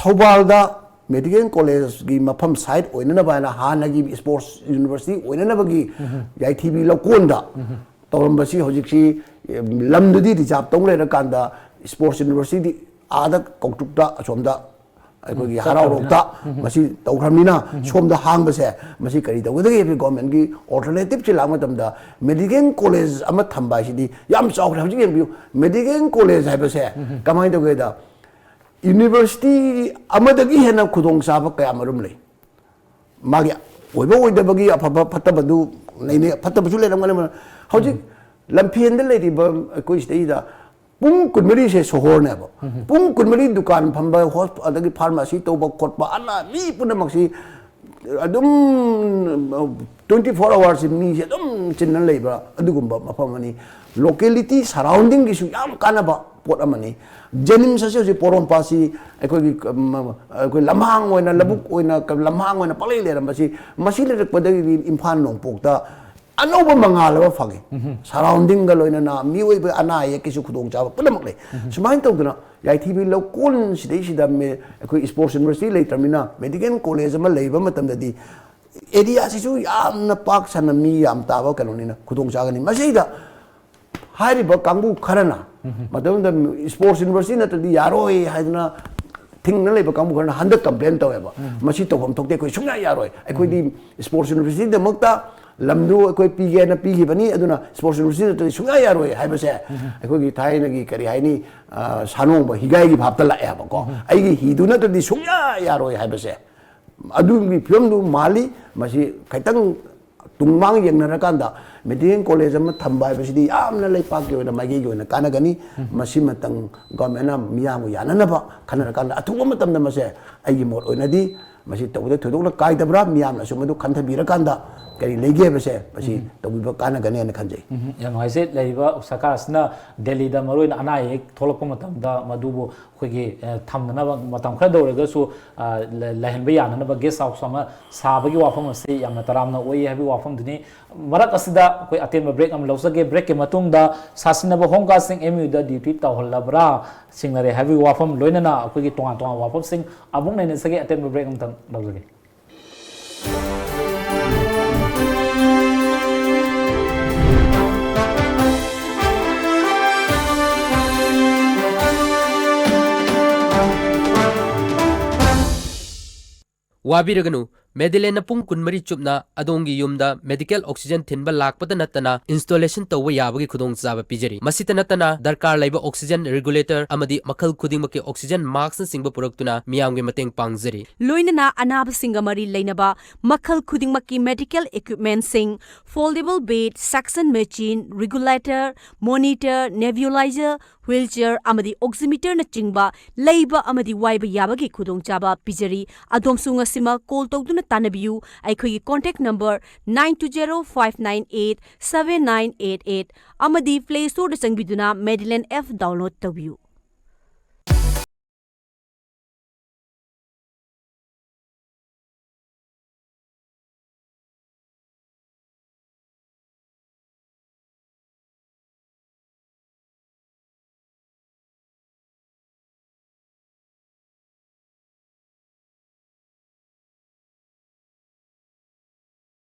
ꯊꯧꯕꯥꯜꯗ ꯃꯦꯗꯤꯀꯦꯜ ꯀꯣꯂꯦꯖꯀꯤ ꯃꯐꯝ ꯁꯥꯏꯠ ꯑꯣꯏꯅꯅꯕ ꯍꯥꯏꯅ ꯍꯥꯟꯅꯒꯤ ꯏꯁꯄꯣꯔꯠꯁ ꯌꯨꯅꯤꯚꯔꯁꯤꯇꯤ ꯑꯣꯏꯅꯅꯕꯒꯤ ꯌꯥꯏꯊꯤꯕꯤ ꯂꯧꯀꯣꯟꯗ ꯇꯧꯔꯝꯕꯁꯤ ꯍꯧꯖꯤꯛꯁꯤ, ꯑꯦ, ꯂꯝꯗꯨꯗꯤ ꯔꯤꯖꯥꯕ ꯇꯧ ꯂꯩꯔꯀꯥꯟꯗ ꯏꯁꯄꯣꯔꯠꯁ ꯌꯨꯅꯤꯚꯔꯁꯤꯇꯤ ꯑꯥꯗ ꯀꯧꯇ꯭ꯔꯨꯛꯇ ꯑꯁꯣꯝꯗ ꯑꯩꯈꯣꯏꯒꯤ ꯍꯔꯥꯎꯔꯣꯛꯇ ꯃꯁꯤ ꯇꯧꯈ꯭ꯔꯕꯅꯤꯅ, ꯁꯣꯝꯗ ꯍꯥꯡꯕꯁꯦ, ꯃꯁꯤ ꯀꯔꯤ ꯇꯧꯒꯗꯒꯦ ꯍꯥꯏꯕ ꯒꯣꯔꯃꯦꯟꯒꯤ ꯑꯣꯜꯇꯔꯅꯦꯇꯤꯞꯁꯤ ꯂꯥꯛꯄ ꯃꯇꯝꯗ ꯃꯦꯗꯤꯀꯦꯜ ꯀꯣꯂꯦꯖ ꯑꯃ ꯊꯝꯕ ꯍꯥꯏꯁꯤꯗꯤ ꯌꯥꯝ ꯆꯥꯎꯈ꯭ꯔꯦ꯫ ꯍꯧꯖꯤꯛ ꯌꯦꯡꯕꯤꯌꯨ, ꯃꯦꯗꯤꯀꯦꯜ ꯀꯣꯂꯦꯖ ꯍꯥꯏꯕꯁꯦ ꯀꯃꯥꯏꯅ ꯇꯧꯒꯦꯗ, ꯌꯨꯅꯤꯚꯔꯁꯤꯇꯤ ꯑꯃꯗꯒꯤ ꯍꯦꯟꯅ ꯈꯨꯗꯣꯡꯆꯥꯕ ꯀꯌꯥ ꯃꯔꯨꯝ ꯂꯩ꯫ ꯃꯥꯒꯤ ꯑꯣꯏꯕ ꯑꯣꯏꯗꯕꯒꯤ, ꯑꯐꯕ ꯐꯠꯇꯕꯗꯨ ꯂꯩꯅꯩ, ꯐꯠꯇꯕꯁꯨ ꯂꯩꯔꯝꯒꯅꯤ꯫ ꯍꯧꯖꯤꯛ ꯂꯝꯐꯦꯟꯗ ꯂꯩꯔꯤꯕ ꯑꯩꯈꯣꯏ ꯁꯤꯗꯩꯗ ꯄꯨꯡ ꯀꯨꯟꯃꯔꯤꯁꯦ ꯁꯣꯍꯣꯔꯅꯦꯕ꯫ ꯄꯨꯡ ꯀꯨꯟꯃꯔꯤ ꯗꯨꯀꯥꯟ ꯐꯝꯕ, ꯍꯣꯁ-, ꯑꯗꯒꯤ ꯐꯥꯔꯃꯥꯁꯤ ꯇꯧꯕ ꯈꯣꯠꯄ, ꯑꯅꯥ ꯃꯤ ꯄꯨꯝꯅꯃꯛꯁꯤ ꯑꯗꯨꯝ twenty four hours ꯃꯤꯁꯦ ꯑꯗꯨꯝ ꯆꯤꯟꯅ ꯂꯩꯕ ꯑꯗꯨꯒꯨꯝꯕ ꯃꯐꯝ ꯑꯃꯅꯤ꯫ ꯂꯣꯀꯦꯂꯤꯇꯤ ꯁꯔꯥꯎꯟꯗꯤꯡꯒꯤꯁꯨ ꯌꯥꯝ ꯀꯥꯟꯅꯕ ꯄꯣꯠ ꯑꯃꯅꯤ꯫ ꯖꯦꯅꯤꯝꯁ ꯑꯁꯤ ꯍꯧꯖꯤꯛ ꯄꯣꯔꯣꯝꯄꯥꯠꯁꯤ ꯑꯩꯈꯣꯏꯒꯤ, ꯎꯝ, ꯑꯩꯈꯣꯏ ꯂꯝꯍꯥꯡ ꯑꯣꯏꯅ, ꯂꯧꯕꯨꯛ ꯑꯣꯏꯅ, ꯂꯝꯍꯥꯡ ꯑꯣꯏꯅ ꯄꯪꯂꯩ ꯂꯩꯔꯝꯕꯁꯤ, ꯃꯁꯤ ꯂꯩꯔꯛꯄꯗꯒꯤꯗꯤ ꯏꯝꯐꯥꯜ ꯅꯣꯡꯄꯣꯛꯇ ꯑꯅꯧꯕ ꯃꯉꯥꯜ ꯑꯃ ꯐꯪꯉꯤ꯫ ꯁꯔꯥꯎꯟꯗꯤꯡꯒ ꯂꯣꯏꯅꯅ ꯃꯤꯑꯣꯏꯕ ꯑꯅꯥ ꯑꯌꯦꯛꯀꯤꯁꯨ ꯈꯨꯗꯣꯡꯆꯥꯕ ꯄꯨꯝꯅꯃꯛ ꯂꯩ꯫ ꯁꯨꯃꯥꯏꯅ ꯇꯧꯗꯅ ꯌꯥꯏꯊꯤꯕꯤ ꯂꯧꯀꯣꯟ ꯁꯤꯗꯩꯁꯤꯗ ꯃꯦ-, ꯑꯩꯈꯣꯏ ꯁ꯭ꯄꯣꯔꯠꯁ ꯌꯨꯅꯤꯚꯔꯁꯤꯇꯤ ꯂꯩꯇ꯭ꯔꯕꯅꯤꯅ, ꯃꯦꯗꯤꯀꯦꯜ ꯀꯣꯂꯦꯖ ꯑꯃ ꯂꯩꯕ ꯃꯇꯝꯗꯗꯤ ꯑꯦꯔꯤꯌꯥꯁꯤꯁꯨ ꯌꯥꯝꯅ ꯄꯥꯛ ꯁꯟꯅ ꯃꯤ ꯌꯥꯝ ꯇꯥꯕ ꯀꯩꯅꯣꯅꯤꯅ ꯈꯨꯗꯣꯡꯆꯥꯒꯅꯤ꯫ ꯃꯁꯤꯗ ꯍꯥꯏꯔꯤꯕ ꯀꯥꯡꯕꯨ ꯈꯔꯅ ꯃꯇꯝꯗ ꯁ꯭ꯄꯣꯔꯠꯁ ꯌꯨꯅꯤꯚꯔꯁꯤꯇꯤ ꯅꯠꯇ꯭ꯔꯗꯤ ꯌꯥꯔꯣꯏ ꯍꯥꯏꯗꯅ ꯊꯤꯡꯅ ꯂꯩꯕ ꯀꯥꯡꯕꯨ ꯈꯔꯅ ꯍꯟꯗꯛ ꯀꯝꯄ꯭ꯂꯦꯟ ꯇꯧꯋꯦꯕ꯫ ꯃꯁꯤ ꯇꯧꯐꯝ ꯊꯣꯛꯇꯦ, ꯑꯩꯈꯣꯏ ꯁꯨꯡꯌꯥ ꯌꯥꯔꯣꯏ꯫ ꯑꯩꯈꯣꯏꯗꯤ ꯁ꯭ꯄꯣꯔꯠꯁ ꯌꯨꯅꯤꯚꯔꯁꯤꯇꯤꯗꯃꯛꯇ ꯂꯝꯗꯨ ꯑꯩꯈꯣꯏ ꯄꯤꯒꯦꯅ ꯄꯤꯈꯤꯕꯅꯤ, ꯑꯗꯨꯅ ꯁ꯭ꯄꯣꯔꯠꯁ ꯌꯨꯅꯤꯚꯔꯁꯤꯇꯤ ꯅꯠꯇ꯭ꯔꯗꯤ ꯁꯨꯡꯌꯥ ꯌꯥꯔꯣꯏ ꯍꯥꯏꯕꯁꯦ ꯑꯩꯈꯣꯏꯒꯤ ꯊꯥꯏꯅꯒꯤ ꯀꯔꯤ ꯍꯥꯏꯅꯤ, ꯑ, ꯁꯥꯅꯣꯡꯕ ꯍꯤꯒꯥꯏꯒꯤ ꯚꯥꯞꯇ ꯂꯥꯛꯑꯦꯕꯀꯣ꯫ ꯑꯩꯒꯤ ꯍꯤꯗꯨ ꯅꯠꯇ꯭ꯔꯗꯤ ꯁꯨꯡꯌꯥ ꯌꯥꯔꯣꯏ ꯍꯥꯏꯕꯁꯦ ꯑꯗꯨꯒꯤ ꯐꯤꯕꯝꯗꯨ ꯃꯥꯜꯂꯤ꯫ ꯃꯁꯤ ꯈꯤꯇꯪ ꯇꯨꯡꯃꯥꯡ ꯌꯦꯡꯅꯔꯀꯥꯟꯗ ꯃꯦꯗꯤꯀꯦꯜ ꯀꯣꯂꯦꯖ ꯑꯃ ꯊꯝꯕ ꯍꯥꯏꯕꯁꯤꯗꯤ ꯌꯥꯝꯅ ꯂꯩꯄꯥꯛꯀꯤ ꯑꯣꯏꯅ, ꯃꯥꯏꯀꯩꯒꯤ ꯑꯣꯏꯅ ꯀꯥꯟꯅꯒꯅꯤ꯫ ꯃꯁꯤꯃꯇꯪ ꯒꯣꯔꯃꯦꯟꯅ ꯃꯤꯌꯥꯝꯒ ꯌꯥꯅꯅꯕ ꯈꯟꯅꯔꯀꯥꯟꯗ ꯑꯊꯨꯕ ꯃꯇꯝꯗ ꯃꯁꯦ, ꯑꯩꯒꯤ ꯃꯣꯠ ꯑꯣꯏꯅꯗꯤ, ꯃꯁꯤ ꯇꯧꯕꯗ ꯊꯣꯏꯗꯣꯛꯅ ꯀꯥꯏꯗꯕ꯭ꯔꯥ, ꯃꯤꯌꯥꯝꯅꯁꯨ ꯃꯗꯨ ꯈꯟꯊꯕꯤꯔꯀꯥꯟꯗ ꯀꯔꯤ ꯂꯩꯒꯦ ꯍꯥꯏꯕꯁꯦ ꯃꯁꯤ ꯇꯧꯕꯤꯕ ꯀꯥꯟꯅꯒꯅꯤ ꯍꯥꯏꯅ ꯈꯟꯖꯩ꯫ ꯎꯝ, ꯌꯥꯝ ꯅꯨꯡꯉꯥꯏꯖꯩ꯫ ꯂꯩꯔꯤꯕ ꯁꯔꯀꯥꯔ ꯑꯁꯤꯅ ꯗꯦꯜꯂꯤꯗ ꯃꯔꯨꯑꯣꯏꯅ ꯑꯅꯥ ꯑꯌꯦꯛ ꯊꯣꯛꯂꯛꯄ ꯃꯇꯝꯗ ꯃꯗꯨꯕꯨ ꯑꯩꯈꯣꯏꯒꯤ, ꯑ, ꯊꯝꯅꯅꯕ ꯃꯇꯝ ꯈꯔꯗ ꯑꯣꯏꯔꯒꯁꯨ, ꯑ, ꯂ-, ꯂꯩꯍꯟꯕ ꯌꯥꯅꯅꯕ ꯒꯦꯁ ꯍꯥꯎꯁ ꯑꯃ ꯁꯥꯕꯒꯤ ꯋꯥꯐꯝ ꯑꯁꯤ ꯌꯥꯝꯅ ꯇꯔꯥꯝꯅ ꯑꯣꯏ ꯍꯥꯏꯕꯒꯤ ꯋꯥꯐꯝꯗꯨꯅꯤ꯫ ꯃꯔꯛ ꯑꯁꯤꯗ ꯑꯩꯈꯣꯏ ꯑꯇꯦꯟꯕ ꯕ꯭ꯔꯦꯛ ꯑꯃ ꯂꯧꯖꯒꯦ꯫ ꯕ꯭ꯔꯦꯛꯀꯤ ꯃꯇꯨꯡꯗ ꯁꯥꯁꯤꯟꯅꯕ ꯍꯣꯝ ꯒꯥꯔꯗꯁꯤꯡ ꯑꯦꯝ ꯌꯨꯗ ꯗ꯭ꯌꯨꯇꯤ ꯇꯧꯍꯜꯂꯕ꯭ꯔꯥ, ꯁꯤꯡꯅꯔꯦ ꯍꯥꯏꯕꯒꯤ ꯋꯥꯐꯝ, ꯂꯣꯏꯅꯅ ꯑꯩꯈꯣꯏꯒꯤ ꯇꯣꯉꯥꯟ ꯇꯣꯉꯥꯟꯕ ꯋꯥꯐꯝꯁꯤꯡ ꯑꯃꯨꯛ ꯅꯩꯅꯖꯒꯦ꯫ ꯑꯇꯦꯟꯕ ꯕ꯭ꯔꯦꯛ ꯑꯃꯇꯪ ꯂꯧꯖꯒꯦ꯫ ꯋꯥꯕꯤꯔꯒꯅꯨ, ꯃꯦꯗꯤꯂꯦꯟꯅ ꯄꯨꯡ ꯀꯨꯟꯃꯔꯤ ꯆꯨꯞꯅ ꯑꯗꯣꯝꯒꯤ ꯌꯨꯝꯗ medical oxygen ꯊꯤꯟꯕ ꯂꯥꯛꯄꯗ ꯅꯠꯇꯅ installation ꯇꯧꯕ ꯌꯥꯕꯒꯤ ꯈꯨꯗꯣꯡꯆꯥꯕ ꯄꯤꯖꯔꯤ꯫ ꯃꯁꯤꯇ ꯅꯠꯇꯅ ꯗꯔꯀꯥꯔ ꯂꯩꯕ oxygen regulator ꯑꯃꯗꯤ ꯃꯈꯜ ꯈꯨꯗꯤꯡꯃꯛꯀꯤ oxygen maskꯅꯆꯤꯡꯕ ꯄꯨꯔꯛꯇꯨꯅ ꯃꯤꯌꯥꯝꯒꯤ ꯃꯇꯦꯡ ꯄꯥꯡꯖꯔꯤ꯫ ꯂꯣꯏꯅꯅ ꯑꯅꯥꯕꯁꯤꯡꯒ ꯃꯔꯤ ꯂꯩꯅꯕ ꯃꯈꯜ ꯈꯨꯗꯤꯡꯃꯛꯀꯤ medical equipmentꯁꯤꯡ, foldable bed, suction machine, regulator, monitor, nebulizer, wheelchair ꯑꯃꯗꯤ oximeterꯅꯆꯤꯡꯕ ꯂꯩꯕ ꯑꯃꯗꯤ ꯋꯥꯏꯕ ꯌꯥꯕꯒꯤ ꯈꯨꯗꯣꯡꯆꯥꯕ ꯄꯤꯖꯔꯤ꯫ ꯑꯗꯣꯝꯁꯨ ꯉꯁꯤꯃꯛ call ꯇꯧꯗꯨꯅ ꯇꯥꯟꯅꯕꯤꯌꯨ꯫ ꯑꯩꯈꯣꯏꯒꯤ contact number nine two zero five nine eight seven nine eight eight ꯑꯃꯗꯤ Play Storeꯗ ꯆꯪꯕꯤꯗꯨꯅ Medilane app download ꯇꯧꯕꯤꯌꯨ꯫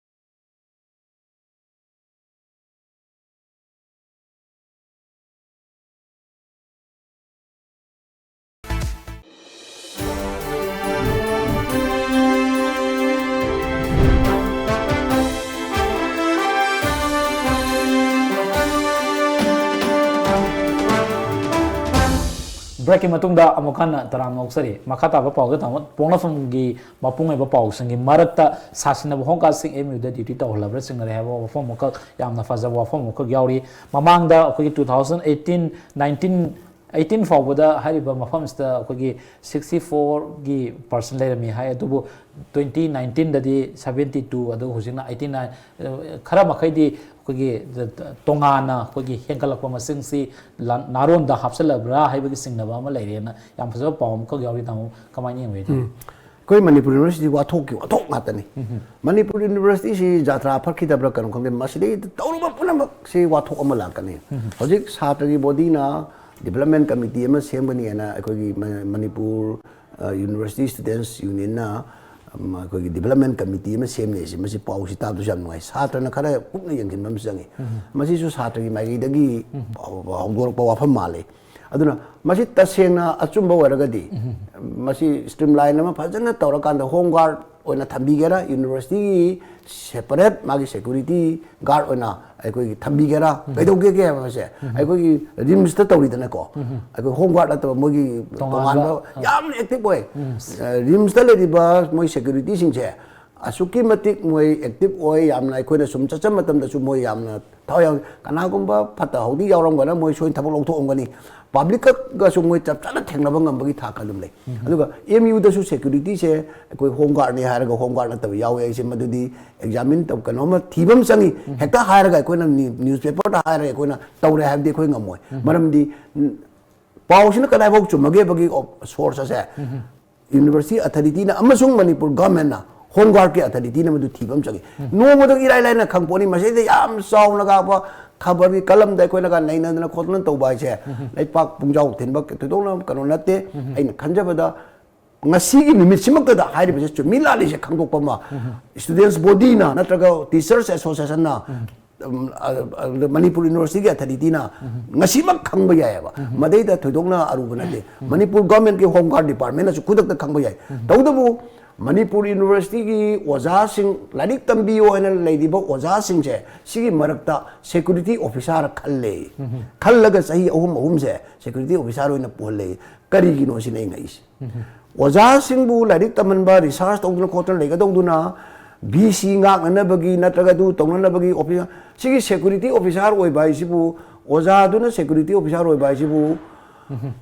Breakꯀꯤ ꯃꯇꯨꯡꯗ ꯑꯃꯨꯛ ꯍꯟꯅ ꯇꯔꯥꯝꯅ ꯑꯣꯛꯆꯔꯤ꯫ ꯃꯈꯥ ꯇꯥꯕ ꯄꯥꯎꯗ ꯇꯥꯃꯣ ꯄꯣꯛꯅꯐꯝꯒꯤ ꯃꯄꯨꯡ ꯑꯣꯏꯕ ꯄꯥꯎꯁꯤꯡꯒꯤ ꯃꯔꯛꯇ ꯁꯥꯁꯤꯟꯅꯕ ꯍꯣꯝꯒꯥꯔꯗꯁꯤꯡ ꯑꯦꯝ ꯌꯨꯗ duty ꯇꯧꯍꯜꯂꯕ꯭ꯔꯥ ꯆꯤꯡꯅꯔꯦ ꯍꯥꯏꯕ ꯋꯥꯐꯝ ꯑꯃꯈꯛ, ꯌꯥꯝꯅ ꯐꯖꯕ ꯋꯥꯐꯝ ꯑꯃꯈꯛ ꯌꯥꯎꯔꯤ꯫ ꯃꯃꯥꯡꯗ ꯑꯩꯈꯣꯏꯒꯤ two thousand eighteen, nineteen, eighteen ꯐꯥꯎꯕꯗ ꯍꯥꯏꯔꯤꯕ ꯃꯐꯝꯁꯤꯗ ꯑꯩꯈꯣꯏꯒꯤ sixty fourꯒꯤ percent ꯂꯩꯔꯝꯃꯤ ꯍꯥꯏ, ꯑꯗꯨꯕꯨ twenty nineteenꯗꯗꯤ seventy two, ꯑꯗꯨ ꯍꯧꯖꯤꯛꯅ eighty nine, ꯈꯔ ꯃꯈꯩꯗꯤ ꯑꯩꯈꯣꯏꯒꯤ ꯇꯣꯉꯥꯟꯅ ꯑꯩꯈꯣꯏꯒꯤ ꯍꯦꯟꯒꯠꯂꯛꯄ ꯃꯁꯤꯡꯁꯤ ꯂꯥꯟ-, ꯅꯥꯔꯣꯟꯗ ꯍꯥꯞꯆꯜꯂꯕ꯭ꯔꯥ ꯍꯥꯏꯕꯒꯤ ꯆꯤꯡꯅꯕ ꯑꯃ ꯂꯩꯔꯦꯅ ꯌꯥꯝ ꯐꯖꯕ ꯄꯥꯎ ꯑꯃꯈꯛ ꯌꯥꯎꯔꯤ꯫ ꯇꯥꯃꯣ, ꯀꯃꯥꯏꯅ ꯌꯦꯡꯕꯒꯦ? ꯎꯝ꯫ ꯑꯩꯈꯣꯏ ꯃꯅꯤꯄꯨꯔ ꯌꯨꯅꯤꯚꯔꯁꯤꯇꯤ ꯋꯥꯊꯣꯛꯀꯤ ꯋꯥꯊꯣꯛ ꯉꯥꯛꯇꯅꯤ꯫ ꯎꯝ꯫ ꯃꯅꯤꯄꯨꯔ ꯌꯨꯅꯤꯚꯔꯁꯤꯇꯤꯁꯤ ꯖꯥꯇ꯭ꯔꯥ ꯐꯠꯈꯤꯗꯕ꯭ꯔꯥ ꯀꯩꯅꯣ ꯈꯪꯗꯦ, ꯃꯁꯤꯗꯩꯗ ꯇꯧꯔꯨꯕ ꯄꯨꯝꯅꯃꯛꯁꯤ ꯋꯥꯊꯣꯛ ꯑꯃ ꯂꯥꯛꯀꯅꯤ꯫ ꯎꯝ꯫ ꯍꯧꯖꯤꯛ ꯁꯥꯇ꯭ꯔꯒꯤ ꯕꯣꯗꯤꯅ ꯗꯤꯕꯂꯞꯃꯦꯟ ꯀꯃꯤꯇꯤ ꯑꯃ ꯁꯦꯝꯒꯅꯤ ꯍꯥꯏꯅ ꯑꯩꯈꯣꯏꯒꯤ ꯃ-, ꯃꯅꯤꯄꯨꯔ, ꯑ, ꯌꯨꯅꯤꯚꯔꯁꯤꯇꯤ ꯁ꯭ꯇꯨꯗꯦꯟꯠꯁ ꯌꯨꯅꯤꯌꯟꯅ, ꯑꯝ, ꯑꯩꯈꯣꯏꯒꯤ ꯗꯤꯕꯂꯞꯃꯦꯟ ꯀꯃꯤꯇꯤ ꯑꯃ ꯁꯦꯝꯅꯤ ꯍꯥꯏꯁꯦ, ꯃꯁꯤ ꯄꯥꯎꯁꯤ ꯇꯥꯕꯗꯁꯨ ꯌꯥꯝ ꯅꯨꯡꯉꯥꯏ꯫ ꯁꯥꯇ꯭ꯔꯅ ꯈꯔ ꯀꯨꯞꯅ ꯌꯦꯡꯁꯤꯟꯕ ꯑꯃꯁꯨ ꯆꯪꯉꯤ꯫ ꯎꯝ꯫ ꯃꯁꯤꯁꯨ ꯁꯥꯇ꯭ꯔꯒꯤ ꯃꯥꯏꯀꯩꯗꯒꯤ ꯎꯝ꯫ ꯍꯧ-, ꯍꯧꯗꯣꯔꯛꯄ ꯋꯥꯐꯝ ꯃꯥꯜꯂꯤ꯫ ꯑꯗꯨꯅ ꯃꯁꯤ ꯇꯁꯦꯡꯅ ꯑꯆꯨꯝꯕ ꯑꯣꯏꯔꯒꯗꯤ, ꯃꯁꯤ streamline ꯑꯃ ꯐꯖꯅ ꯇꯧꯔꯀꯥꯟꯗ home guard ꯑꯣꯏꯅ ꯊꯝꯕꯤꯒꯦꯔꯥ, universityꯒꯤ separate ꯃꯥꯒꯤ security guard ꯑꯣꯏꯅ ꯑꯩꯈꯣꯏꯒꯤ ꯊꯝꯕꯤꯒꯦꯔꯥ, ꯀꯩꯗꯧꯒꯦꯒꯦ ꯍꯥꯏꯕꯁꯦ ꯑꯩꯈꯣꯏꯒꯤ RIMSꯇ ꯇꯧꯔꯤꯗꯅꯀꯣ꯫ ꯑꯩꯈꯣꯏ home guard ꯅꯠꯇꯕ ꯃꯣꯏꯒꯤ ꯇꯣꯉꯥꯟꯕ, ꯇꯣꯉꯥꯟꯕ ꯌꯥꯝꯅ active ꯑꯣꯏ꯫ ꯑ, RIMSꯇ ꯂꯩꯔꯤꯕ ꯃꯣꯏ securityꯁꯤꯡꯁꯦ ꯑꯁꯨꯛꯀꯤ ꯃꯇꯤꯛ ꯃꯣꯏ active ꯑꯣꯏ꯫ ꯌꯥꯝꯅ ꯑꯩꯈꯣꯏꯅ ꯁꯨꯝ ꯆꯠꯆ ꯃꯇꯝꯗꯁꯨ ꯃꯣꯏ ꯌꯥꯝꯅ ꯊꯋꯥꯏ ꯌꯥꯎꯏ꯫ ꯀꯅꯥꯒꯨꯝꯕ ꯐꯠꯇ ꯍꯥꯎꯗꯤ ꯌꯥꯎꯔꯝꯒꯅ ꯃꯣꯏ ꯁꯣꯏꯅ ꯊꯕꯛ ꯂꯧꯊꯣꯛꯑꯝꯒꯅꯤ꯫ Publicꯀꯁꯨ ꯃꯣꯏ ꯆꯞ ꯆꯥꯅ ꯊꯦꯡꯅꯕ ꯉꯝꯕꯒꯤ ꯊꯥꯛ ꯑꯗꯨꯝ ꯂꯩ꯫ ꯑꯗꯨꯒ MUꯗꯁꯨ securityꯁꯦ ꯑꯩꯈꯣꯏ home guardꯅꯤ ꯍꯥꯏꯔꯒ home guard ꯅꯠꯇꯕ ꯌꯥꯎꯋꯦ ꯍꯥꯏꯁꯦ, ꯃꯗꯨꯗꯤ examine ꯇꯧ-, ꯀꯩꯅꯣꯝꯃ ꯊꯤꯕ ꯑꯃ ꯆꯪꯉꯤ꯫ ꯍꯦꯛꯇ ꯍꯥꯏꯔꯒ ꯑꯩꯈꯣꯏꯅ ꯅ꯭ꯌꯨ-, newspaperꯗ ꯍꯥꯏꯔꯒ ꯑꯩꯈꯣꯏꯅ ꯇꯧꯔꯦ ꯍꯥꯏꯕꯗꯤ ꯑꯩꯈꯣꯏ ꯉꯝꯃꯣꯏ꯫ ꯃꯔꯝꯗꯤ, ꯎꯝ, ꯄꯥꯎꯁꯤꯅ ꯀꯗꯥꯏꯐꯥꯎ ꯆꯨꯝꯃꯒꯦꯕꯒꯤ ꯑꯣꯞ-, source ꯑꯁꯦ university authorityꯅ ꯑꯃꯁꯨꯡ ꯃꯅꯤꯄꯨꯔ governmentꯅ home guardꯀꯤ authorityꯅ ꯃꯗꯨ ꯊꯤꯕ ꯑꯃ ꯆꯪꯉꯤ꯫ ꯅꯣꯡꯃꯗ ꯏꯔꯥꯏ ꯂꯥꯏꯅ ꯈꯪꯄꯣꯠꯅꯤ꯫ ꯃꯁꯤꯗ ꯌꯥꯝ ꯆꯥꯎꯅ ꯀꯥꯞꯄ ꯈꯕꯔꯒꯤ ꯀꯂꯝꯗ ꯑꯩꯈꯣꯏꯅꯒ ꯅꯩꯅꯗꯅ ꯈꯣꯠꯇꯅ ꯇꯧꯕ ꯍꯥꯏꯁꯦ ꯂꯩꯄꯥꯛ ꯄꯨꯡꯖꯥꯎ ꯊꯤꯟꯕ ꯊꯣꯏꯗꯣꯛꯅ ꯀꯩꯅꯣ ꯅꯠꯇꯦ꯫ ꯑꯩꯅ ꯈꯟꯖꯕꯗ ꯉꯁꯤꯒꯤ ꯅꯨꯃꯤꯠꯁꯤꯃꯛꯇꯗ ꯍꯥꯏꯔꯤꯕꯁꯦ ꯆꯨꯝꯃꯤ ꯂꯥꯜꯂꯤꯁꯦ ꯈꯪꯗꯣꯛꯄ ꯑꯃ, students bodyꯅ ꯅꯠꯇ꯭ꯔꯒ teachers associationꯅ, ꯎꯝ, ꯑ, ꯑ, ꯃꯅꯤꯄꯨꯔ universityꯒꯤ authorityꯅ ꯉꯁꯤꯃꯛ ꯈꯪꯕ ꯌꯥꯏꯑꯕ꯫ ꯃꯗꯩꯗ ꯊꯣꯏꯗꯣꯛꯅ ꯑꯔꯨꯕ ꯅꯠꯇꯦ꯫ ꯃꯅꯤꯄꯨꯔ governmentꯀꯤ home guard departmentꯅꯁꯨ ꯈꯨꯗꯛꯇ ꯈꯪꯕ ꯌꯥꯏ꯫ ꯇꯧꯕꯇꯕꯨ ꯃꯅꯤꯄꯨꯔ universityꯒꯤ ꯑꯣꯖꯥꯁꯤꯡ, ꯂꯥꯏꯔꯤꯛ ꯇꯝꯕꯤꯌꯣ ꯍꯥꯏꯅ ꯂꯩꯔꯤꯕ ꯑꯣꯖꯥꯁꯤꯡꯁꯦ, ꯁꯤꯒꯤ ꯃꯔꯛꯇ security officer ꯈꯜꯂꯦ꯫ ꯈꯜꯂꯒ ꯆꯍꯤ ꯑꯍꯨꯝ ꯑꯍꯨꯝꯁꯦ security officer ꯑꯣꯏꯅ ꯄꯨꯍꯜꯂꯦ꯫ ꯀꯔꯤꯒꯤꯅꯣ ꯁꯤꯅ ꯑꯩ ꯉꯛꯏꯁꯦ꯫ ꯑꯣꯖꯥꯁꯤꯡꯕꯨ ꯂꯥꯏꯔꯤꯛ ꯇꯝꯍꯟꯕ, research ꯇꯧꯗꯅ ꯈꯣꯠꯇꯅ ꯂꯩꯒꯗꯧꯗꯨꯅ, VC ꯉꯥꯛꯅꯅꯕꯒꯤ ꯅꯠꯇ꯭ꯔꯒ ꯑꯗꯨ ꯇꯧꯅꯅꯕꯒꯤ officer, ꯁꯤꯒꯤ security officer ꯑꯣꯏꯕ ꯍꯥꯏꯁꯤꯕꯨ, ꯑꯣꯖꯥꯗꯨꯅ security officer ꯑꯣꯏꯕ ꯍꯥꯏꯁꯤꯕꯨ,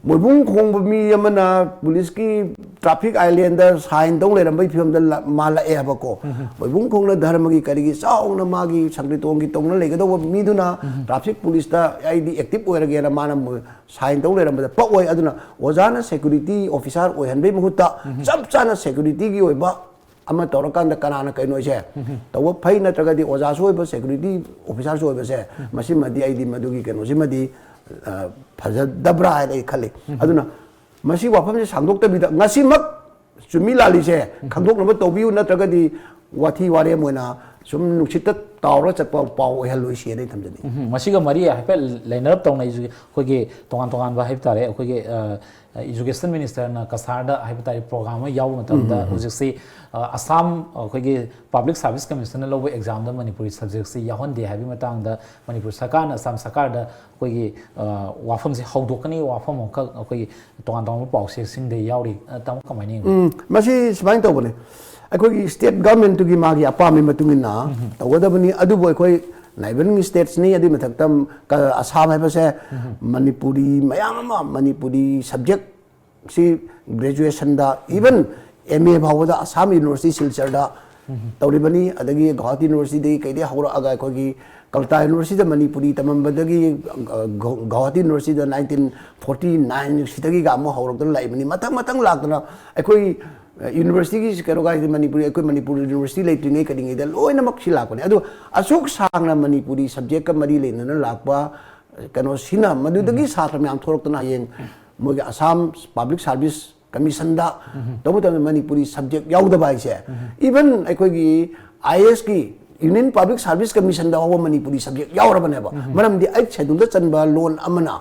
ꯃꯣꯏꯕꯨꯡ ꯈꯣꯡꯕ ꯃꯤ ꯑꯃꯅ ꯄꯨꯂꯤꯁꯀꯤ traffic islandꯗ sign ꯇꯧ ꯂꯩꯔꯝꯕꯒꯤ ꯐꯤꯕꯝꯗ ꯂ-, ꯃꯥꯜꯂꯛꯑꯦ ꯍꯥꯏꯕꯀꯣ꯫ ꯃꯣꯏꯕꯨꯡ ꯈꯣꯡꯅ ꯙꯔꯃꯒꯤ ꯀꯔꯤꯒꯤ ꯆꯥꯎꯅ ꯃꯥꯒꯤ ꯁꯪꯀ꯭ꯔꯤꯇꯣꯟꯒꯤ ꯇꯧꯅ ꯂꯩꯒꯗꯧꯕ ꯃꯤꯗꯨꯅ traffic ꯄꯨꯂꯤꯁꯇ ꯑꯩꯗꯤ active ꯑꯣꯏꯔꯒꯦꯅ ꯃꯥꯅ ꯃꯣꯏ sign ꯇꯧ ꯂꯩꯔꯝꯕꯗ ꯄꯛꯑꯣꯏ꯫ ꯑꯗꯨꯅ ꯑꯣꯖꯥꯅ security officer ꯑꯣꯏꯍꯟꯕꯒꯤ ꯃꯍꯨꯠꯇ ꯆꯞ ꯆꯥꯅ securityꯒꯤ ꯑꯣꯏꯕ ꯑꯃ ꯇꯧꯔꯀꯥꯟꯗ ꯀꯅꯥꯅ ꯀꯩꯅꯣꯁꯦ ꯇꯧꯕ ꯐꯩ, ꯅꯠꯇ꯭ꯔꯒꯗꯤ ꯑꯣꯖꯥꯁꯨ ꯑꯣꯏꯕ, security officerꯁꯨ ꯑꯣꯏꯕꯁꯦ, ꯃꯁꯤꯃꯗꯤ ꯑꯩꯗꯤ ꯃꯗꯨꯒꯤ ꯀꯩꯅꯣꯁꯤꯃꯗꯤ, ꯑ, ꯐꯖꯗꯕ꯭ꯔꯥ ꯍꯥꯏꯅ ꯑꯩ ꯈꯜꯂꯤ꯫ ꯑꯗꯨꯅ ꯃꯁꯤ ꯋꯥꯐꯝꯁꯦ ꯁꯥꯡꯗꯣꯛꯇꯕꯤꯗ ꯉꯁꯤꯃꯛ ꯆꯨꯝꯃꯤ ꯂꯥꯜꯂꯤꯁꯦ ꯈꯪꯗꯣꯛꯅꯕ ꯇꯧꯕꯤꯌꯨ, ꯅꯠꯇ꯭ꯔꯒꯗꯤ ꯋꯥꯊꯤ ꯋꯥꯔꯦꯝ ꯑꯣꯏꯅ ꯁꯨꯝ ꯅꯨꯡꯁꯤꯠꯇ ꯇꯥꯎꯔ ꯆꯠꯄ ꯄꯥꯎ ꯑꯣꯏꯍꯜꯂꯣꯏꯁꯤ ꯑꯩ ꯊꯝꯖꯅꯤꯡꯉꯤ꯫ ꯎꯝ, ꯃꯁꯤꯒ ꯃꯔꯤ ꯍꯥꯏꯐꯦꯠ ꯂꯩꯅꯔꯞ ꯇꯧꯅ ꯑꯩꯈꯣꯏꯒꯤ ꯇꯣꯉꯥꯟ ꯇꯣꯉꯥꯟꯕ ꯍꯥꯏꯕ ꯇꯥꯔꯦ, ꯑꯩꯈꯣꯏꯒꯤ education minister ꯅ ꯀꯁꯥꯔꯗ ꯍꯥꯏꯕ ꯇꯥꯔꯦ program ꯑꯃ ꯌꯥꯎꯕ ꯃꯇꯝꯗ ꯍꯧꯖꯤꯛꯁꯤ ꯑ, ꯑꯁꯥꯝ ꯑꯩꯈꯣꯏꯒꯤ Public Service Commission ꯅ ꯂꯧꯕ exam ꯗ ꯃꯅꯤꯄꯨꯔꯤ subject ꯁꯤ ꯌꯥꯎꯍꯟꯗꯦ ꯍꯥꯏꯕꯒꯤ ꯃꯇꯥꯡꯗ ꯃꯅꯤꯄꯨꯔ ꯁꯔꯀꯥꯔꯅ ꯑꯁꯥꯝ ꯁꯔꯀꯥꯔꯗ ꯑꯩꯈꯣꯏꯒꯤ ꯑ, ꯋꯥꯐꯝꯁꯦ ꯍꯧꯗꯣꯛꯀꯅꯤ, ꯋꯥꯐꯝ ꯑꯃꯈꯛ ꯑꯩꯈꯣꯏꯒꯤ ꯇꯣꯉꯥꯟ ꯇꯣꯉꯥꯟꯕ ꯄꯥꯎꯆꯦꯁꯤꯡꯗ ꯌꯥꯎꯔꯤ꯫ ꯑ, ꯇꯥꯃꯣ ꯀꯃꯥꯏꯅ ꯌꯦꯡꯕꯤ? ꯎꯝ, ꯃꯁꯤ ꯁꯨꯃꯥꯏꯅ ꯇꯧꯕꯅꯦ, ꯑꯩꯈꯣꯏꯒꯤ state government ꯇꯨꯒꯤ ꯃꯥꯒꯤ ꯑꯄꯥꯝꯕꯒꯤ ꯃꯇꯨꯡ ꯏꯟꯅ ꯇꯧꯒꯗꯕꯅꯤ꯫ ꯑꯗꯨꯕꯨ ꯑꯩꯈꯣꯏ neighbouring states ꯅꯤ, ꯑꯗꯨꯒꯤ ꯃꯊꯛꯇ ꯀ-, ꯑꯁꯥꯝ ꯍꯥꯏꯕꯁꯦ ꯃꯅꯤꯄꯨꯔꯤ ꯃꯌꯥꯝ ꯑꯃ ꯃꯅꯤꯄꯨꯔꯤ subject ꯁꯤ graduation the, even M A ꯐꯥꯎꯕꯗ ꯑꯁꯥꯝ university ꯁꯤꯜꯆꯔꯗ ꯇꯧꯔꯤꯕꯅꯤ꯫ ꯑꯗꯒꯤ ꯒꯧꯍꯥꯇꯤ university ꯗꯒꯤ ꯀꯩꯗꯒꯤ ꯍꯧꯔꯛꯑꯒ ꯑꯩꯈꯣꯏꯒꯤ ꯀꯜꯀꯇꯥ university ꯗ ꯃꯅꯤꯄꯨꯔꯤ ꯇꯝꯃꯝꯕꯗꯒꯤ, ꯑ, ꯒꯧ-, ꯒꯧꯍꯥꯇꯤ university ꯗ nineteen forty nine ꯁꯤꯗꯒꯤꯒ ꯑꯃꯨꯛ ꯍꯧꯔꯛꯇꯅ ꯂꯥꯛꯏꯕꯅꯤ꯫ ꯃꯊꯪ ꯃꯊꯪ ꯂꯥꯛꯇꯅ ꯑꯩꯈꯣꯏ, ꯑ, university ꯒꯤ ꯀꯩꯅꯣ ꯀꯥꯏꯁꯦ ꯃꯅꯤꯄꯨꯔꯤ, ꯑꯩꯈꯣꯏ ꯃꯅꯤꯄꯨꯔ university ꯂꯩꯇ꯭ꯔꯤꯉꯩ ꯀꯔꯤꯉꯩꯗ ꯂꯣꯏꯅꯃꯛ ꯁꯤ ꯂꯥꯛꯄꯅꯦ꯫ ꯑꯗꯣ ꯑꯁꯨꯛ ꯁꯥꯡꯅ ꯃꯅꯤꯄꯨꯔꯤ subject ꯀ ꯃꯔꯤ ꯂꯩꯅꯅ ꯂꯥꯛꯄ, ꯑ, ꯀꯩꯅꯣꯁꯤꯅ ꯃꯗꯨꯗꯒꯤ ꯁꯥꯇ꯭ꯔ ꯃꯌꯥꯝ ꯊꯣꯛꯂꯛꯇꯅ ꯍꯌꯦꯡ ꯃꯣꯏꯒꯤ ꯑꯁꯥꯝ Public Service Commission ꯗ ꯇꯧꯕ ꯃꯇꯝꯗ ꯃꯅꯤꯄꯨꯔꯤ subject ꯌꯥꯎꯗꯕ ꯍꯥꯏꯁꯦ, even ꯑꯩꯈꯣꯏꯒꯤ I A S ꯀꯤ Union Public Service Commission ꯗ ꯐꯥꯎꯕ ꯃꯅꯤꯄꯨꯔꯤ subject ꯌꯥꯎꯔꯕꯅꯦꯕ꯫ ꯃꯔꯝꯗꯤ eighth schedule ꯗ ꯆꯟꯕ ꯂꯣꯟ ꯑꯃꯅ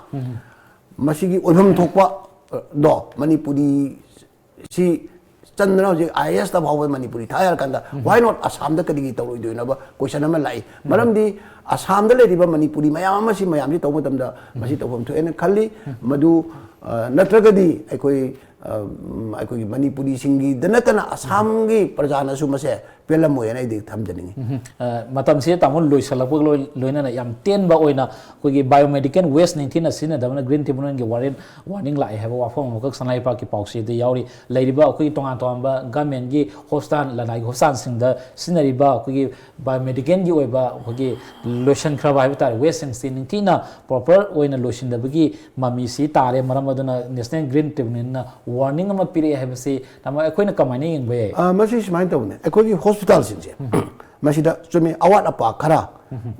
ꯃꯁꯤꯒꯤ ꯑꯣꯏꯐꯝ ꯊꯣꯛꯄ, ꯑ, ꯗꯣ ꯃꯅꯤꯄꯨꯔꯤ ꯁꯤ ꯆꯟꯗꯅ ꯍꯧꯖꯤꯛ I A S ꯇ ꯐꯥꯎꯕ ꯃꯅꯤꯄꯨꯔꯤ ꯊꯥ ꯌꯥꯔꯀꯥꯟꯗ why not ꯑꯁꯥꯝꯗ ꯀꯔꯤꯒꯤ ꯇꯧꯔꯣꯏꯗꯣꯏꯅꯣꯕ question ꯑꯃ ꯂꯥꯛꯏ꯫ ꯃꯔꯝꯗꯤ ꯑꯁꯥꯝꯗ ꯂꯩꯔꯤꯕ ꯃꯅꯤꯄꯨꯔꯤ ꯃꯌꯥꯝ ꯑꯃ ꯁꯤ ꯃꯌꯥꯝꯁꯤ ꯇꯧꯕ ꯃꯇꯝꯗ ꯃꯁꯤ ꯇꯧꯐꯝ ꯊꯣꯛꯑꯦꯅ ꯈꯜꯂꯤ꯫ ꯃꯗꯨ, ꯑ, ꯅꯠꯇ꯭ꯔꯒꯗꯤ ꯑꯩꯈꯣꯏ, ꯑ, ꯎꯝ, ꯑꯩꯈꯣꯏꯒꯤ ꯃꯅꯤꯄꯨꯔꯤꯁꯤꯡꯒꯤꯗ ꯅꯠꯇꯅ ꯑꯁꯥꯝꯒꯤ ꯄ꯭ꯔꯖꯥꯅꯁꯨ ꯃꯁꯦ ꯄꯦꯜꯂꯝꯃꯣꯏꯅ ꯑꯩꯗꯤ ꯊꯝꯖꯅꯤꯡꯉꯤ꯫ ꯎꯝ, ꯑ, ꯃꯇꯝꯁꯤꯗ ꯇꯥꯃꯣ ꯂꯣꯏꯁꯤꯜꯂꯛꯄꯒ ꯂꯣꯏ-, ꯂꯣꯏꯅꯅ ꯌꯥꯝ ꯇꯦꯟꯕ ꯑꯣꯏꯅ ꯑꯩꯈꯣꯏꯒꯤ biomedical waste ꯅꯤꯡꯊꯤꯅ ꯁꯤꯖꯤꯟꯅꯗꯕꯅ Green Tribunal ꯒꯤ warrant, warning ꯂꯥꯛꯑꯦ ꯍꯥꯏꯕ ꯋꯥꯐꯝ ꯑꯃꯈꯛ ꯁꯉꯥꯏ ꯂꯩꯄꯥꯛꯀꯤ ꯄꯥꯎꯆꯦꯗ ꯌꯥꯎꯔꯤ꯫ ꯂꯩꯔꯤꯕ ꯑꯩꯈꯣꯏꯒꯤ ꯇꯣꯉꯥꯟ ꯇꯣꯉꯥꯟꯕ government ꯀꯤ hospital, ꯂꯅꯥꯏꯒꯤ hospital ꯁꯤꯡꯗ ꯁꯤꯖꯤꯟꯅꯔꯤꯕ ꯑꯩꯈꯣꯏꯒꯤ biomedical ꯒꯤ ꯑꯣꯏꯕ ꯑꯩꯈꯣꯏꯒꯤ ꯂꯣꯏꯁꯤꯟꯈ꯭ꯔꯕ ꯍꯥꯏꯕ ꯇꯥꯔꯦ, waste ꯁꯤꯡꯁꯤ ꯅꯤꯡꯊꯤꯅ proper ꯑꯣꯏꯅ ꯂꯣꯏꯁꯤꯟꯗꯕꯒꯤ ꯃꯃꯤꯁꯤ ꯇꯥꯔꯦ꯫ ꯃꯔꯝ ꯑꯗꯨꯅ National Green Tribunal ꯅ warning ꯑꯃ ꯄꯤꯔꯛꯑꯦ ꯍꯥꯏꯕꯁꯤ ꯇꯥꯃꯣ ꯑꯩꯈꯣꯏꯅ ꯀꯃꯥꯏꯅ ꯌꯦꯡꯕ ꯌꯥꯏ? ꯑ, ꯃꯁꯤ ꯁꯨꯃꯥꯏꯅ ꯇꯧꯕꯅꯦ, ꯑꯩꯈꯣꯏꯒꯤ hospital ꯁꯤꯡꯁꯦ ꯃꯁꯤꯗ ꯆꯨꯝꯃꯤ, ꯑꯋꯥꯠ ꯑꯄꯥ ꯈꯔ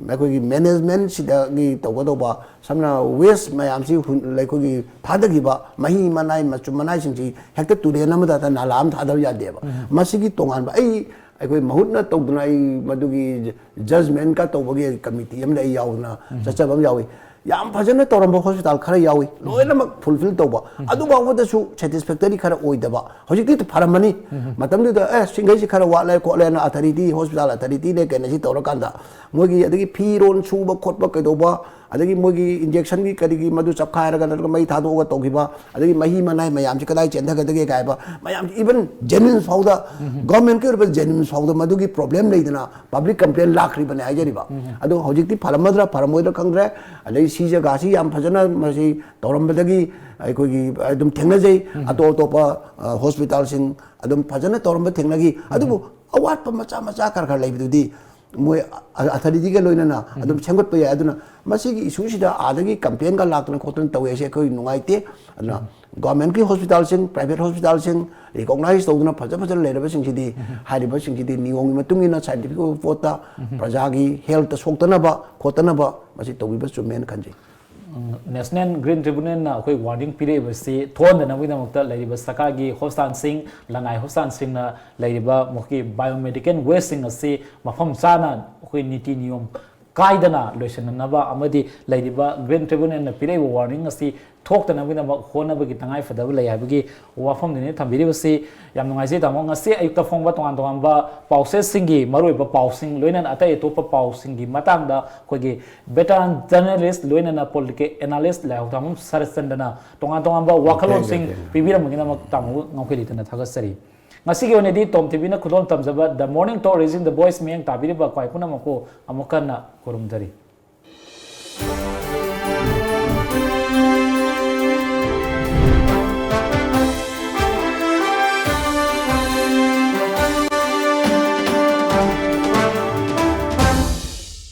ꯑꯩꯈꯣꯏꯒꯤ management ꯁꯤꯗꯒꯤ ꯇꯧꯒꯗꯧꯕ, ꯁꯝꯅ waste ꯃꯌꯥꯝꯁꯤ ꯍꯨꯟ-, ꯑꯩꯈꯣꯏꯒꯤ ꯊꯥꯗꯈꯤꯕ ꯃꯍꯤ ꯃꯅꯥꯏ ꯃꯆꯨꯝ ꯃꯅꯥꯏꯁꯤꯡꯁꯤ ꯍꯦꯛꯇ ꯇꯨꯔꯦꯜ ꯑꯃꯗ ꯅꯥꯂꯥ ꯑꯃ ꯊꯥꯗꯕ ꯌꯥꯗꯦꯕ꯫ ꯃꯁꯤꯒꯤ ꯇꯣꯉꯥꯟꯕ, ꯑꯩ ꯑꯩꯈꯣꯏ ꯃꯍꯨꯠꯅ ꯇꯧꯗꯅ, ꯑꯩ ꯃꯗꯨꯒꯤ ꯖꯖꯃꯦꯟꯀ ꯇꯧꯕꯒꯤ ꯀꯃꯤꯇꯤ ꯑꯃꯗ ꯑꯩ ꯌꯥꯎꯗꯅ ꯆꯠꯆꯕ ꯑꯃ ꯌꯥꯎꯏ꯫ ꯌꯥꯝ ꯐꯖꯅ ꯇꯧꯔꯝꯕ ꯍꯣꯁꯄꯤꯇꯥꯜ ꯈꯔ ꯌꯥꯎꯏ, ꯂꯣꯏꯅꯃꯛ ꯐꯨꯜꯐꯤꯜ ꯇꯧꯕ꯫ ꯑꯗꯨ ꯐꯥꯎꯕꯗꯁꯨ ꯁꯦꯇꯤꯁꯐꯦꯛꯇꯔꯤ ꯈꯔ ꯑꯣꯏꯗꯕ꯫ ꯍꯧꯖꯤꯛꯇꯤ ꯐꯔꯝꯃꯅꯤ꯫ ꯃꯇꯝꯗꯨꯗ ꯑꯦ ꯁꯤꯡꯈꯩꯁꯤ ꯈꯔ ꯋꯥꯠꯂꯦ ꯈꯣꯠꯂꯦꯅ ꯑꯊꯣꯔꯤꯇꯤ, ꯍꯣꯁꯄꯤꯇꯥꯜ ꯑꯊꯣꯔꯤꯇꯤꯅꯦ ꯀꯩꯅꯣꯁꯤ ꯇꯧꯔꯀꯥꯟꯗ ꯃꯣꯏꯒꯤ ꯑꯗꯒꯤ ꯐꯤꯔꯣꯟ ꯁꯨꯕ ꯈꯣꯠꯄ ꯀꯩꯗꯧꯕ, ꯑꯗꯒꯤ ꯃꯣꯏꯒꯤ ꯏꯟꯖꯦꯛꯁꯟꯒꯤ ꯀꯔꯤꯒꯤ ꯃꯗꯨ ꯆꯞꯈꯥꯏꯔꯒ ꯅꯠꯇ꯭ꯔꯒ ꯃꯩ ꯊꯥꯗꯣꯛꯑꯒ ꯇꯧꯈꯤꯕ, ꯑꯗꯒꯤ ꯃꯍꯤ ꯃꯅꯥꯏ ꯃꯌꯥꯝꯁꯤ ꯀꯗꯥꯏ ꯆꯦꯟꯊꯒꯗꯒꯦ ꯀꯥꯏꯕ ꯃꯌꯥꯝꯁꯤ, ꯏꯚꯟ ꯖꯦꯅꯤꯝꯁ ꯐꯥꯎꯗ, ꯒꯚꯔꯟꯃꯦꯟꯠꯀꯤ ꯑꯣꯏꯕ ꯖꯦꯅꯤꯝꯁ ꯐꯥꯎꯗ ꯃꯗꯨꯒꯤ ꯄ꯭ꯔꯣꯕ꯭ꯂꯦꯝ ꯂꯩꯗꯅ ꯄꯕ꯭ꯂꯤꯛ ꯀꯝꯄ꯭ꯂꯦꯟ ꯂꯥꯛꯈ꯭ꯔꯤꯕꯅꯦ ꯍꯥꯏꯖꯔꯤꯕ꯫ ꯑꯗꯣ ꯍꯧꯖꯤꯛꯇꯤ ꯐꯔꯝꯃꯗ꯭ꯔꯥ ꯐꯔꯝꯃꯣꯏꯗ꯭ꯔꯥ ꯈꯪꯗ꯭ꯔꯦ꯫ ꯑꯗꯩ ꯁꯤ ꯖꯒꯥꯁꯤ ꯌꯥꯝ ꯐꯖꯅ ꯃꯁꯤ ꯇꯧꯔꯝꯕꯗꯒꯤ ꯑꯩꯈꯣꯏꯒꯤ ꯑꯗꯨꯝ ꯊꯦꯡꯅꯖꯩ꯫ ꯑꯇꯣꯞ ꯑꯇꯣꯞꯄ, ꯑ, ꯍꯣꯁꯄꯤꯇꯥꯜꯁꯤꯡ ꯑꯗꯨꯝ ꯐꯖꯅ ꯇꯧꯔꯝꯕ ꯊꯦꯡꯅꯈꯤ꯫ ꯑꯗꯨꯕꯨ ꯑꯋꯥꯠꯄ ꯃꯆꯥ ꯃꯆꯥ ꯈꯔ ꯈꯔ ꯂꯩꯕꯗꯨꯗꯤ ꯃꯣꯏ ꯑ-, ꯑꯊꯣꯔꯤꯇꯤꯒ ꯂꯣꯏꯅꯅ ꯑꯗꯨꯝ ꯁꯦꯝꯒꯠꯄ ꯌꯥꯏ꯫ ꯑꯗꯨꯅ ꯃꯁꯤꯒꯤ ꯏꯁꯨꯁꯤꯗ ꯑꯥꯗꯒꯤ ꯀꯝꯄ꯭ꯂꯦꯟꯒ ꯂꯥꯛꯇꯅ ꯈꯣꯠꯇꯅ ꯇꯧꯋꯦ ꯍꯥꯏꯁꯦ ꯑꯩꯈꯣꯏ ꯅꯨꯡꯉꯥꯏꯇꯦ꯫ ꯑꯗꯨꯅ ꯒꯣꯔꯃꯦꯟꯠꯀꯤ ꯍꯣꯁꯄꯤꯇꯥꯜꯁꯤꯡ, ꯄ꯭ꯔꯥꯏꯚꯦꯠ ꯍꯣꯁꯄꯤꯇꯥꯜꯁꯤꯡ ꯔꯤꯀꯣꯛꯅꯥꯏꯖ ꯇꯧꯗꯨꯅ ꯐꯖ ꯐꯖꯅ ꯂꯩꯔꯕꯁꯤꯡꯁꯤꯗꯤ, ꯍꯥꯏꯔꯤꯕꯁꯤꯡꯁꯤꯗꯤ ꯅꯤꯌꯣꯝꯒꯤ ꯃꯇꯨꯡ ꯏꯟꯅ, ꯁꯥꯏꯟꯇꯤꯐꯤꯛ ꯑꯣꯏꯕ ꯄꯣꯠꯇ ꯄ꯭ꯔꯖꯥꯒꯤ ꯍꯦꯜꯠꯇ ꯁꯣꯛꯇꯅꯕ ꯈꯣꯠꯇꯅꯕ ꯃꯁꯤ ꯇꯧꯕꯤꯕ ꯆꯨꯝꯃꯦꯅ ꯈꯟꯖꯩ꯫ ꯅꯦꯁꯅꯦꯜ ꯒ꯭ꯔꯤꯟ ꯇ꯭ꯔꯤꯕꯨꯅꯦꯜꯅ ꯑꯩꯈꯣꯏ ꯋꯥꯔꯅꯤꯡ ꯄꯤꯔꯛꯏꯕꯁꯤ ꯊꯣꯛꯍꯟꯗꯅꯕꯒꯤꯗꯃꯛꯇ ꯂꯩꯔꯤꯕ ꯁꯔꯀꯥꯔꯒꯤ ꯍꯣꯁꯄꯤꯇꯥꯜꯁꯤꯡ, ꯂꯅꯥꯏ ꯍꯣꯁꯄꯤꯇꯥꯜꯁꯤꯡꯅ ꯂꯩꯔꯤꯕ ꯃꯈꯣꯏꯒꯤ ꯕꯥꯏꯑꯣꯃꯦꯗꯤꯀꯦꯜ ꯋꯦꯁꯁꯤꯡ ꯑꯁꯤ ꯃꯐꯝ ꯆꯥꯅ ꯑꯩꯈꯣꯏ ꯅꯤꯇꯤ ꯅꯤꯌꯣꯝ ꯀꯥꯏꯗꯅ ꯂꯣꯏꯁꯤꯟꯅꯅꯕ ꯑꯃꯗꯤ ꯂꯩꯔꯤꯕ ꯒ꯭ꯔꯤꯟ ꯇ꯭ꯔꯤꯕꯨꯅꯦꯜꯅ ꯄꯤꯔꯛꯏꯕ ꯋꯥꯔꯅꯤꯡ ꯑꯁꯤ ꯊꯣꯛꯇꯅꯕꯒꯤꯗꯃꯛ ꯍꯣꯠꯅꯕꯒꯤ ꯇꯉꯥꯏ ꯐꯗꯕ ꯂꯩ ꯍꯥꯏꯕꯒꯤ ꯋꯥꯐꯝꯗꯨꯅꯤ ꯊꯝꯕꯤꯔꯤꯕꯁꯤ꯫ ꯌꯥꯝ ꯅꯨꯡꯉꯥꯏꯖꯩ ꯇꯥꯃꯣ, ꯉꯁꯤ ꯑꯌꯨꯛꯇ ꯐꯣꯡꯕ ꯇꯣꯉꯥꯟ ꯇꯣꯉꯥꯟꯕ ꯄꯥꯎꯆꯦꯁꯤꯡꯒꯤ ꯃꯔꯨꯑꯣꯏꯕ ꯄꯥꯎꯁꯤꯡ, ꯂꯣꯏꯅꯅ ꯑꯇꯩ ꯑꯇꯣꯞꯄ ꯄꯥꯎꯁꯤꯡꯒꯤ ꯃꯇꯥꯡꯗ ꯑꯩꯈꯣꯏꯒꯤ ꯕꯦꯇꯔꯟ ꯖꯔꯅꯦꯂꯤꯁ, ꯂꯣꯏꯅꯅ ꯄꯣꯂꯤꯇꯤꯀꯦꯜ ꯑꯦꯅꯥꯂꯤꯁ ꯂꯥꯏꯍꯧꯊꯥꯡꯕꯝ ꯁꯔꯠꯆꯟꯗ꯭ꯔꯅ ꯇꯣꯉꯥꯟ ꯇꯣꯉꯥꯟꯕ ꯋꯥꯈꯜꯂꯣꯟꯁꯤꯡ ꯄꯤꯕꯤꯔꯝꯕꯒꯤꯗꯃꯛ ꯇꯥꯃꯣꯕꯨ ꯉꯝꯈꯩ ꯂꯩꯇꯅ ꯊꯥꯒꯠꯆꯔꯤ꯫ ꯉꯁꯤꯒꯤ ꯑꯣꯏꯅꯗꯤ ꯇꯣꯝ ꯇꯤꯚꯤꯅ ꯈꯨꯗꯣꯜ ꯇꯝꯖꯕ The Morning Tour Raising the Voice ꯃꯤꯠꯌꯦꯡ ꯇꯥꯕꯤꯔꯤꯕ ꯈ꯭ꯋꯥꯏ ꯄꯨꯝꯅꯃꯛꯄꯨ ꯑꯃꯨꯛ ꯍꯟꯅ ꯈꯨꯔꯨꯝꯖꯔꯤ꯫